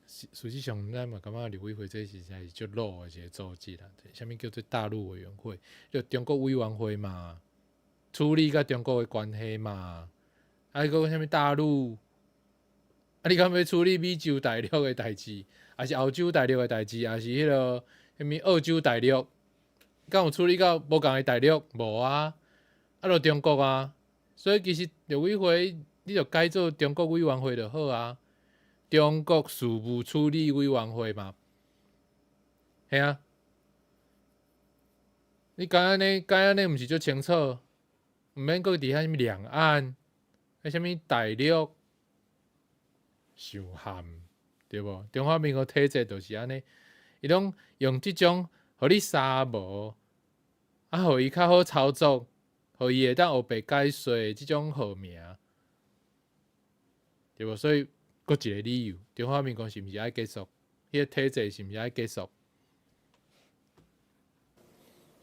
事實上，咱嘛感覺陸委會這實在是足老的一個組織啦。啥物叫做大陸委員會？就中國委員會嘛，處理佮中國的關係嘛。啊，閣啥物大陸？啊，你敢欲處理美洲大陸的代誌，抑是歐洲大陸的代誌，抑是彼个啥物澳洲大陸？敢有處理到無仝的大陸？無啊，啊，就中國啊。所以其實陸委會，你就改做中國委員會就好啊。中國事務處理委員會嘛，嘿啊，你改按呢，改按呢，毋是足清楚？毋免閣佇遐啥物兩岸，彼啥物大陸，傷譀，對無？中華民國體制就是按呢，伊攏用這種予你三無，啊，予伊較好操作，予伊會當烏白解說這種號名，對無？所以閣一個理由，中華民國是毋是愛結束？彼個體制是毋是愛結束？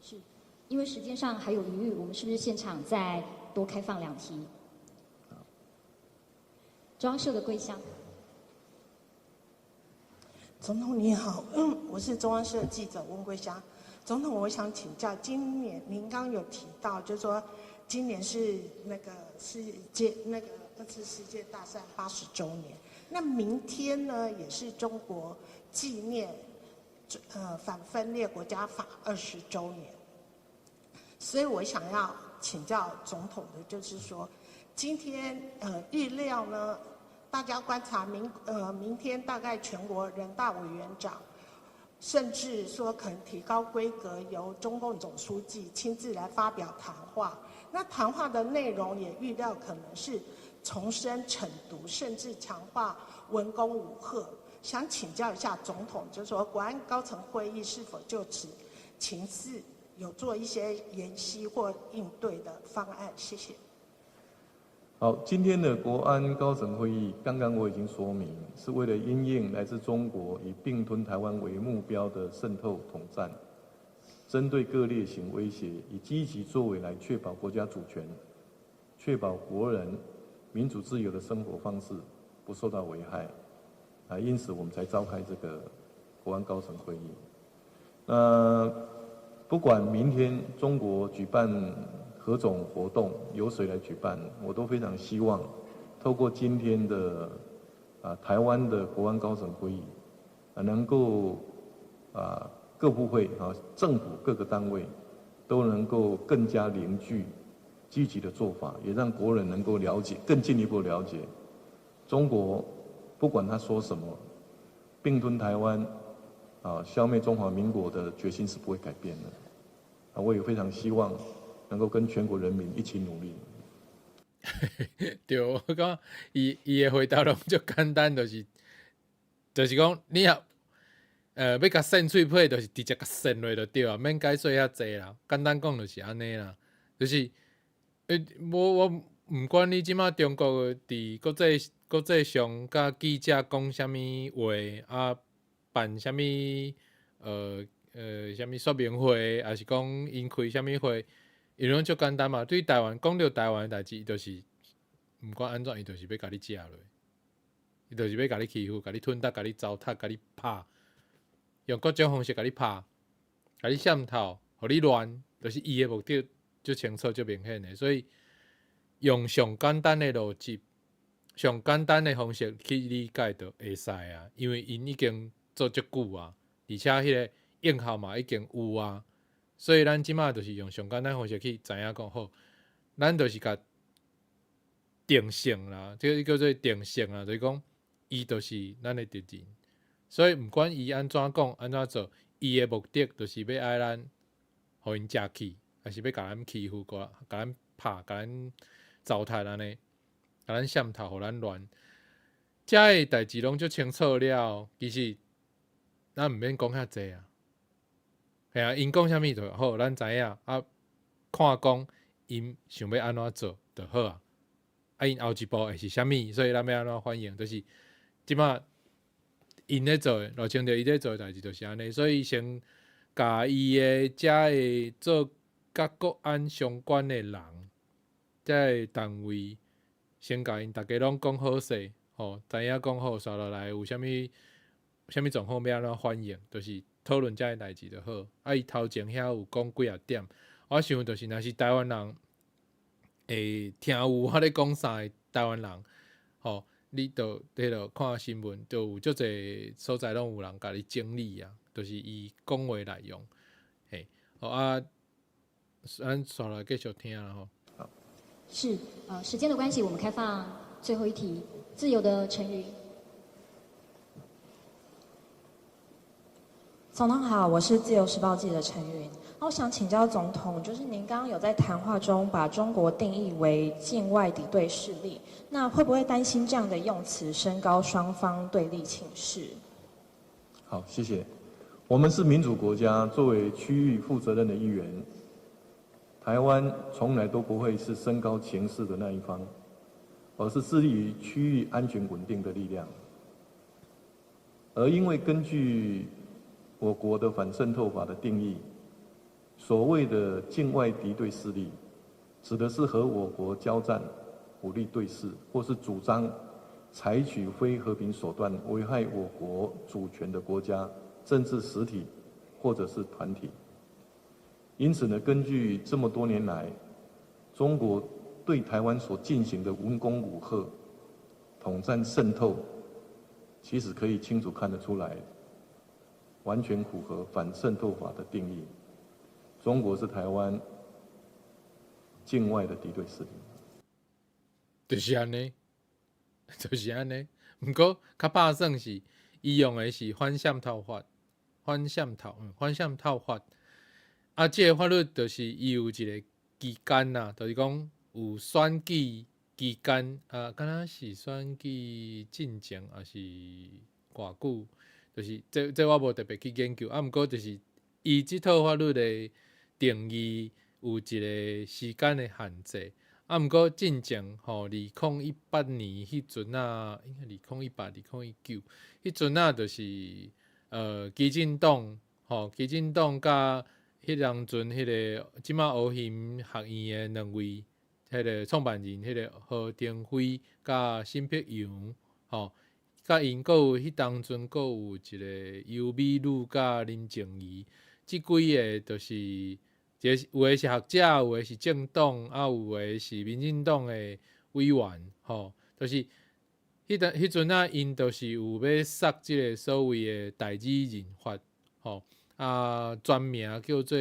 是，因為時間上還有餘裕，我們是不是現場再多開放兩題？中央社的桂香。總統你好，我是中央社記者溫桂香。總統，我想請教，今年您剛有提到，就是說今年是那個世界那個二次世界大戰80週年，那明天呢，也是中國紀念反分裂國家法20週年，所以我想要請教總統的，就是說，今天預料呢，大家觀察明天大概全國人大委員長，甚至說可能提高規格，由中共總書記親自來發表談話。那談話的內容也預料可能是重申懲獨，甚至強化文攻武嚇。想請教一下總統，就是說國安高層會議是否就此情勢有做一些研析或應對的方案？謝謝。好，今天的國安高層會議，剛剛我已經說明，是為了因應來自中國以併吞台灣為目標的滲透統戰，針對各類型威脅，以積極作為來確保國家主權，確保國人民主自由的生活方式不受到危害。啊，因此我們才召開這個國安高層會議。那不管明天中國舉辦何種活動，由誰來舉辦，我都非常希望透過今天的台灣的國安高層會議，能夠各部會啊政府各個單位都能夠更加凝聚積極的做法，也讓國人能夠了解，更進一步了解中國不管他說什麼，併吞台灣啊，消滅中華民國的決心是不會改變的。啊，我也非常希望能夠跟全國人民一起努力。對，我講伊的回答攏足簡單，就是講你若欲共扇喙皮，就是直接共扇落就對啊，免解說遐濟啦。簡單講就是按呢啦，就是無我毋管你這馬中國佇國際上佮記者講啥物話啊，辦啥物啥物說明會，抑是講𪜶開啥物會，伊攏足簡單嘛。對台灣講著台灣的代誌，伊就是毋管按怎，伊就是欲共你食落，伊就是欲共你欺負，共你吞掉，共你糟蹋，共你拍，用各種方式共你拍，共你滲透，予你亂，就是伊的目的足清楚、足明顯的。所以用上簡單的邏輯、上簡單的方式去理解就會使啊，因為𪜶已經做足久啊，而且彼個應效嘛已經有啊，所以咱這馬就是用上簡單方式去知影講好，咱就是共定性啦，這個叫做定性啊，就是講伊就是咱的敵人，所以毋管伊按怎講、按怎做，伊的目的就是欲愛咱予𪜶食去，抑是欲共咱欺負過，共咱拍、共咱糟蹋按呢，共咱滲透，予咱亂，遮的代誌攏足清楚了，其實咱毋免講遐濟啊。嘿啊，𪜶講啥物就好，咱知影啊。看講𪜶想欲按怎做就好啊。啊，𪜶後一步會是啥物，所以咱欲按怎反應，就是這馬𪜶咧做的，賴清德伊咧做的代誌就是按呢，所以先共伊的遮的做佮國安相關的人，遮的單位，先共𪜶逐家攏講好勢，吼，知影講好，紲落來有啥物啥物狀況欲按怎反應，就是討論遮的代誌就好。啊，伊頭前遐有講幾仔點，我想就是若是台灣人會聽有我咧講啥的台灣人，吼，你就彼落看新聞，就有足濟所在攏有人共你整理啊，就是伊講話內容，嘿，好啊，咱紲來繼續聽啦吼。是，時間的關係，我們開放最後一題，自由的陳雲。總統好，我是自由時報記者陳雲。那我想請教總統，就是您剛剛有在談話中把中國定義為境外敵對勢力，那會不會擔心這樣的用詞升高雙方對立情勢？好，謝謝。我們是民主國家，作為區域負責任的一員，台灣從來都不會是升高情勢的那一方，而是致力於區域安全穩定的力量。而因為根據我國的反滲透法的定義，所謂的境外敵對勢力，指的是和我國交戰、武力對峙，或是主張採取非和平手段危害我國主權的國家、政治實體或者是團體。因此呢，根據這麼多年來中國對台灣所進行的文攻武嚇、統戰滲透，其實可以清楚看得出來，完全符合反滲透法的定義。中國是台灣境外的敵對勢力。就是按呢，就是按呢。毋過較拍算是，伊用的是反滲透法，反滲透，反滲透法。啊，這個法律就是伊有一個期間啦，就是講有選舉期間啊，敢若是選舉進前，抑是偌久？就是這我無特別去研究，啊，毋過就是伊這套法律的定義有一個時間的限制。啊，毋過進前吼，2018年彼陣啊，應該2018、2019，彼陣啊，就是基進黨吼，基進黨佮彼當陣彼個這馬烏熊學院的兩位彼個創辦人，彼個何庭輝佮沈碧陽吼，佮𪜶閣有彼當陣閣有一個游美女佮林靜儀，這幾個就是一個有的是學者，有的是政黨，啊有的是民進黨的委員，吼，就是彼陣啊，𪜶就是有欲殺這個所謂的代理人法，吼，啊全名叫做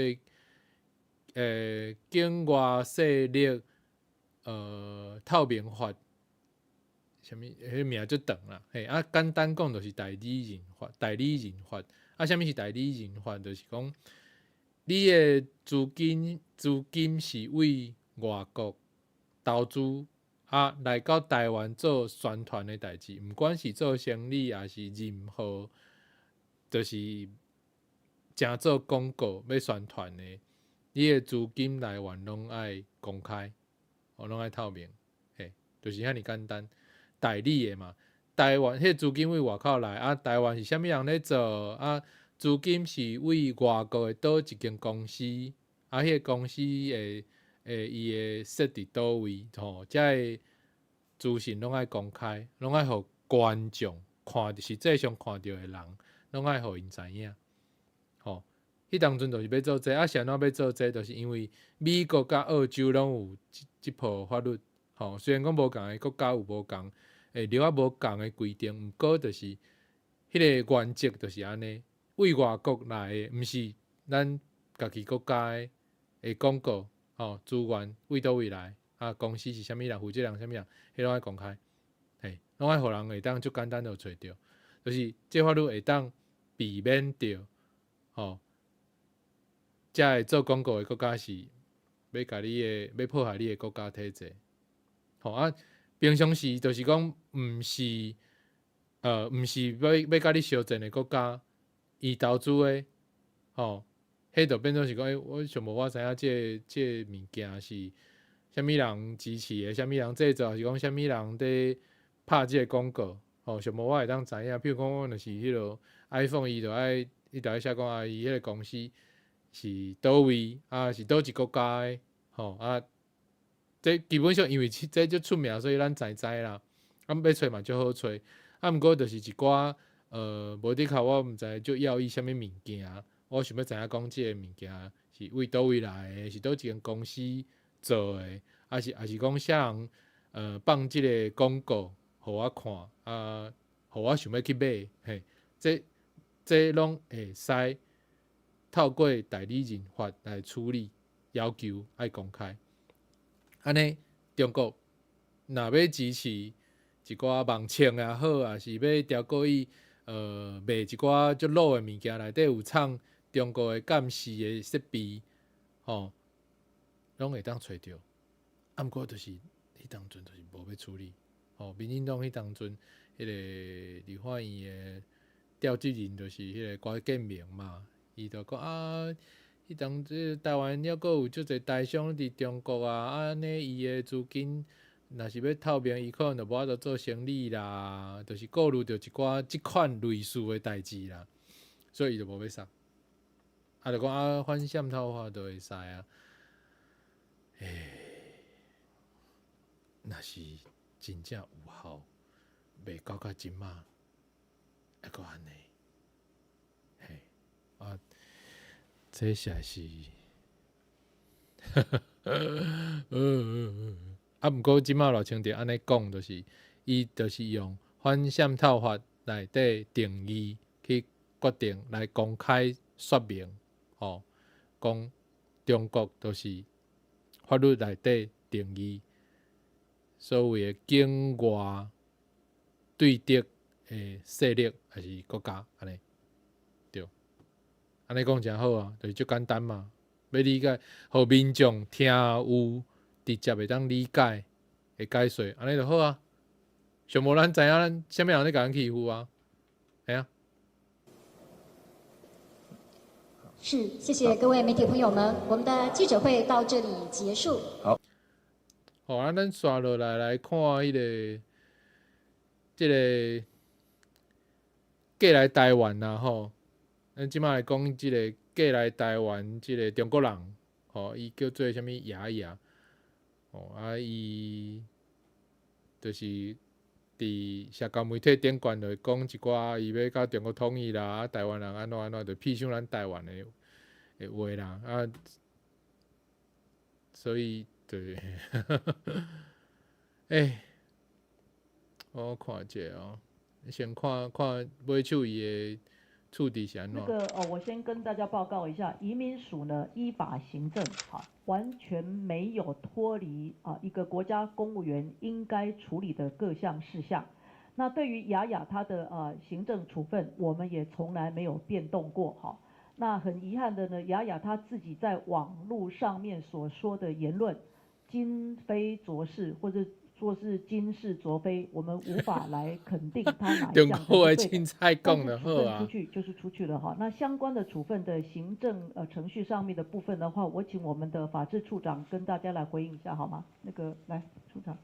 境外勢力透明法，啥物？彼名足長啦，嘿，啊簡單講就是代理人法，代理人法，啊啥物是代理人法？就是講你的資金是對外國投資啊，來到台灣做宣傳的代誌，毋管是做生意，抑是任何，就是誠做廣告欲宣傳的，你的資金來源攏愛公開，哦，攏愛透明，嘿，就是遐爾簡單。代理的嘛，台灣彼個資金對外口來，啊，台灣是啥物人咧做？啊，資金是對外國的佗一間公司，啊，彼個公司會伊會設佇佗位，吼，遮个資訊攏愛公開，攏愛予觀眾看，實際上看著的人，攏愛予𪜶知影，吼。彼當陣就是欲做這個，啊，是按怎欲做這個？就是因為美國佮澳洲攏有這部法律，吼。雖然講無仝的國家有無仝，會立啊無仝的規定，毋過就是彼個原則就是按呢，對外國來的，毋是咱家己國家的廣告，吼，資源對佗位來，啊，公司是啥物人，負責人啥物人，彼攏愛公開，嘿，攏愛予人會當足簡單就揣著，就是這法律會當避免著，吼，遮個做廣告的國家是欲共你的，欲破壞你的國家體制，吼啊，平常時就是講，毋是欲共你相戰的國家，伊投資的，吼，彼就變做是講，欸，我想無我知影這個物件是啥物人支持的，啥物人製造，抑是講啥物人佇拍這個廣告，吼，想無我會當知影。比如講，我若是彼落 iPhone，伊就愛寫講啊，伊彼個公司是佗位，啊是佗一國家的，吼啊，這基本上因為這足出名，所以咱知知啦。啊，欲揣嘛足好揣，啊，毋過就是一寡無的確我毋知足要意啥物物件，我想欲知影講這個物件是對佗位來的，是佗一間公司做的，抑是講啥人放這個廣告予我看，啊，予我想欲去買，嘿，這攏會使透過代理人法來處理，要求愛公開。按呢，中國若欲支持一寡網銃也好，抑是欲調過伊卖一寡足老的物件，内底有藏中国的监视的设备，吼，攏會當揣著。啊，毋過就是彼當陣就是無欲處理，吼，民進黨彼當陣，彼個立法院的召集人就是彼個郭建明嘛，伊就講啊，彼當陣台灣猶閣有足濟台商佇中國啊，按呢伊的資金若是欲透明，伊可能就無法度做生理啦，就是顧慮著一寡這款類似的代誌啦，所以伊就無欲殺。啊，就講啊，反滲透法就會使啊，欸，若是真正有效，袂搞到這馬，猶閣按呢，嘿，啊，這實在是，啊，毋過這馬賴清德按呢講，就是伊就是用反滲透法內底定義去決定來公開說明，吼，講中國就是法律內底定義所謂的境外對敵的勢力，抑是國家，按呢對，按呢講誠好啊，就是足簡單嘛，欲理解，予民眾聽有直接會當理解的解說，按呢就好啊。上無咱知影咱啥物人咧共咱欺負啊，嘿啊。是，謝謝各位媒體朋友們，我們的記者會到這裡結束。好，好啊，咱紲落來來看彼個，這個過來台灣啦吼，咱這馬來講這個過來台灣這個中國人，吼，伊叫做啥物雅雅，吼啊伊就是佇社交媒體頂懸就會講一寡伊欲佮中國統一啦，啊台灣人按怎按怎，就痞傷咱台灣的的話啦，啊，所以對，欸，我看一下哦，先看看尾手伊的處置是按怎。那個哦，我先跟大家報告一下，移民署呢依法行政，哈，完全沒有脫離啊一個國家公務員應該處理的各項事項。那對於雅雅她的行政處分，我們也從來沒有變動過，哈。那很遺憾的呢，雅雅她自己在網路上面所說的言論，今非昨是，或者說是今是昨非，我們無法來肯定他哪一項是對的。但是處分出去就是出去了哈。那相關的處分的行政程序上面的部分的話，我請我們的法制處長跟大家來回應一下好嗎？那個來處長。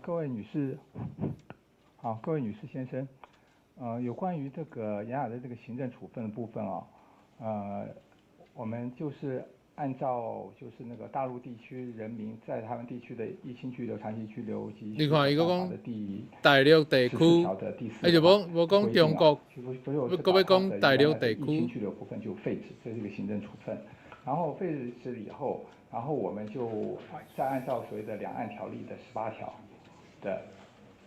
各位女士，好，各位女士先生，有關於這個雅雅的這個行政處分的部分啊，我們就是按照就是那個大陸地區人民在他們地區的一親居留、長期居留及你看伊閣講大陸地區，伊就無無講中國，閣欲講大陸地區。一親居留部分就廢止，這是一個行政處分。然後廢止了以後，然後我們就再按照所謂的兩岸條例的18條的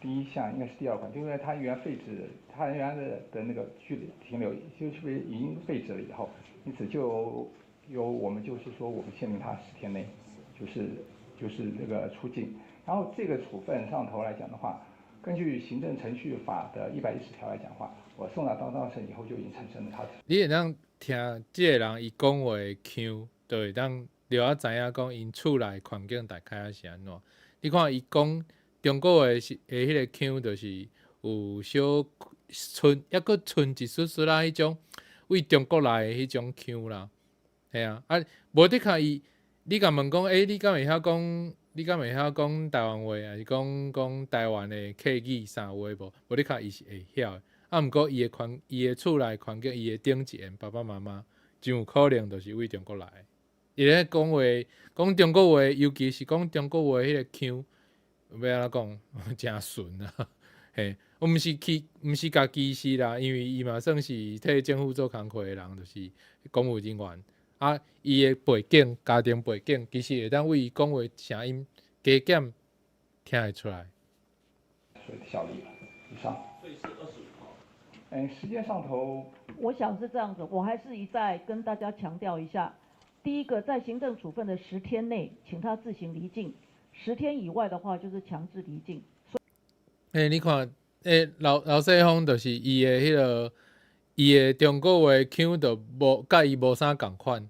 第一項，應該是第二款，就因為他原來廢止，他原來的那個居停留，就是已經廢止了以後，因此就由我們就是說，我們限定他10天內，就是那個出境。然後這個處分上頭來講的話，根據行政程序法的110條來講的話，我送達當事人以後就已經產生了他。你會當聽這個人伊講話的腔，就會當了解知影講𪜶厝內環境大概是按怎。你看伊講中國話是的彼個腔，就是有小賰，猶閣賰一絲絲仔彼種為中國來的彼種腔啦。嘿啊，啊，無的確伊，你共問講，欸，你敢會曉講？你敢會曉講台灣話，抑是講講台灣的客語啥話無？無的確伊是會曉的。啊，毋過伊的環，伊的厝內環境，伊的頂一緣爸爸媽媽，真有可能就是為中國來的。伊咧講話，講中國話，尤其是講中國話彼個腔，欲按怎講，誠順啊。嘿，我毋是去，毋是共歧視啦，因為伊嘛算是替政府做工課的人，就是公務人員。啊，伊的背景，家庭背景，其實會當為伊講話聲音加減聽會出來。效力以上。所以是25號。嗯，時間上頭。我想是這樣子，我還是一再跟大家強調一下，第一個，在行政處分的10天內，請他自行離境；10天以外的話，就是強制離境。欸，你看，欸，劉世鋒就是伊的彼個，伊的中國話腔就無，佮伊無啥仝款。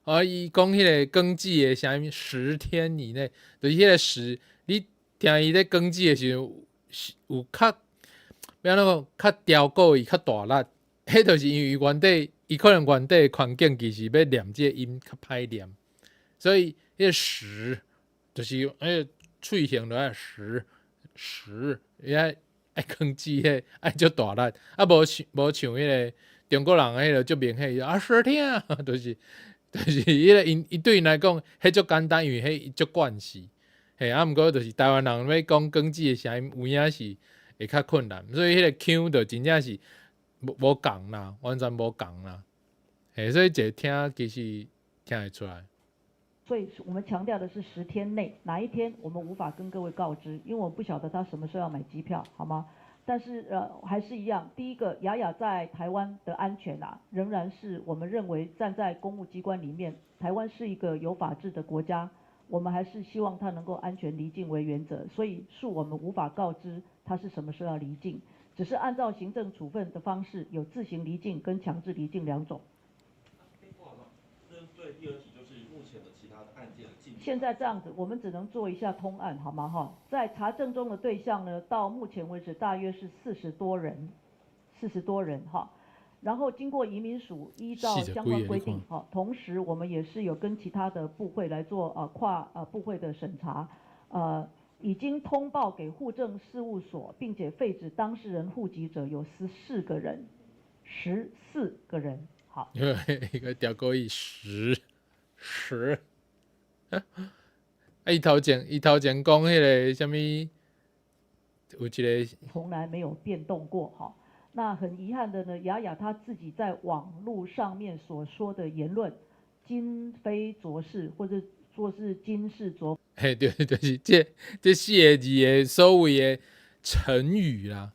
啊，伊講彼個管制的啥物10天以內，就是彼個十，你聽伊咧管制的時陣，有較，欲按怎講，較刁故意，較大力。彼就是因為原底，伊可能原底的環境其實欲念這個音較歹念，所以彼個十就是彼個喙型就愛十十，伊愛愛管制彼愛足大力，啊無像無像彼個中國人彼個足明顯，啊10天，就是彼個𪜶伊對𪜶來講，彼足簡單，因為彼足慣勢。嘿，啊毋過就是台灣人欲講管制的聲音，有影是會較困難，所以彼個腔就真正是無無仝啦，完全無仝啦。嘿，所以這聽其實聽會出來。所以我們強調的是十天內，哪一天我們無法跟各位告知，因為我們不曉得他什麼時候要買機票，好嗎？但是還是一樣，第一個雅雅在台灣的安全啊，仍然是我們認為站在公務機關裡面，台灣是一個有法治的國家，我們還是希望他能夠安全離境為原則，所以恕我們無法告知他是什麼時候要離境，只是按照行政處分的方式，有自行離境跟強制離境兩種。對第二題就是目前的其他的案件的進展。現在這樣子，我們只能做一下通案，好嗎？哈，在查證中的對象呢，到目前為止大約是四十多人，四十多人哈。然後經過移民署依照相關規定，哈，同時我們也是有跟其他的部會來做跨部會的審查，已經通報給戶政事務所，並且廢止當事人戶籍者有十四個人，十四個人。好，因為一個刁故意十十，啊！伊頭前講彼個啥物，有一個從來沒有變動過哈。那很遺憾的呢，雅雅她自己在網路上面所說的言論，今非昨是，或者說是今是昨。嘿，對，就是這四個字的所謂的成語啦，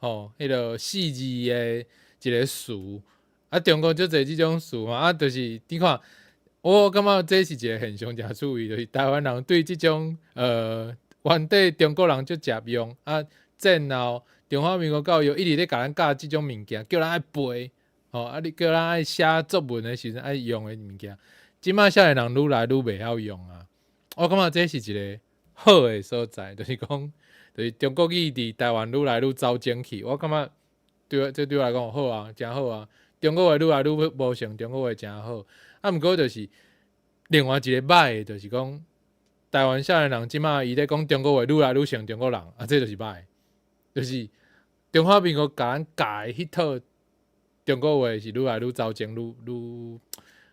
吼，彼個四字的一個詞。啊，中國足濟這種詞嘛，啊，就是你看，我感覺這是一個現象，誠趣味，就是台灣人對這種原底中國人足捷用，啊，戰後中華民國教育一直咧共咱教這種物件，叫咱愛背，吼，啊，你叫咱愛寫作文的時陣愛用的物件，這馬少年人愈來愈袂曉用啊。我感覺這是一個好的所在，就是講，就是中國語佇台灣愈來愈走精去，我感覺對這對我來講好啊，誠好啊。中國話愈來愈無像中國話誠好，啊，毋過就是另外一個歹的，就是講台灣少年人這馬伊咧講中國話愈來愈像中國人，啊，這就是歹，就是中華民國共咱教的彼套中國話是愈來愈走精，愈愈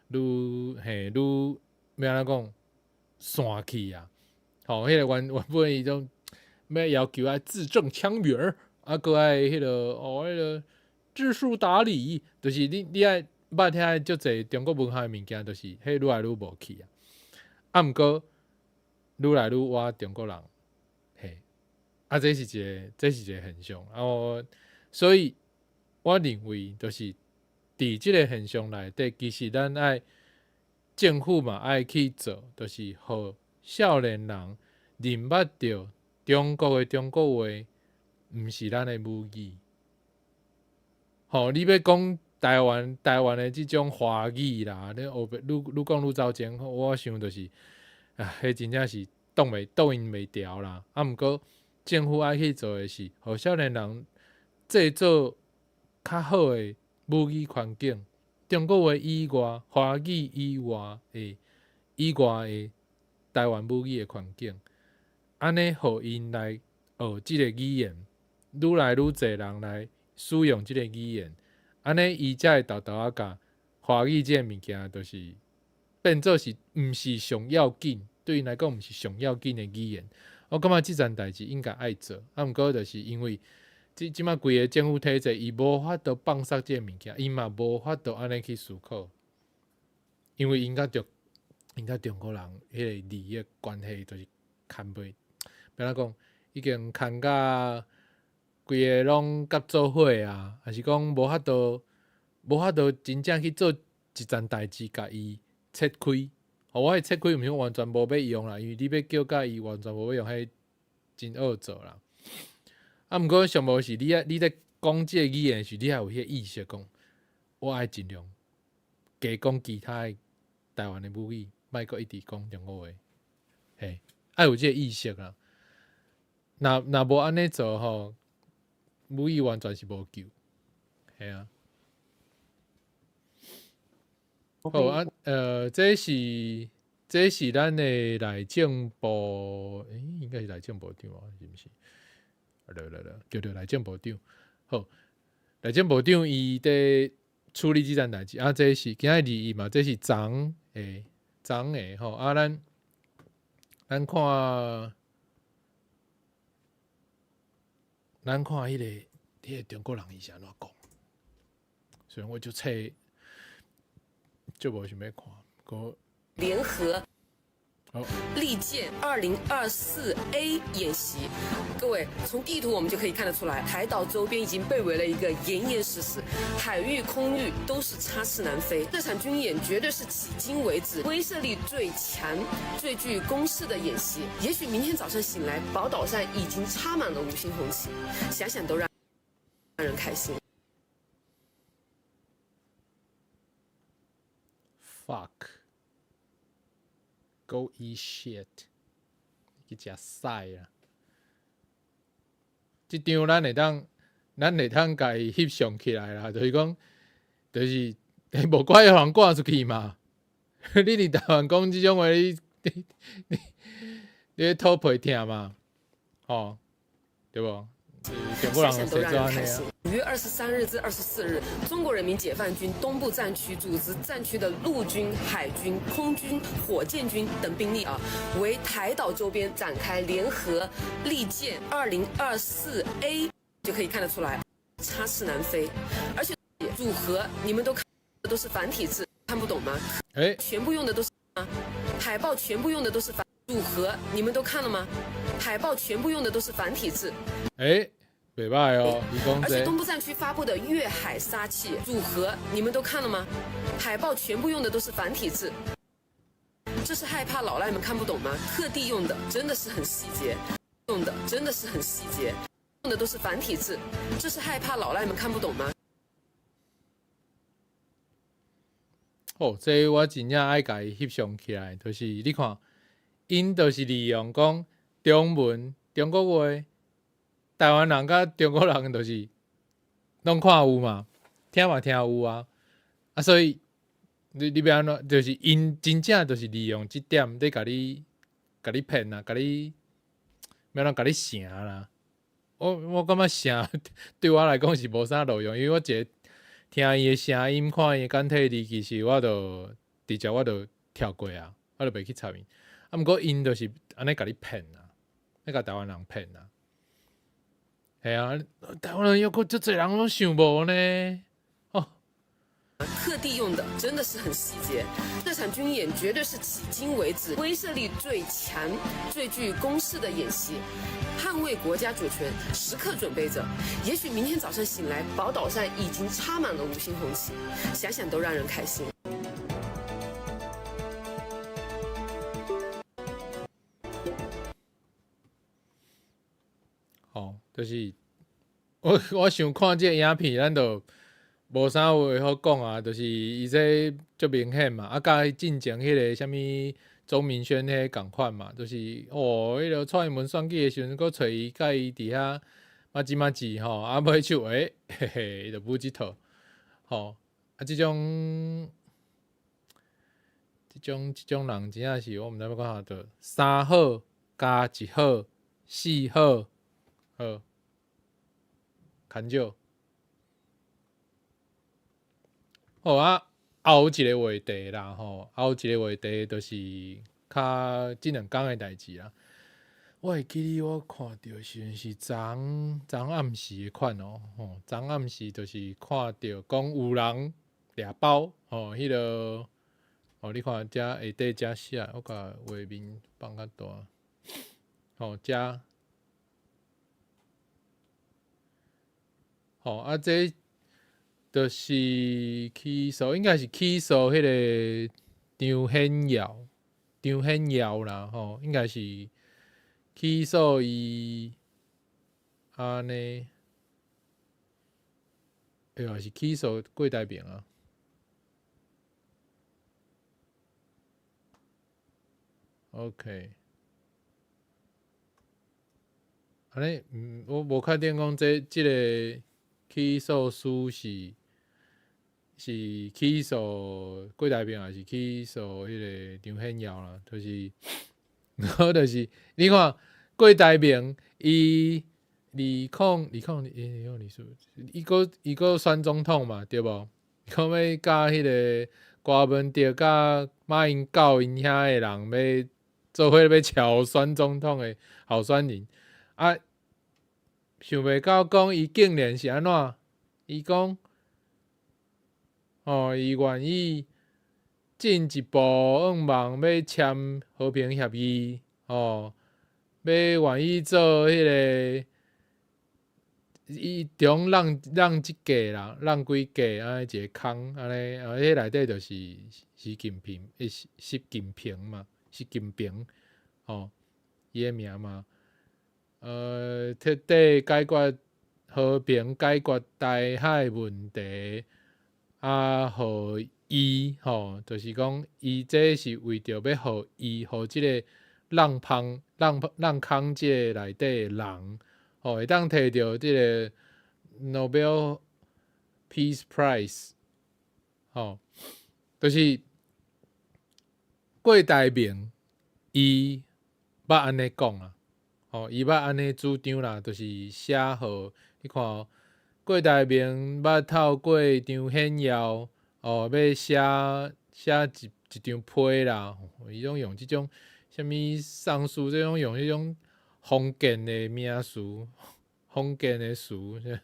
愈嘿愈欲按怎講散去啊！吼，彼個原本伊種欲要求愛字正腔圓，啊，閣愛彼個哦，彼個。知書達理，就是你愛捌遐足濟中國文化的物件，就是彼愈來愈無去啊。啊，毋過愈來愈倚中國人，嘿，啊，這是一個現象。啊，我所以我認為，就是佇這個現象內底，其實咱愛政府嘛愛去做，就是予少年人認捌著中國的中國話，毋是咱的母語。吼，你欲講台灣的這種華語啦，你烏白愈愈講愈走精，我想就是，啊，彼真正是擋𪜶袂牢啦。啊，毋過政府愛去做的是，予少年人製造較好的母語環境，中國話以外、華語以外的台灣母語的環境，按呢，予𪜶來學這個語言，愈來愈濟人來使用這個語言，按呢，伊才會沓沓仔共華語這个物件，就是變做是毋是上要緊，對𪜶來講毋是上要緊的語言。我感覺這層代誌應該愛做，啊，毋過就是因為這馬規个政府體制，伊無法度放捒這个物件，伊嘛無法度按呢去思考，因為𪜶佮中國人彼個利益關係就是牽袂，欲按怎講，已經牽甲規个攏合做伙啊，抑是講無法度真正去做一層代誌，共伊切開。哦，我的切開毋是完全無欲用啦，因為你欲叫共伊完全無欲用，彼真惡做啦。啊，毋過上無是你愛你咧講這個語言時，你愛有彼個意識講，我愛盡量加講其他的台灣的母語，莫閣一直講中國話，嘿，愛有這個意識啦。若若無按呢做吼，母語完全是無救，嘿啊。好啊，這是這是咱的內政部，欸，應該是內政部長啊，是毋是？來來來，叫做內政部長。好，內政部長伊佇處理這件代誌啊，這是今仔日21嘛，這是昨的昨的吼啊，咱咱看咱看彼個彼個中國人伊是按怎講？雖然我足冊足無想欲看，閣聯合利劍2024 A 演習，各位從地圖我們就可以看得出來，台島周邊已經被圍了一個嚴嚴實實，海域空域都是插翅難飛。這場軍演絕對是迄今為止威懾力最強、最具攻勢的演習。也許明天早上醒來，寶島上已經插滿了五星紅旗，想想都讓人開心。 Fuck. Go eat shit！去食屎啦！這張咱會當，咱會當共伊翕相起來啦，就是講，就是無怪予人趕出去嘛。你佇台灣講這種話，你你你你討皮疼嘛？吼，對無？中國人都讓人開心。5月23日至24日，中國人民解放軍東部戰區組織戰區的陸軍、海軍、空軍、火箭軍等兵力啊，為台島周邊展開聯合利劍2024 A，就可以看得出來，插翅難飛。而且組合你們都看都是繁體字，看不懂嗎？欸，全部用的都是海報，全部用的都是繁組合，你們都看了嗎？海報全部用的都是繁體字。欸，袂䆀哦，而且東部戰區發布的粵海殺氣組合，你們都看了嗎？海報全部用的都是繁體字，這是害怕老賴們看不懂嗎？特地用的，真的是很細節，用的真的是很細節，用的都是繁體字，這是害怕老賴們看不懂嗎？哦，這我真正愛共伊翕相起來，就是你看，𪜶就是利用講中文、中國話。台灣人佮中國人就是攏看有嘛，聽嘛聽有啊，啊所以你你欲按怎，就是𪜶真正就是利用這點咧共你共你騙啊，共你欲按怎共你成啦。我我感覺成對我來講是無啥路用，因為我一个聽伊的聲音，看伊的簡體字，其實我就直接我就跳過啊，我就袂去插伊。啊，毋過𪜶就是按呢共你騙啊，咧共台灣人騙啊。係啊，台灣人猶閣足濟人攏想無呢。哦，特地用的真的是很細節。這場軍演絕對是迄今為止威懾力最強、最具攻勢的演習，捍衛國家主權，時刻準備着。也許明天早上醒來，寶島上已經插滿了五星紅旗，想想都讓人開心。哦，就是我我想看這個影片，咱就無啥話好講啊。就是伊這足明顯嘛，啊，佮進前彼個啥物鍾明軒彼個仝款嘛，就是哦，彼個蔡英文選舉的時陣，閣揣伊佮伊佇遐麻吉麻吉吼，啊尾手欸，嘿嘿，伊就舞這套，吼，啊，這種這種這種人真正是我毋知欲講啥，就三好加一好，四好。好，牽少。好啊，後有一個話題啦，吼，後有一個話題就是較這兩工的代誌啦。我會記得我看著的時陣是昨昨暗時的款哦，吼，昨暗時就是看著講有人掠包，吼，彼個，哦，你看遮下底遮寫，我共畫面放較大，吼，遮。吼，啊，這就是起訴，應該是起訴彼個張顯耀，張顯耀啦，吼，應該是起訴伊，按呢，欸，嘛是起訴郭台銘啊。OK，按呢，我無確定講這這个起訴書是是起訴郭台銘，還是起訴彼个張顯耀啦？就是，我就是你看郭台銘伊2002，伊閣伊閣選總統嘛，對無？講欲佮彼个郭文哲佮馬英九𪜶遐的人欲做伙欲撨選總統的候選人，啊，想袂到講伊竟然是按怎？伊講，哦，伊願意進一步向望欲簽和平協議，哦，欲願意做彼个。伊中讓讓一屆啦，讓幾屆按呢一个空按呢，啊，彼內底就是習近平，欸，習近平嘛，習近平，吼，伊的名嘛，徹底解決和平解決台海問題，啊，予伊吼，就是講伊這是為著欲予伊，予這个讓芳讓讓空這个內底的人。吼，會當提著這个 Nobel Peace Prize，吼，就是郭台銘伊捌按呢講啦，吼，伊捌按呢主張啦，就是寫予你看哦，郭台銘捌透過張顯耀，哦，欲寫寫一一張批啦，伊攏用這種啥物上書，這種用彼種。封建的名詞，封建的詞，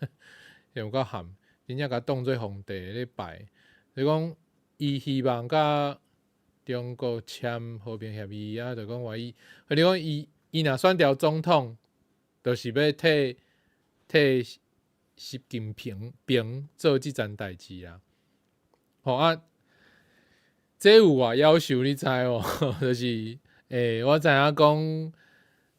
有夠譀，真正共當做皇帝咧拜。就講伊希望佮中國簽和平協議啊，就講話伊，或者講伊伊若選著總統，就是欲替替習近平平做這層代誌啊。吼啊，這有偌夭壽你知無？就是，欸，我知影講。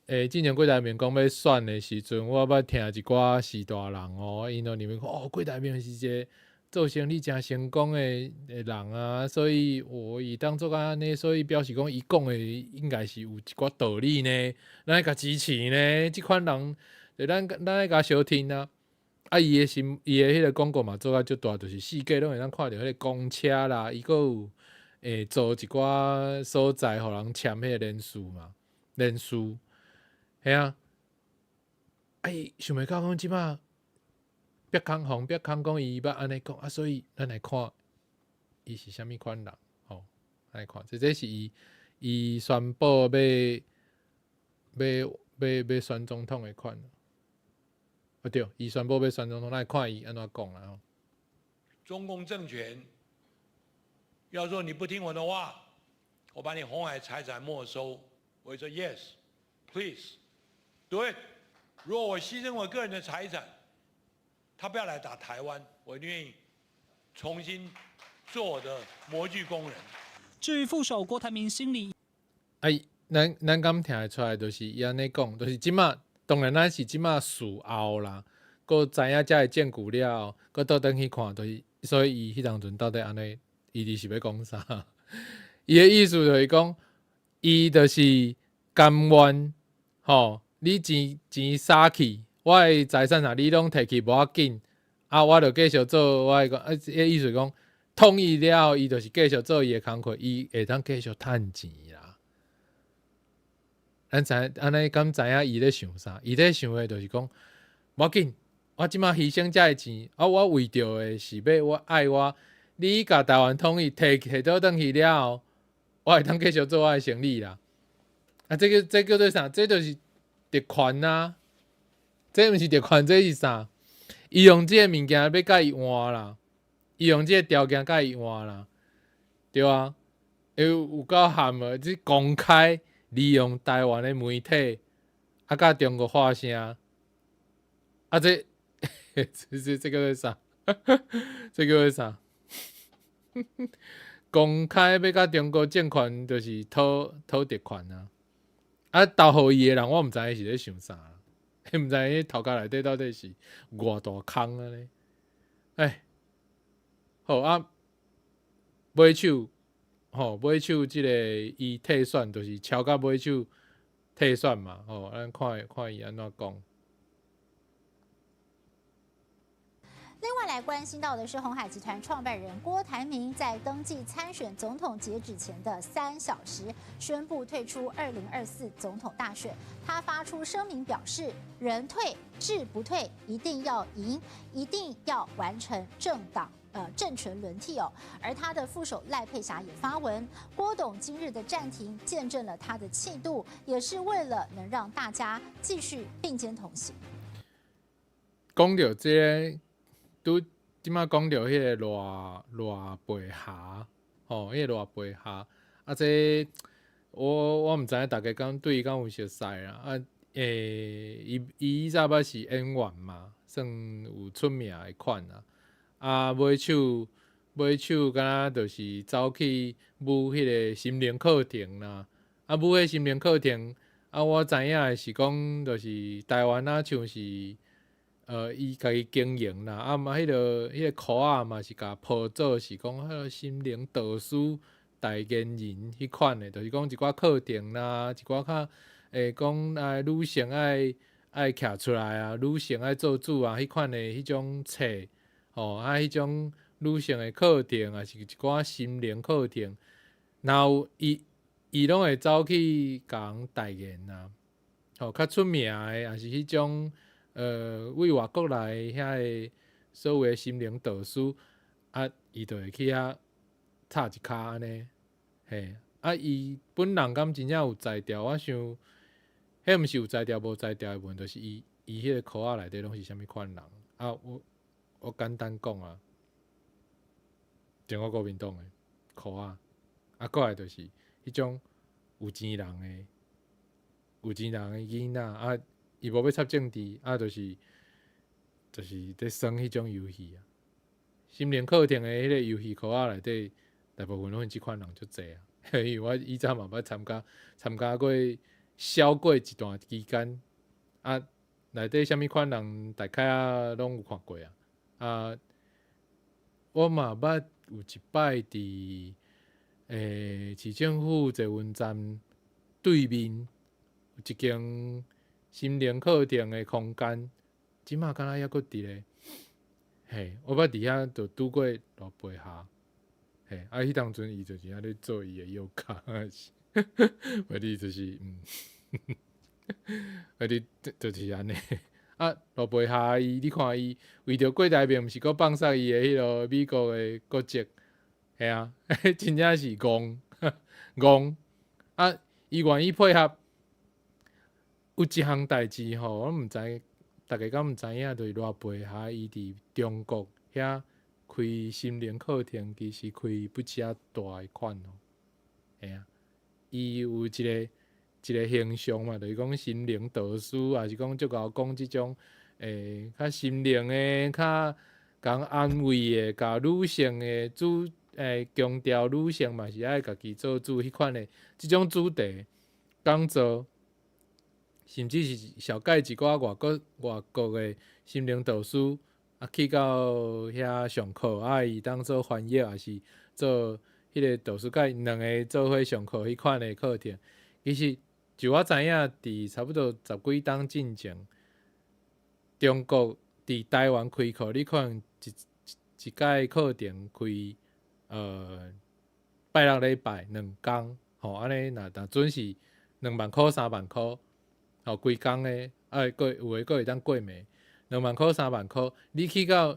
欸，之前郭台銘講欲選的時陣，我捌聽一寡序大人哦，𪜶都認為講哦，郭台銘是一个做生意誠成功的的人啊，所以哦，伊當做按呢，所以表示講伊講的應該是有一寡道理呢，咱愛共支持呢，這款人，咱咱愛共相聽啊。啊，伊的新伊的彼个廣告嘛做甲足大，就是四界攏會當看著彼个公車啦，伊閣有會做一寡所在，予人簽彼个連書嘛，連書。嘿啊！啊伊想袂到講這擺煏空予煏空講伊捌按呢講啊，所以咱來看伊是啥物款人吼，來看這這是伊伊宣布欲欲欲欲選總統的款。啊對，伊宣布欲選總統，咱來看伊按怎講啦吼。中共政權要說你不聽我的話，我把你鴻海財產沒收。我說 Yes，please。Do it，如果我犧牲我個人的財產，他不要來打台灣，我願意重新做我的模具工人。至於副手郭台銘心裡，哎，咱咱敢聽得出來，就是伊按呢講，就是這馬當然咱是這馬事後啦，閣知影這个證據了後，閣倒轉去看，就是所以伊彼當陣到底按呢，伊佇是欲講啥？伊的意思就是講，伊就是甘願，吼。你錢錢撒去，我的財產啊，你攏提去無要緊，啊，我就繼續做我的，啊，彼意思講，統一了後，伊就是繼續做伊的工課，伊會當繼續趁錢啦。咱知按呢，敢知影伊咧想啥？伊咧想的就是講，無要緊，我這馬犧牲這个錢，啊，我為著的是欲我愛我，你共台灣統一提提倒轉去了後，我會當繼續做我的生意啦。啊，這个這叫做啥？這就是特權啊！這毋是特權，這是啥？伊用這个物件欲共伊換啦，伊用這个條件共伊換啦，對啊，有有夠譀的，這公開利用台灣的媒體，啊，共中國發聲，啊這，這這這叫做啥？這叫做啥？公開欲共中國政權，就是討討特權啊！啊，投予伊的人，我毋知伊是咧想啥。毋知彼頭殼內底到底是偌大空按呢？哎，好啊，尾手吼，尾手這个伊退選，就是超甲尾手退選嘛，吼，咱看看伊按怎講。另外來關心到的是，鴻海集團創辦人郭台銘在登記參選總統截止前的3小時，宣布退出2024總統大選。他發出聲明表示：“人退志不退，一定要贏，一定要完成政黨政權輪替哦。”而他的副手賴佩霞也發文，郭董今日的暫停見證了他的氣度，也是為了能讓大家繼續並肩同行。講著這个，拄這馬講著彼个賴賴佩霞，吼，彼个賴佩霞，啊，這我毋知影大家敢對伊敢有熟似啦，啊，伊伊以早捌是演員嘛，算有出名的款啊，啊，尾手尾手敢若就是走去舞彼个心靈課程啦，啊，舞彼心靈課程，啊，我知影的是講，就是台灣啊，像是。伊家己經營啦，啊嘛，彼个箍仔嘛是共鋪做是講彼个心靈導師代言人彼款的，就是講一寡課程啦，一寡較會講啊女性愛愛徛出來啊，女性愛做主啊，彼款的彼種冊，吼啊，彼種女性的課程，抑是一寡心靈課程，若有伊伊攏會走去共人代言啊，吼較出名的，抑是彼種。為外國來遐个所謂的心靈導師，啊，伊就會去遐插一跤按呢，嘿，啊，伊本人敢真正有才調？我想，彼毋是有才調無才調的問題，就是伊伊彼个箍仔內底攏是啥物款人？啊，我我簡單講啊，中國國民黨的箍仔，啊，過來就是彼種有錢人的有錢人的囡仔啊。伊無欲插政治，啊，就是就是咧耍彼種遊戲啊。心靈課程的彼个遊戲箍仔內底，大部分攏是這款人足濟啊。因為我以前嘛捌參加參加過小過一段期間，啊，內底啥物款人大概啊攏有看過啊。啊，我嘛捌有一擺佇市政府捷運站對面有一間。心靈課程的空間，這馬敢若猶閣佇咧，嘿，我捌佇遐就拄過賴佩霞，嘿，啊，彼當陣伊就是遐咧做伊的瑜伽，無你就是，無你就是按呢，啊，賴佩霞伊，你看伊為著郭台銘，毋是閣放捒伊的彼个美國的國籍，嘿啊，真正是戇戇，啊，伊願意配合。有一項代誌吼，我毋知大家敢毋知影，就是賴佩霞伊佇中國遐開心靈課程，其實開不止大的款哦。嘿啊，伊有一个一个形象嘛，就是講心靈導師，抑是講足𠢕講這種較心靈的、較共安慰的、共女性的主強調女性嘛是愛家己做主彼款的這種主題講座。甚至是紹介一寡外國外國的心靈導師，啊去到遐上課，啊伊當做翻譯，抑是做彼个導師共𪜶兩个做伙上課彼款的課程。其實就我知影，佇差不多十幾冬進前，中國佇台灣開課，你可能一一屆課程開拜六禮拜兩工，吼按呢若若準是2萬箍3萬箍。吼，規工的，啊，過有的閣會當過暝，2萬箍3萬箍，你去到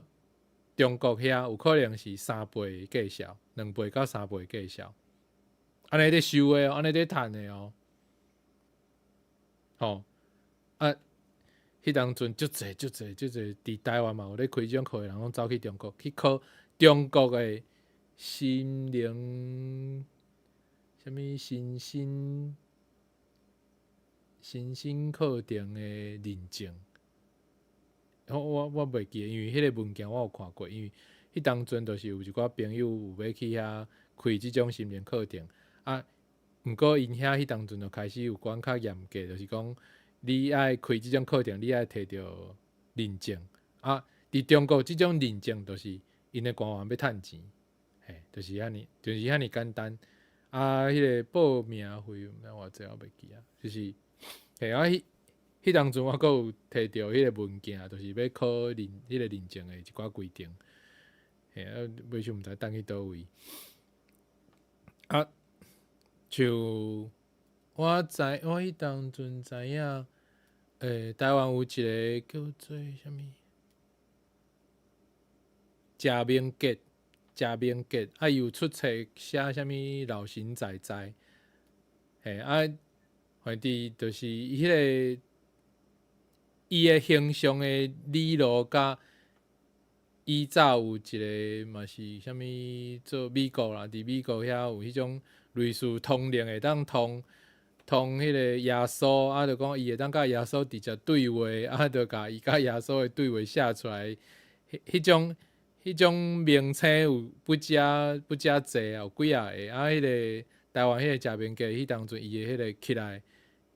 中國遐，有可能是三倍價數，2倍到3倍價數，按呢咧收的哦，按呢咧趁的哦，吼，啊，彼當陣足濟足濟足濟，佇台灣嘛有咧開這種課的人，攏走去中國去考中國的心靈，啥物身心。身心課程的認證，我我我袂記得，因為彼个文件我有看過，因為彼當陣就是有一寡朋友有欲去遐開這種心靈課程，啊，毋過𪜶遐彼當陣就開始有管較嚴格，就是講你愛開這種課程，你愛提著認證啊。佇中國這種認證，就是𪜶的官員欲趁錢，嘿，就是遐爾，就是遐爾簡單。啊，彼個報名費毋知偌濟，我袂記啊。就是，嘿啊，彼當陣我閣有提著彼個文件，就是欲考認彼個認證的一寡規定。嘿啊，尾想毋知擲去佗位。啊，像我知，我彼當陣知影，台灣有一個叫做啥物？謝明杰，謝明杰，啊，伊有出冊寫啥物老神在在，嘿啊，反正就是彼个伊的形象的理路，佮以早有一个嘛是啥物做美國啦，佇美國遐有彼種類似通靈會當通通彼个耶穌，啊，就講伊會當佮耶穌直接對話，啊，就共伊佮耶穌的對話寫出來，彼種名稱有不止不止濟啊，有幾仔个啊。彼个台灣彼个謝明杰，彼當陣伊的彼个起來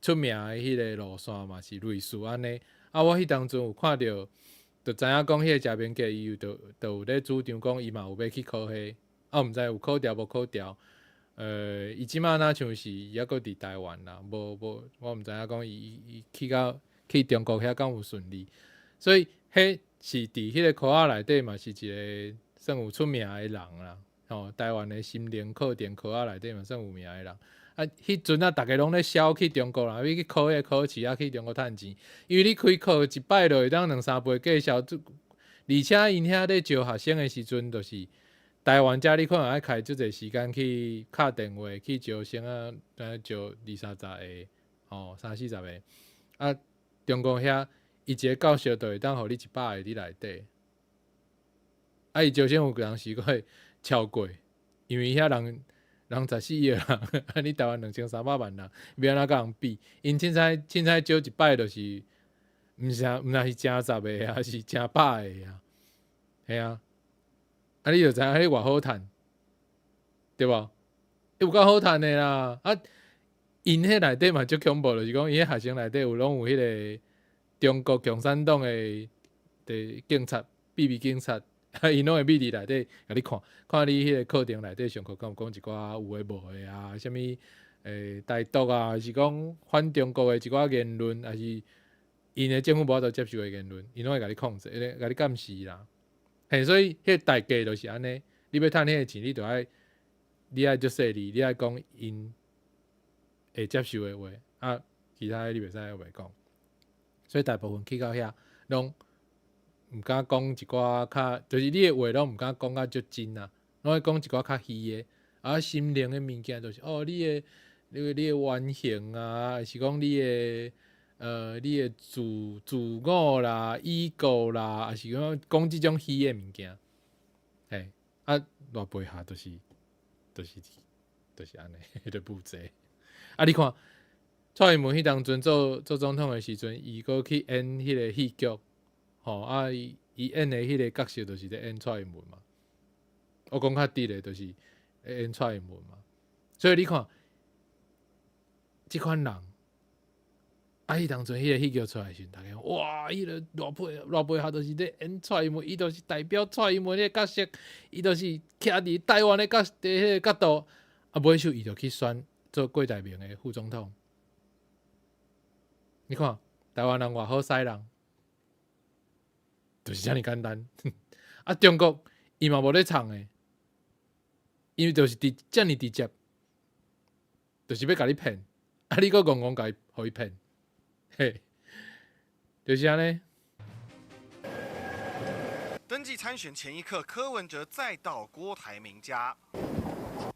出名的彼个路線嘛是類似按呢。啊，我彼當陣有看著，就知影講彼個謝明杰伊有就有咧主張講伊嘛有欲去考彼，啊，毋知有考著無考著。伊這馬若像是抑閣佇台灣啦，無無，我毋知影講伊去到去中國遐敢有順利，所以彼是佇彼个科學內底嘛是一个算有出名的人啦，吼，台灣的心靈課程科學內底嘛算有名的人。啊，彼陣啊，逐家攏咧痟去中國啦，欲去考彼个考試啊，去中國趁錢。因為你開課一擺就會當兩三倍價銷，而且𪜶遐咧招學生的時陣，就是台灣遮你可能愛開足濟時間去敲電話去招生啊，招二三十个，吼，三四十个。啊，中國遐。伊一个教授就會當予你100个佇內底，啊！伊招生有當時閣會超過，因為遐人人14億人，啊！你台灣2300萬人，欲按怎佮人比？𪜶凊彩凊彩招一擺就是，毋是毋若是成十个，抑是成百个啊？嘿啊！啊！你就知影彼偌好趁，對無？有夠好趁的啦！啊，𪜶彼內底嘛足恐怖，就是講伊彼學生內底有攏有彼個。中國共產黨的的警察，秘密警察，𪜶攏會秘佇內底，共你看，看你彼个課程內底上課敢有講一寡有的無的啊，啥物台獨啊，抑是講反中國的一寡言論，抑是𪜶的政府無法度接受的言論，𪜶攏會共你控制，共你監視啦。嘿，所以彼个代價就是按呢，你欲趁彼个錢，你就愛你愛足細膩，你愛講𪜶會接受的話，啊，其他的你袂使袂講。所以大部分去到遐，攏毋敢講一寡較，就是你的話攏毋敢講甲足真啊，攏愛講一寡較虛的。啊，心靈的物件就是哦，你的原型啊，抑是講你的自我啦、ego 啦，抑是講講這種虛的物件。嘿，啊，賴背下就是按呢，彼个步驟。啊，你看。蔡英文彼當陣做總統的時陣，伊閣去演彼个戲劇，吼啊！伊演的彼个角色就是咧演蔡英文嘛。我講較直的，就是演蔡英文嘛。所以你看，這款人，啊，彼當陣彼个戲劇出來時，大家哇！彼个賴佩霞就是咧演蔡英文，伊就是代表蔡英文彼个角色，伊就是徛佇台灣的角佇彼个角度，啊，尾首伊就去選做郭台銘的副總統。你看，台灣人偌好使人，就是遮爾簡單。啊，中國伊嘛無咧創的，因為就是直遮爾直接，就是欲共你騙，啊，你閣戇戇共伊予伊騙，嘿，就是按呢。登記參選前一刻，柯文哲再到郭台銘家。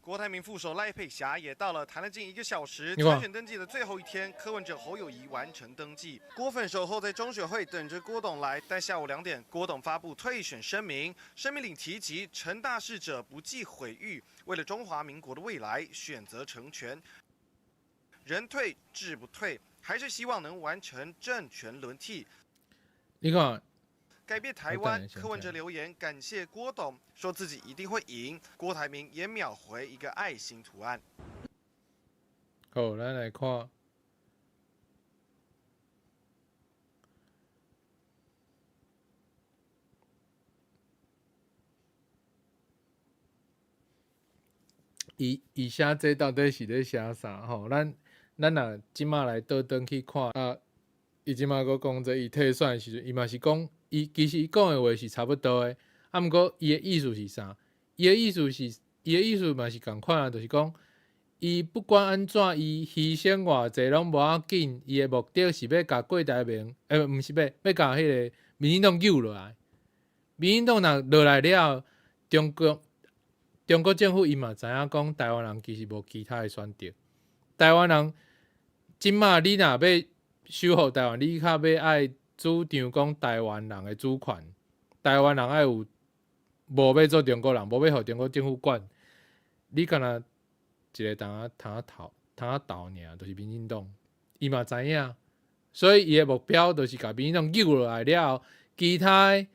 郭台銘副手賴佩霞也到了，談了近一個小時。參選登記的最後一天，柯文哲、侯友宜完成登記。郭粉守候在中選會等着郭董來，但下午2點，郭董發布退選聲明，聲明裡提及成大事者不計毀譽，為了中華民國的未來，選擇成全。人退志不退，還是希望能完成政權輪替。你看。改變台灣，柯文哲留言感謝郭董，說自己一定會贏。郭台銘也秒回一個愛心圖案。好，咱來看，伊伊寫這到底是咧寫啥吼？咱咱若這馬來倒轉去看啊，伊這馬閣講這伊退選的時陣，伊嘛是講，伊其實伊講的話是差不多的，啊，毋過伊的意思是啥？伊的意思嘛是仝款啊，就是講，伊不管按怎，伊犧牲偌濟攏無要緊，伊的目的是欲共郭台銘，毋是欲欲共彼個民進黨救落來。民進黨若落來了，中國中國政府伊嘛知影講，台灣人其實無其他的選擇。台灣人這馬你若欲收復台灣，你較欲愛主張講台灣人的主權，台灣人愛有無欲做中國人，無欲予中國政府管，你敢若一個通仔通仔鬥爾，就是民進黨，伊嘛知影，所以伊的目標就是共民進黨救落來了後，其他的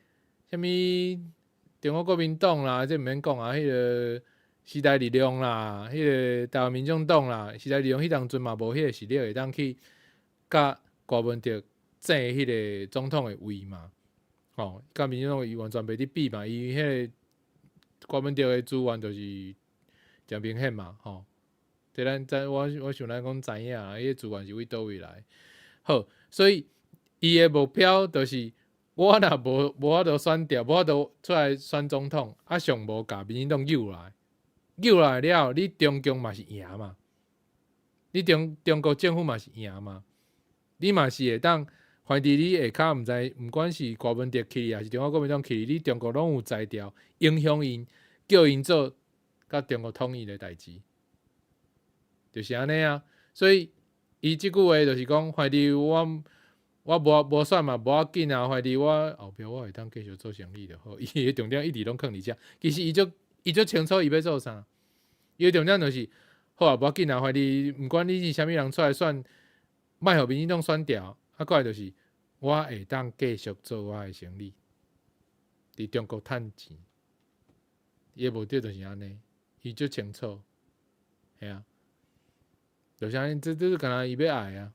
啥物中國國民黨啦，這毋免講啊，彼個時代力量啦，彼個台灣民眾黨啦，時代力量彼當陣嘛無彼個實力會當去佮柯文哲爭彼個總統的位嘛，吼，佮民進黨伊完全袂得比嘛，伊彼個柯文哲的資源就是誠明顯嘛，吼，這咱知我我想咱講知影，彼個資源是為佗位來，好，所以伊的目標就是我若無無法度選著，無法度出來選總統，啊上無共民進黨救來，救來了，你中共嘛是贏嘛，你中中國政府嘛是贏嘛，你嘛是會當，反正你下跤毋知，毋管是柯文哲去，抑是中國國民黨去，你中國攏有才調影響𪜶，叫𪜶做佮中國統一的代誌，就是按呢啊。所以伊這句話就是講，反正我。我無無選嘛，無要緊啊。反正我後壁我會當繼續做生意就好。伊的重點一直攏囥佇遮，其實伊足伊足清楚伊欲做啥。伊的重點就是好啊，無要緊啊。反正毋管你是啥物人出來選，莫予民進黨選掉。啊，過來就是我會當繼續做我的生意，佇中國趁錢。伊的目的就是按呢，伊足清楚，嘿啊，就是按呢，這這是敢若伊欲愛啊。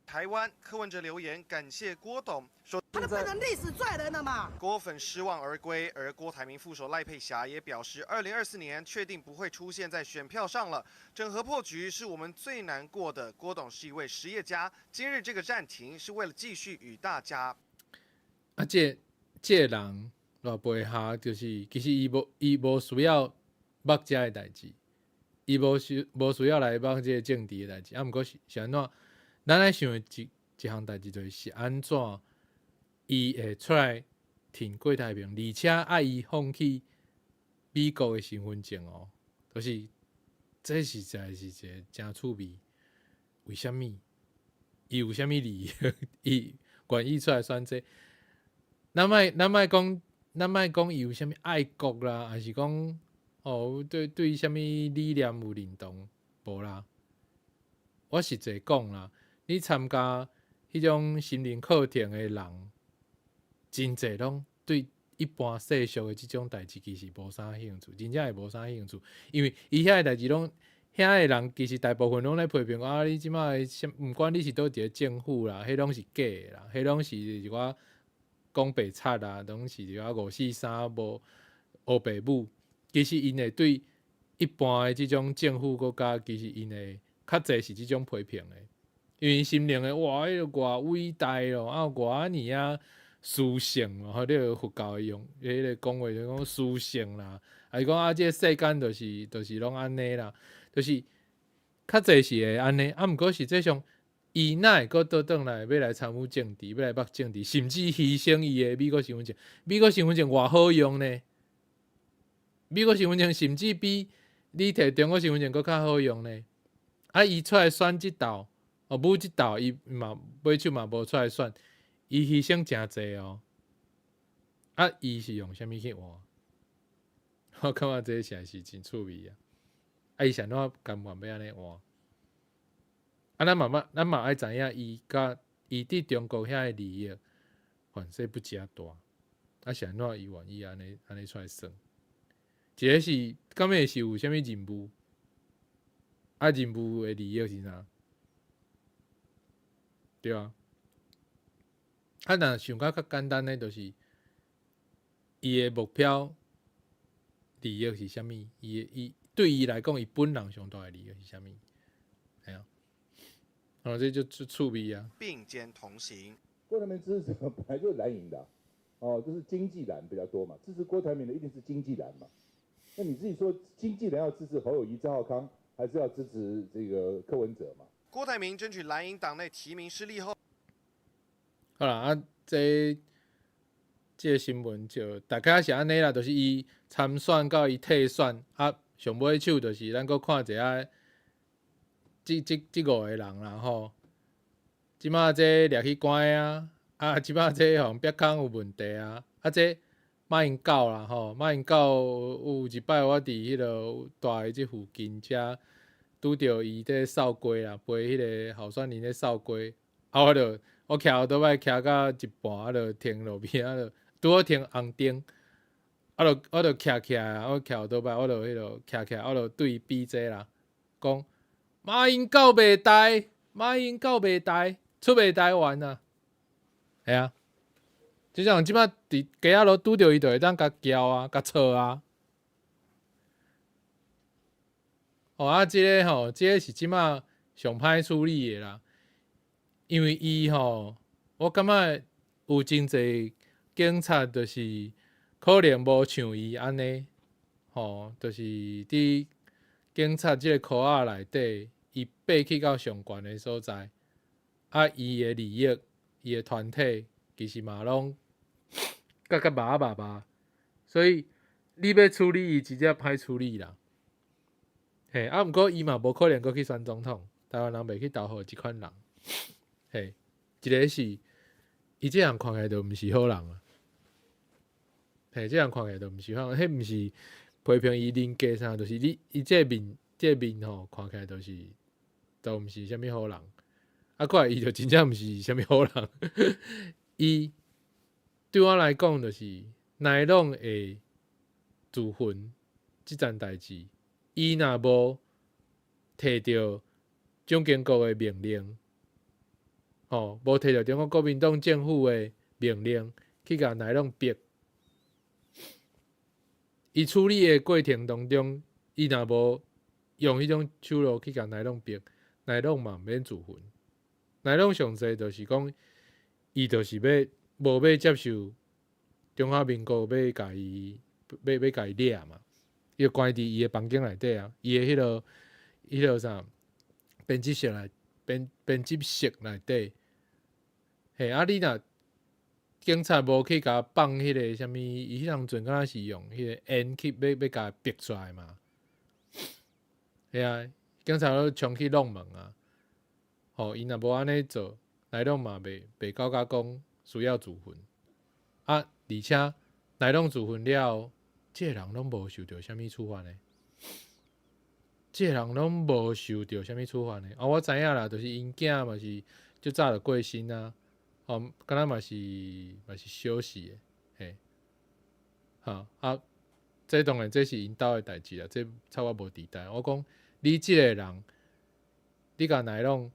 台灣柯文哲留言感謝郭董，說他都變成歷史罪人了嘛。郭粉失望而歸，而郭台銘副手賴佩霞也表示，2024年確定不會出現在選票上了。整合破局是我們最難過的。郭董是一位實業家，今日這個暫停是為了繼續與大家。啊，這這個人賴佩霞就是其實伊無伊無需要捌這个代誌，伊無需無需要來捌這個政治的代誌，啊，毋過是是按怎？咱愛想的一一項代誌就是按怎伊會出來挺郭台銘，而且愛伊放棄美國的身份證哦，就是這實在是一個誠趣味。為啥物？伊有啥物理由？伊願意出來選這個？咱莫咱莫講，咱莫講伊有啥物愛國啦，抑是講哦對對啥物理念有認同？無啦。我實際講啦。你參加彼種心靈課程的人，真濟攏對一般世俗的這種代誌其實無啥興趣，真正會無啥興趣，因為伊遐個代誌攏，遐個人其實大部分攏咧批評啊，你這馬毋管你是佗一个政府啦，彼攏是假的啦，彼攏是一寡講白賊啊，攏是一寡五四三無烏白舞。其實𪜶會對一般的這種政府國家，其實𪜶會較濟是這種批評的。因為心靈的哇，彼個偌偉大咯，啊偌按呢啊殊勝咯，吼，這個佛教的用，彼個講話就講殊勝啦，抑是講啊，這個世間就是就是攏按呢啦，就是較濟是會按呢，啊，毋過實際上，伊哪會閣倒轉來欲來參與政治，欲來捌政治，甚至犧牲伊的美國身份證，美國身份證偌好用呢？美國身份證甚至比你摕中國身份證閣較好用呢？啊，伊出來選這鬥。哦，武這鬥伊嘛尾手嘛無出來選，伊犧牲誠濟哦。啊，伊是用啥物去換？我感覺這實在是真趣味啊！啊，伊是按怎甘願欲按呢換？啊，咱嘛嘛，咱嘛愛知影伊佮伊佇中國遐个利益，反正不誠大。啊，是按怎伊願意按呢按呢出來算？一个是，敢會是有啥物任務？啊，任務的利益是啥？對啊，啊，若想較較簡單的，就是伊的目標，利益是啥物？伊對伊來講，伊本人上大的利益是啥物？嘿啊，哦，這就趣味啊。並肩同行。郭台銘支持者本來就是藍營的，哦，就是經濟藍比較多嘛。支持郭台銘的一定是經濟藍嘛。那你自己說，經濟藍要支持侯友宜、趙少康，還是要支持這個柯文哲嘛？郭台銘爭取藍營黨內提名失利後，好啦，啊，這個新聞就大概是按呢啦，就是伊參選到伊退選，啊，上尾手就是咱閣看一下這五個人啦吼。這馬這掠去關啊，啊，這馬這予逼空有問題啊，啊，這馬英九啦吼，馬英九有一擺我佇彼个蹛的這附近遮拄著伊咧掃街啦，陪彼个候選人咧掃街，啊，我就我騎後擺騎到一半，啊，就停路邊啊，就拄好停紅燈，啊，就我就徛起來，我騎後擺，我就彼个徛起來，我就對伊比這啦，講馬英九袂台，馬英九袂台，出袂台灣啊，嘿啊，就像這擺佇街仔路拄著伊，就會當共叫啊，共吵啊。哦啊，這个吼，這个是這擺上歹處理的啦，因為伊吼，我感覺有真濟警察就是可能無像伊按呢，吼，就是佇警察這个科仔內底，伊爬去到上懸的所在，啊，伊的利益，伊的團體其實嘛攏甲甲麻麻麻，所以你欲處理伊，直接歹處理啦。嘿，啊，毋過伊嘛無可能閣去選總統，台灣人袂去投予這款人。嘿，一个是伊這人看起來就毋是好人啊。嘿，這人看起來就毋是好人，彼毋是批評伊人格啥，就是你伊這個面，這個面吼，看起來就是都毋是啥物好人。啊，過來伊就真正毋是啥物好人。伊對我來講，就是乃攏會自焚這件代誌。伊若無提著蔣經國的命令，吼，無提著中國國民黨政府的命令去共乃攏逼，伊處理的過程當中，伊若無用彼種手路去共乃攏逼，乃攏嘛毋免自焚。乃攏上濟就是講，伊就是欲無欲接受中華民國欲共伊欲共伊掠嘛。伊就關佇伊的房間內底啊，伊的彼个啥編輯室內底，嘿，啊你若警察無去共放彼个啥物，伊彼當陣敢若是用彼个煙去欲共逼出來嘛，嘿啊，警察攏衝去弄門啊，吼，伊若無按呢做，乃攏嘛袂感覺講需要自焚，啊，而且乃攏自焚了後。這個人攏無受著啥物處罰呢？這個人攏無受著啥物處罰呢？哦，我知影啦，就是𪜶囝嘛是足早就過身啊，哦，敢若嘛是小死的，嘿，哈啊，這當然這是𪜶兜的代誌啦，這插我無佇代。我講你這個人，你共乃攏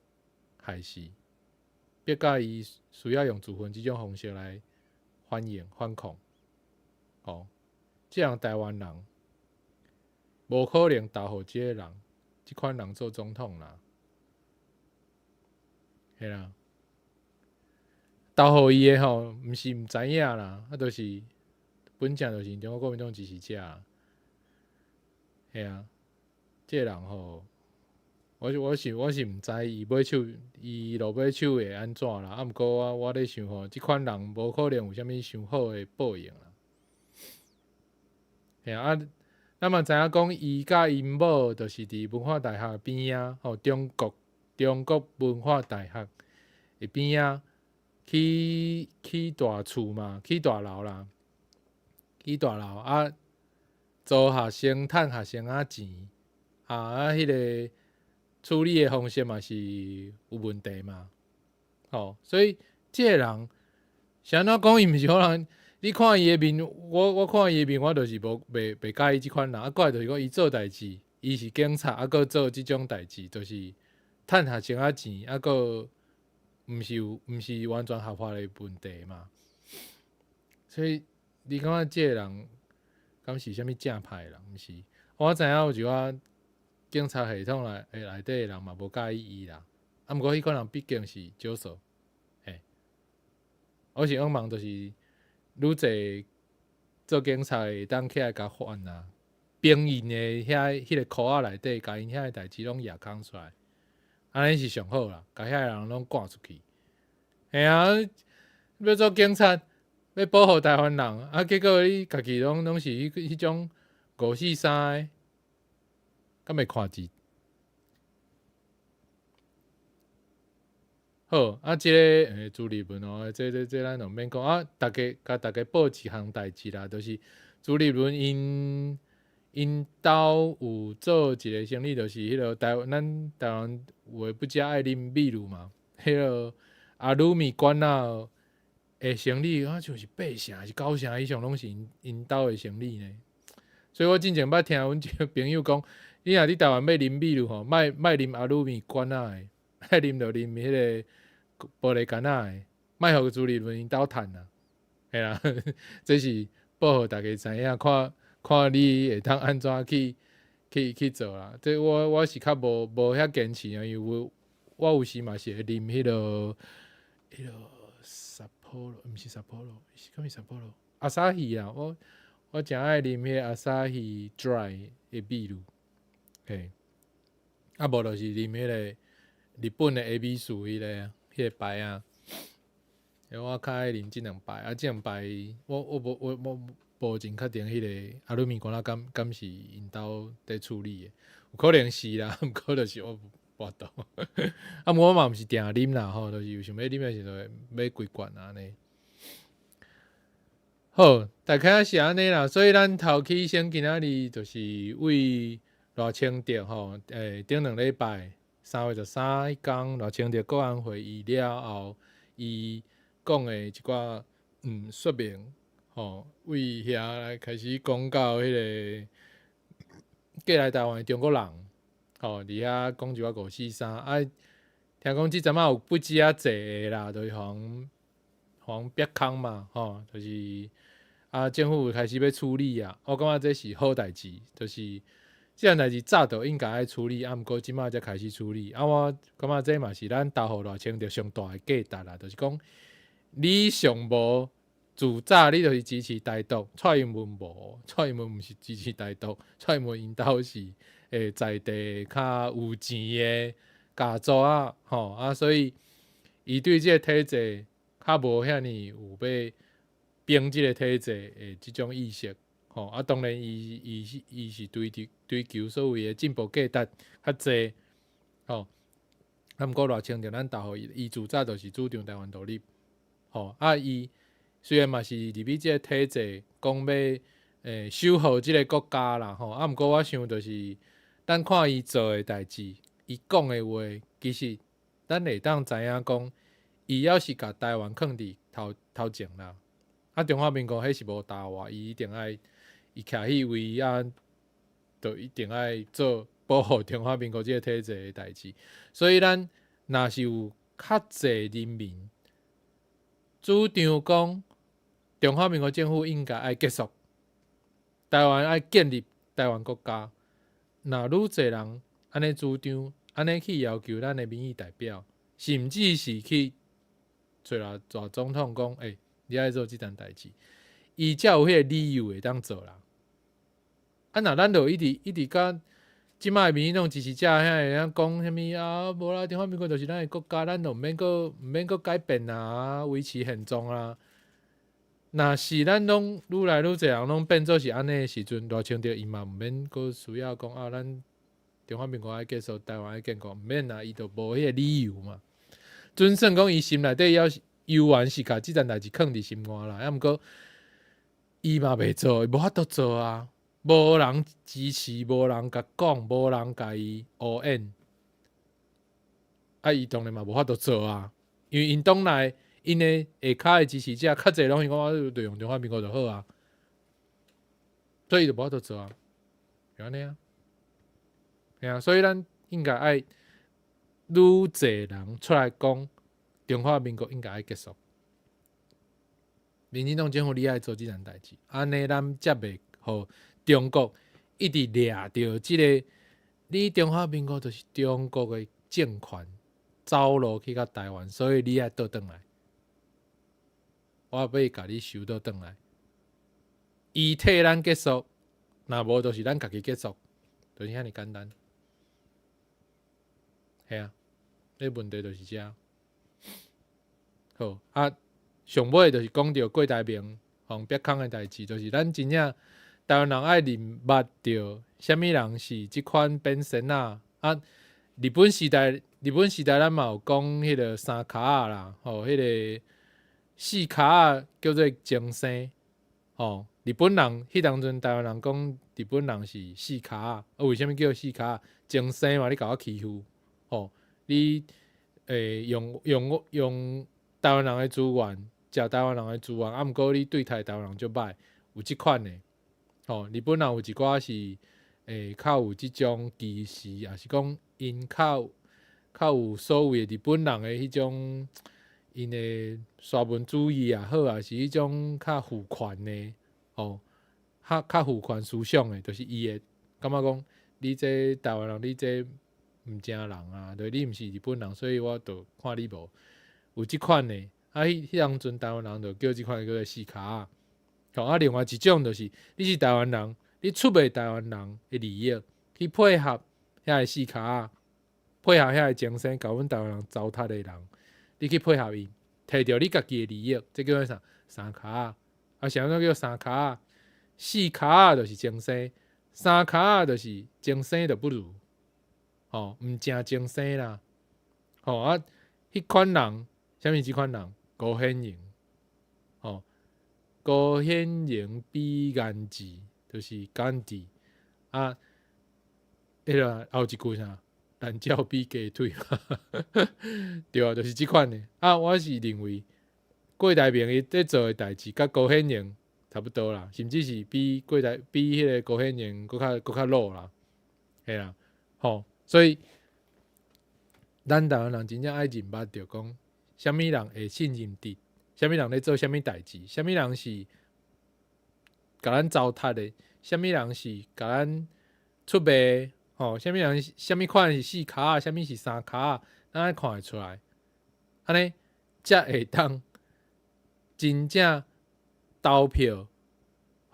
害死，逼甲伊需要用自焚這種方式來反應反抗，哦。這樣台灣人無可能投予這個人，這款人做總統啦，嘿啦，投予伊的吼，毋是毋知影啦，啊，就是本正就是中國國民黨支持者，嘿啊，這個人吼，我是毋知伊尾手伊落尾手會按怎啦，啊，毋過我咧想吼，這款人無可能有啥物傷好的報應啦。嘿啊，咱嘛知影講，伊佮𪜶某就是佇文化大學邊仔，吼，中國文化大學的邊仔起大厝嘛，起大樓啦，起大樓啊，租學生趁學生仔錢啊，彼个處理的方式嘛是有問題嘛，吼，所以這個人是按怎講？伊毋是好人。你看伊的面，我看伊的面，我就是無袂佮意這款人。啊，過來就是講伊做代誌，伊是警察，啊，閣做這種代誌，就是趁學生仔錢，啊，閣毋是完全合法的問題嘛。所以你感覺這個人敢是啥物正派的人？毋是，我知影有一寡警察系统內內底的人嘛無佮意伊啦。啊，毋過彼款人畢竟是少數，嘿。我是向望就是愈濟做警察的會當起來共反啊，兵營的遐彼個箍仔內底，共𪜶遐个代誌攏攑空出來，按呢是上好啦，共遐個人攏趕出去。嘿啊，欲做警察，欲保護台灣人，啊，結果你家己攏攏是彼彼種五四三的，敢會看字？好，啊，這個朱立倫哦，這這這咱就毋免講啊，逐家共逐家報一項代誌啦，就是朱立倫𪜶𪜶兜有做一个生意，就是彼个台咱台灣有的不遮愛啉米露嘛，彼个阿魯米罐仔的生意，好像是八成還是九成以上攏是𪜶𪜶兜的生意呢。所以我進前捌聽阮一个朋友講，你若佇台灣欲啉米露吼，莫莫啉阿魯米罐仔的，愛啉就啉彼个玻璃罐仔的，莫予朱立倫𪜶兜趁啊。嘿啦，這是報予逐家知影，看看你會當按怎去去去做啦。這我我是較無無遐堅持啊，因為我我有時嘛是會啉彼个彼个 Sapporo，毋是 Sapporo，是敢是 Sapporo？阿薩希啊，我我誠愛啉彼个 Asahi Dry 的秘魯，嘿，啊無就是啉彼个日本的恵比壽彼个彼个牌仔。因為我較愛啉這兩排，啊，這兩排我我無我我無真確定彼个阿魯米罐仔敢敢是𪜶兜佇處理的，有可能是啦，毋過就是我無法度。啊，我嘛毋是定啉啦吼，就是有想欲啉的時陣會買幾罐按呢。好，大概是按呢啦，所以咱頭起先今仔日就是為賴清德吼，頂兩禮拜3月13彼工賴清德國安會議了後，伊講的一寡說明吼，為遐來開始講到彼个過來台灣的中國人吼，佇遐講一寡五四三啊，聽講這陣仔有不止仔濟的啦，就是予人予人煏空嘛吼，就是啊，政府開始欲處理啊，我感覺這是好代誌，就是這項代誌早就應該愛處理，啊，毋過這擺才開始處理，啊，我感覺這嘛是咱投予賴清德上大的價值啦，就是講你上無自早你就是支持台獨，蔡英文無，蔡英文毋是支持台獨，蔡英文𪜶兜是在地較有錢的家族啊，吼啊，所以伊對這個體制較無遐爾有欲崩這個體制的這種意識，吼啊，當然伊伊是伊是追求追求所謂的進步價值較濟，吼，啊，毋過賴清德咱投予伊，伊自早就是主張台灣獨立，吼啊，伊雖然嘛是入去這個體制，講欲守護這個國家啦，吼啊，毋過我想就是咱看伊做的代誌，伊講的話，其實咱會當知影講，伊猶是共台灣囥佇頭頭前啦。啊，中華民國彼是無台灣，伊一定愛伊徛彼位啊，就一定愛做保護中華民國這個體制的代誌。所以咱若是有較濟人民主張講，中華民國政府應該愛結束，台灣愛建立台灣國家。若愈濟人按呢主張，按呢去要求咱的民意代表，甚至是去揣賴總統講，欸，你愛做這件代誌，伊才有彼个理由會當做啦。啊，若咱就一直一直共這擺民進黨支持者遐會曉講啥物啊？無啦，中華民國就是咱的國家，咱就毋免閣毋免閣改變啊，維持現狀啊。若是咱攏愈來愈濟人攏變做是按呢的時陣，賴清德伊嘛毋免閣需要講啊，咱中華民國愛結束，台灣愛建國，毋免啊，伊就無彼个理由嘛。準算講伊心內底猶是猶原是共這件代誌囥佇心肝啦，啊，毋過伊嘛袂做，伊無法度做啊，無人支持，無人共講，無人共伊烏演，啊，伊當然嘛無法度做啊，因為𪜶黨內𪜶的下跤的支持者較濟攏是講我就用中華民國就好啊，所以伊就無法度做啊，就按呢啊，嘿啊，所以咱應該愛愈濟人出來講，中華民國應該愛結束。民進黨政府你愛做這件代誌，按呢咱才袂予中國一直掠著這个，你中華民國就是中國的政權走路去到台灣，所以你愛倒轉來，我欲共你收倒轉來，伊替咱結束，若無就是咱家己結束，就是遐爾簡單。嘿啊，這問題就是遮。好啊，上尾就是講著郭台銘予逼空的代誌，就是咱真正台灣人愛認捌著啥物人是這款變身仔啊！日本時代，日本時代咱嘛有講彼个三跤仔啦，吼，彼个四跤仔叫做精生，吼。日本人彼當陣台灣人講日本人是四跤仔，啊，為啥物叫四跤仔？精生嘛，你共我欺負，吼，你用用用台灣人的資源，食台灣人的資源，啊，毋過你對待台灣人足歹，有這款的，吼，日本人有一寡是較有這種歧視，抑是講𪜶較較有所謂的日本人的彼種𪜶的沙文主義也好，抑是彼種較父權的，吼，較較父權思想的，就是伊會感覺講，你這台灣人，你這毋正人啊，就是你毋是日本人，所以我就看你無有這款的。啊，彼彼當陣台灣人就叫這款叫做四跤仔。吼，啊，另外一種就是你是台灣人，你出賣台灣人的利益去配合遐个四跤仔，配合遐个精神，共阮台灣人糟蹋的人，你去配合伊，摕著你家己的利益，這叫做啥？三跤仔。啊，啥物叫三跤仔？四跤仔就是精神，三跤仔就是精神就不如，吼，毋正精神啦。吼啊，彼款人，啥物這款人？高顯榮，吼，高顯榮比顏治，就是甘地啊。彼个還有一句啥？懶覺比雞腿，對啊，就是這款的。啊，我是認為郭台銘伊咧做的代誌，佮高顯榮差不多啦，甚至是比郭台比彼个高顯榮閣較閣較老啦，嘿啦，吼，所以咱台灣人真正愛認捌著講，啥物人會信任佇，啥物人咧做啥物代誌，啥物人是共咱糟蹋的，啥物人是共咱出賣，吼，啥物人啥物款是四跤仔，啥物是三跤仔，咱愛看會出來，按呢才會當真正投票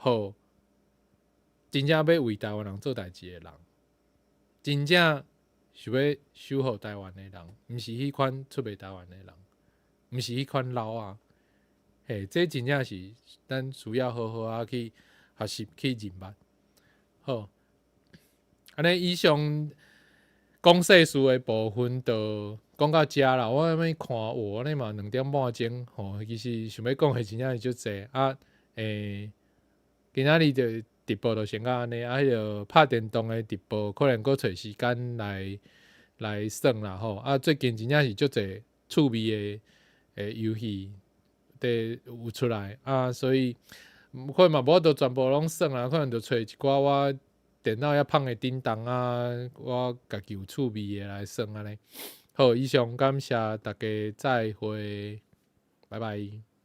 予真正欲為台灣人做代誌的人，真正想欲守護台灣的人，毋是彼款出賣台灣的人，毋是彼款老仔。嘿，這真正是咱需要好好仔去學習去認捌。好，按呢以上講世事的部分就講到遮啦。我按呢看有按呢嘛2點半鐘吼，其實想欲講的真正是足濟啊。今仔日就直播就先到按呢，啊，彼个拍電動的直播可能閣揣時間來來耍啦吼。啊，最近真正是足濟趣味的的遊戲佇有出來啊，所以可能嘛無法度全部攏耍啦，可能就揣一寡我電腦遐放的叮當啊，我家己有趣味的來耍按呢。好，以上感謝大家再會，拜拜。